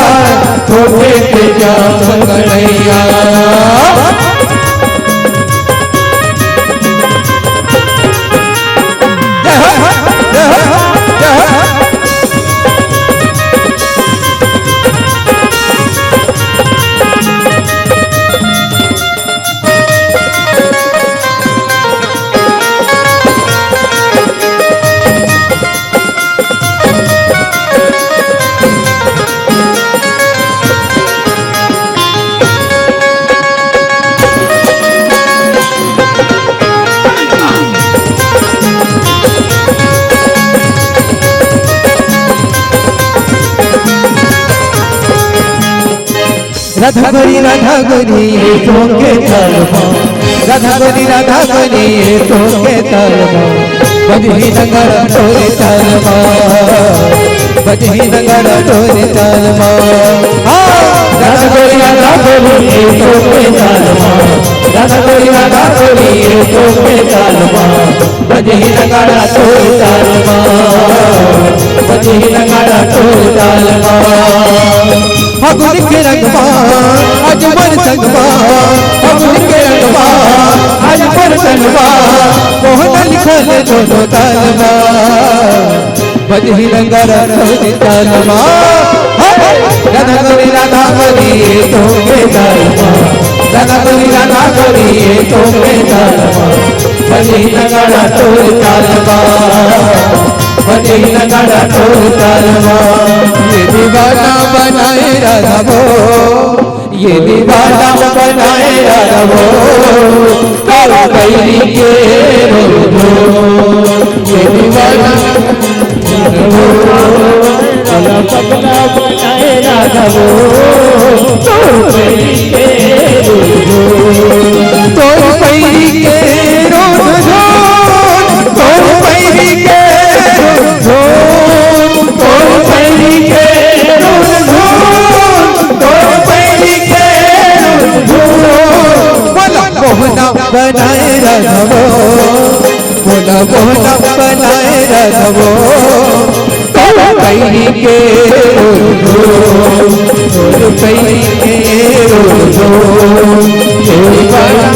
छोटे से श्याम कन्हैया। राधा गोरी, राधा गोरी, ये तोके ताल मा। राधा गोरी, राधा गोरी, ये तोके ताल मा। बजही नगाड़ा तोरे ताल मा, बजही नगाड़ा तोरे ताल मा। हाँ। राधा गोरी, राधा गोरी, ये तोके ताल मा। राधा गोरी, राधा गोरी, ये तोके ताल मा। बजही नगाड़ा तोरे ताल मा, बजही नगाड़ा तोरे ताल मा। फागुन के रंग मा, आज मोर संग मा। फागुन के रंग मा, आज मोर संग मा। मोहन लिखल दोनों ताल मा। बजही नगाड़ा तोरे ताल मा। हे! राधा गोरी, राधा गोरी, ये तोके ताल मा। राधा गोरी, राधा गोरी, ये तोके ताल मा। बजही नगाड़ा तोरे ताल मा। बजही नगाड़ा तोरे ताल मा। ये दीवाना बनाए राधा वो। ये दीवाना बनाए राधा वो, तोर पैरी के रोज। ये दीवाना बनाए राधा वो, तोर पैरी के रोज। तोर पैरी के रोज, तोर पैरी के रोज, तोर पैरी के रोज। तोर पैरी के झूम, बोला मोहना बनाए राधा वो, बोला मोहना बनाए राधा वो। तोर पैरी के झूम, तोर पैरी के झूम, ये बड़ा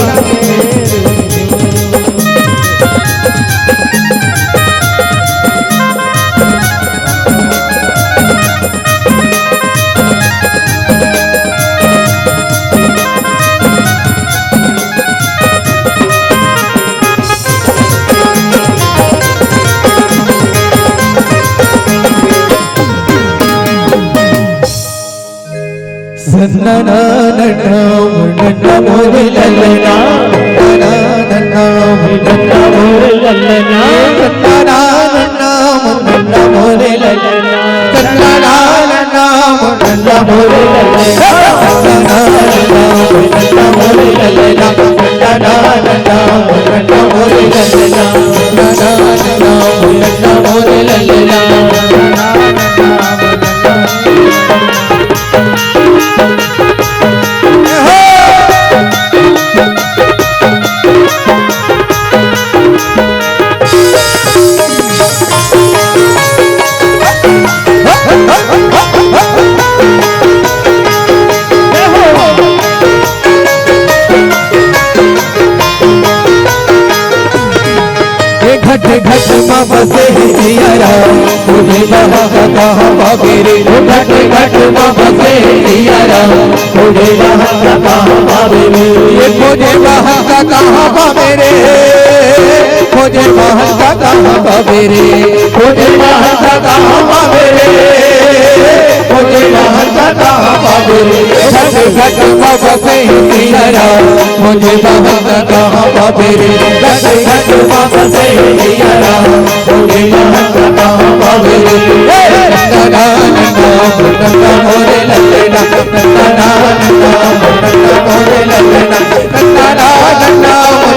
सन्ना ना नन्ना मुन्ना मोरे ललना, सन्ना ना नन्ना मुन्ना मोरे ललना, सन्ना ना नन्ना मुन्ना मोरे ललना, सन्ना ना नन्ना मुन्ना मोरे ललना, सन्ना ना नन्ना मुन्ना मोरे ललना, सन्ना ना नन्ना मुन्ना मोरे ललना, सन्ना ना नन्ना मुन्ना मोरे ललना। घट मा बसे हे जियरा, मुझे वहाँ का कहाँ पावे रे। घट घट मा बसे हे जियरा, मुझे वहाँ का कहाँ पावे रे। ये मुझे वहाँ का कहाँ पावे रे, मुझे वहाँ का कहाँ पावे रे। मुझे वहाँ का कहाँ पावे रे, मुझे वहाँ का कहाँ पावे रे। घट घट मा बसे हे जियरा, मुझे वहाँ का कहाँ पावे रे। घट घट मा बसे हे जियरा, मुझे वहाँ का कहाँ पावे रे। नंदा नंदा नंदा मोरे ललना, नंदा नंदा नंदा मोरे ललना, नंदा नंदा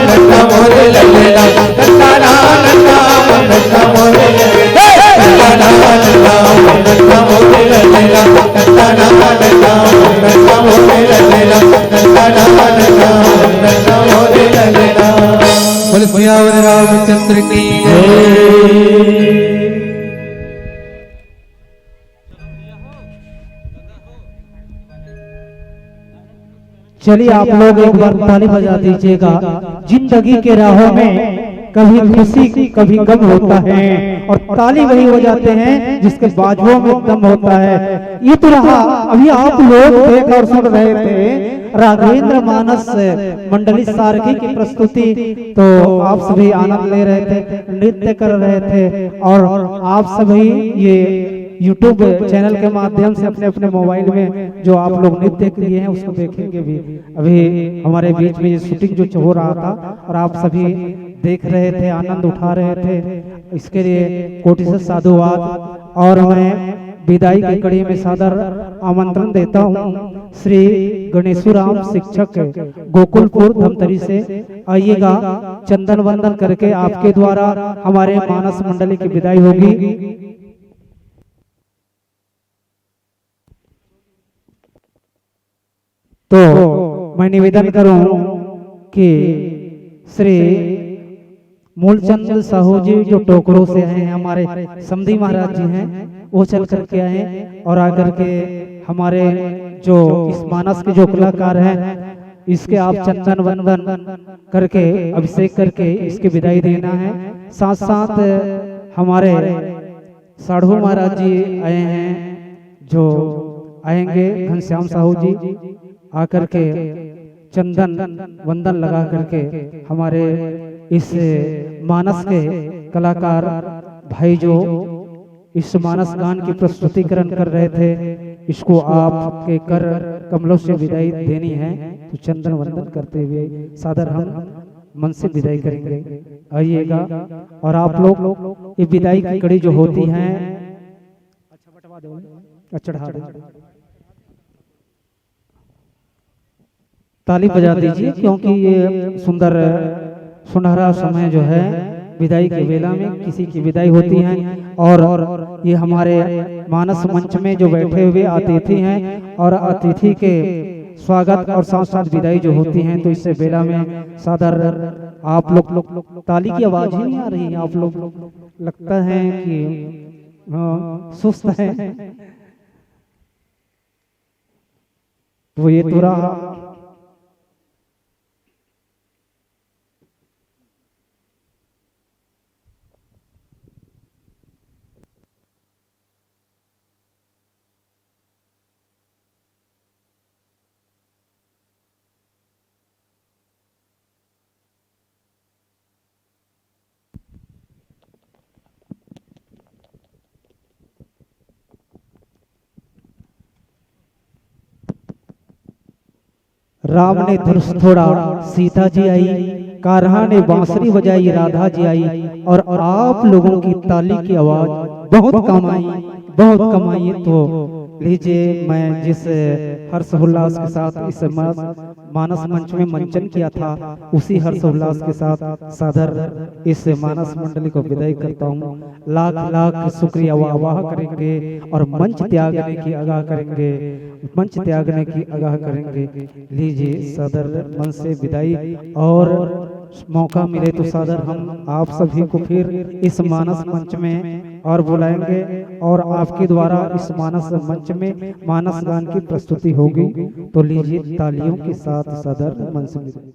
नंदा मोरे ललना, नंदा नंदा नंदा मोरे ललना, नंदा नंदा नंदा मोरे ललना, नंदा नंदा नंदा मोरे ललना, नंदा नंदा नंदा मोरे ललना। बोले सियावर रामचंद्र की जय। चलिए, आप लोग एक बार ताली बजा दीजिएगा। जिंदगी के राहों में कभी खुशी, कभी गम होता है, और ताली वही बजाते हैं जिसके बाजुओं में दम होता है। ये तो रहा, अभी आप लोग देख और सुन रहे थे राघवेंद्र मानस मंडली सारखी की प्रस्तुति, तो आप सभी आनंद ले रहे थे, नृत्य कर रहे थे, और आप सभी ये YouTube चैनल के माध्यम से अपने अपने मोबाइल में जो आप लोग नृत्य किए हैं, उसको देखेंगे भी। अभी हमारे बीच में ये शूटिंग जो हो रहा था और आप सभी देख रहे थे, आनंद उठा रहे थे, इसके लिए कोटि से साधुवाद। और मैं विदाई की कड़ी में सादर आमंत्रण देता हूँ श्री गणेशु राम शिक्षक, गोकुलपुर धमतरी से। आइएगा, चंदन वंदन करके आपके द्वारा हमारे मानस मंडली की विदाई होगी। तो मैं निवेदन करूं कि श्री मूलचंद साहू जी जो टोकरो से आए हैं, हमारे समधी महाराज जी हैं, वो चल करके आए हैं और आकर के हमारे जो इस मानस के जो कलाकार हैं, इसके आप चंदन वंदन करके, अभिषेक करके इसकी विदाई देना है। साथ साथ हमारे साढ़ू महाराज जी आए हैं, जो आएंगे, घनश्याम साहू जी आकर के चंदन वंदन लगा करके हमारे इस मानस के कलाकार भाई जो इस मानस गान की प्रस्तुतिकरण कर रहे थे, इसको आपके कर कमलों से विदाई देनी है। तो चंदन वंदन करते हुए सादर हम मन से विदाई करेंगे। आइएगा, और आप लोग ये विदाई की कड़ी जो होती है, अच्छा, चढ़ा दो। ताली बजा दीजिए, क्योंकि ये सुंदर सुनहरा समय जो है विदाई के बेला में किसी की विदाई होती है, और ये हमारे मानस मंच में जो बैठे हुए अतिथि हैं और अतिथि के स्वागत और साथ साथ विदाई जो होती है, तो इससे बेला में सादर आप लोग, लोग ताली की आवाज ही नहीं आ रही है, आप लोग लगता है कि, हाँ, सुस्त है। तो ये तो रहा। राम ने धनुष छोड़ा, सीता जी आई, कान्हा ने बांसुरी बजाई, राधा जी आई, और आप लोगों की ताली की आवाज बहुत कम आई, बहुत कम आई। तो लीजिए, मैं जिस हर्षोल्लास के साथ इस मा-, मानस मंच में मंचन किया था, उसी हर्षोल्लास के साथ सादर इस मानस मंडली को विदाई करता हूँ। लाख लाख शुक्रिया वाह वाह करेंगे और मंच त्यागने की आगाह करेंगे, मंच त्यागने की आगाह करेंगे। लीजिए, सादर मन से विदाई, और मौका मिले तो सादर हम आप सभी को फिर इस मानस मंच में और बुलाएंगे, और आपके द्वारा इस मानस मंच में मानस गान की प्रस्तुति होगी। तो लीजिए, तालियों के साथ सादर मन से विदाई।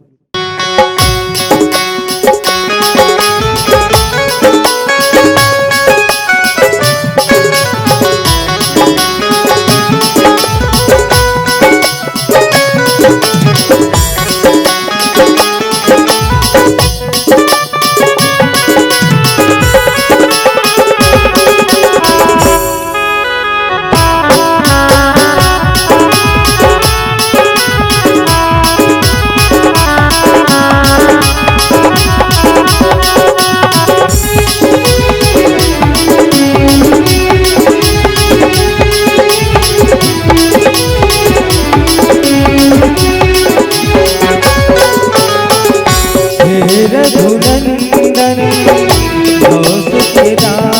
रघुनंदन भव सुत राम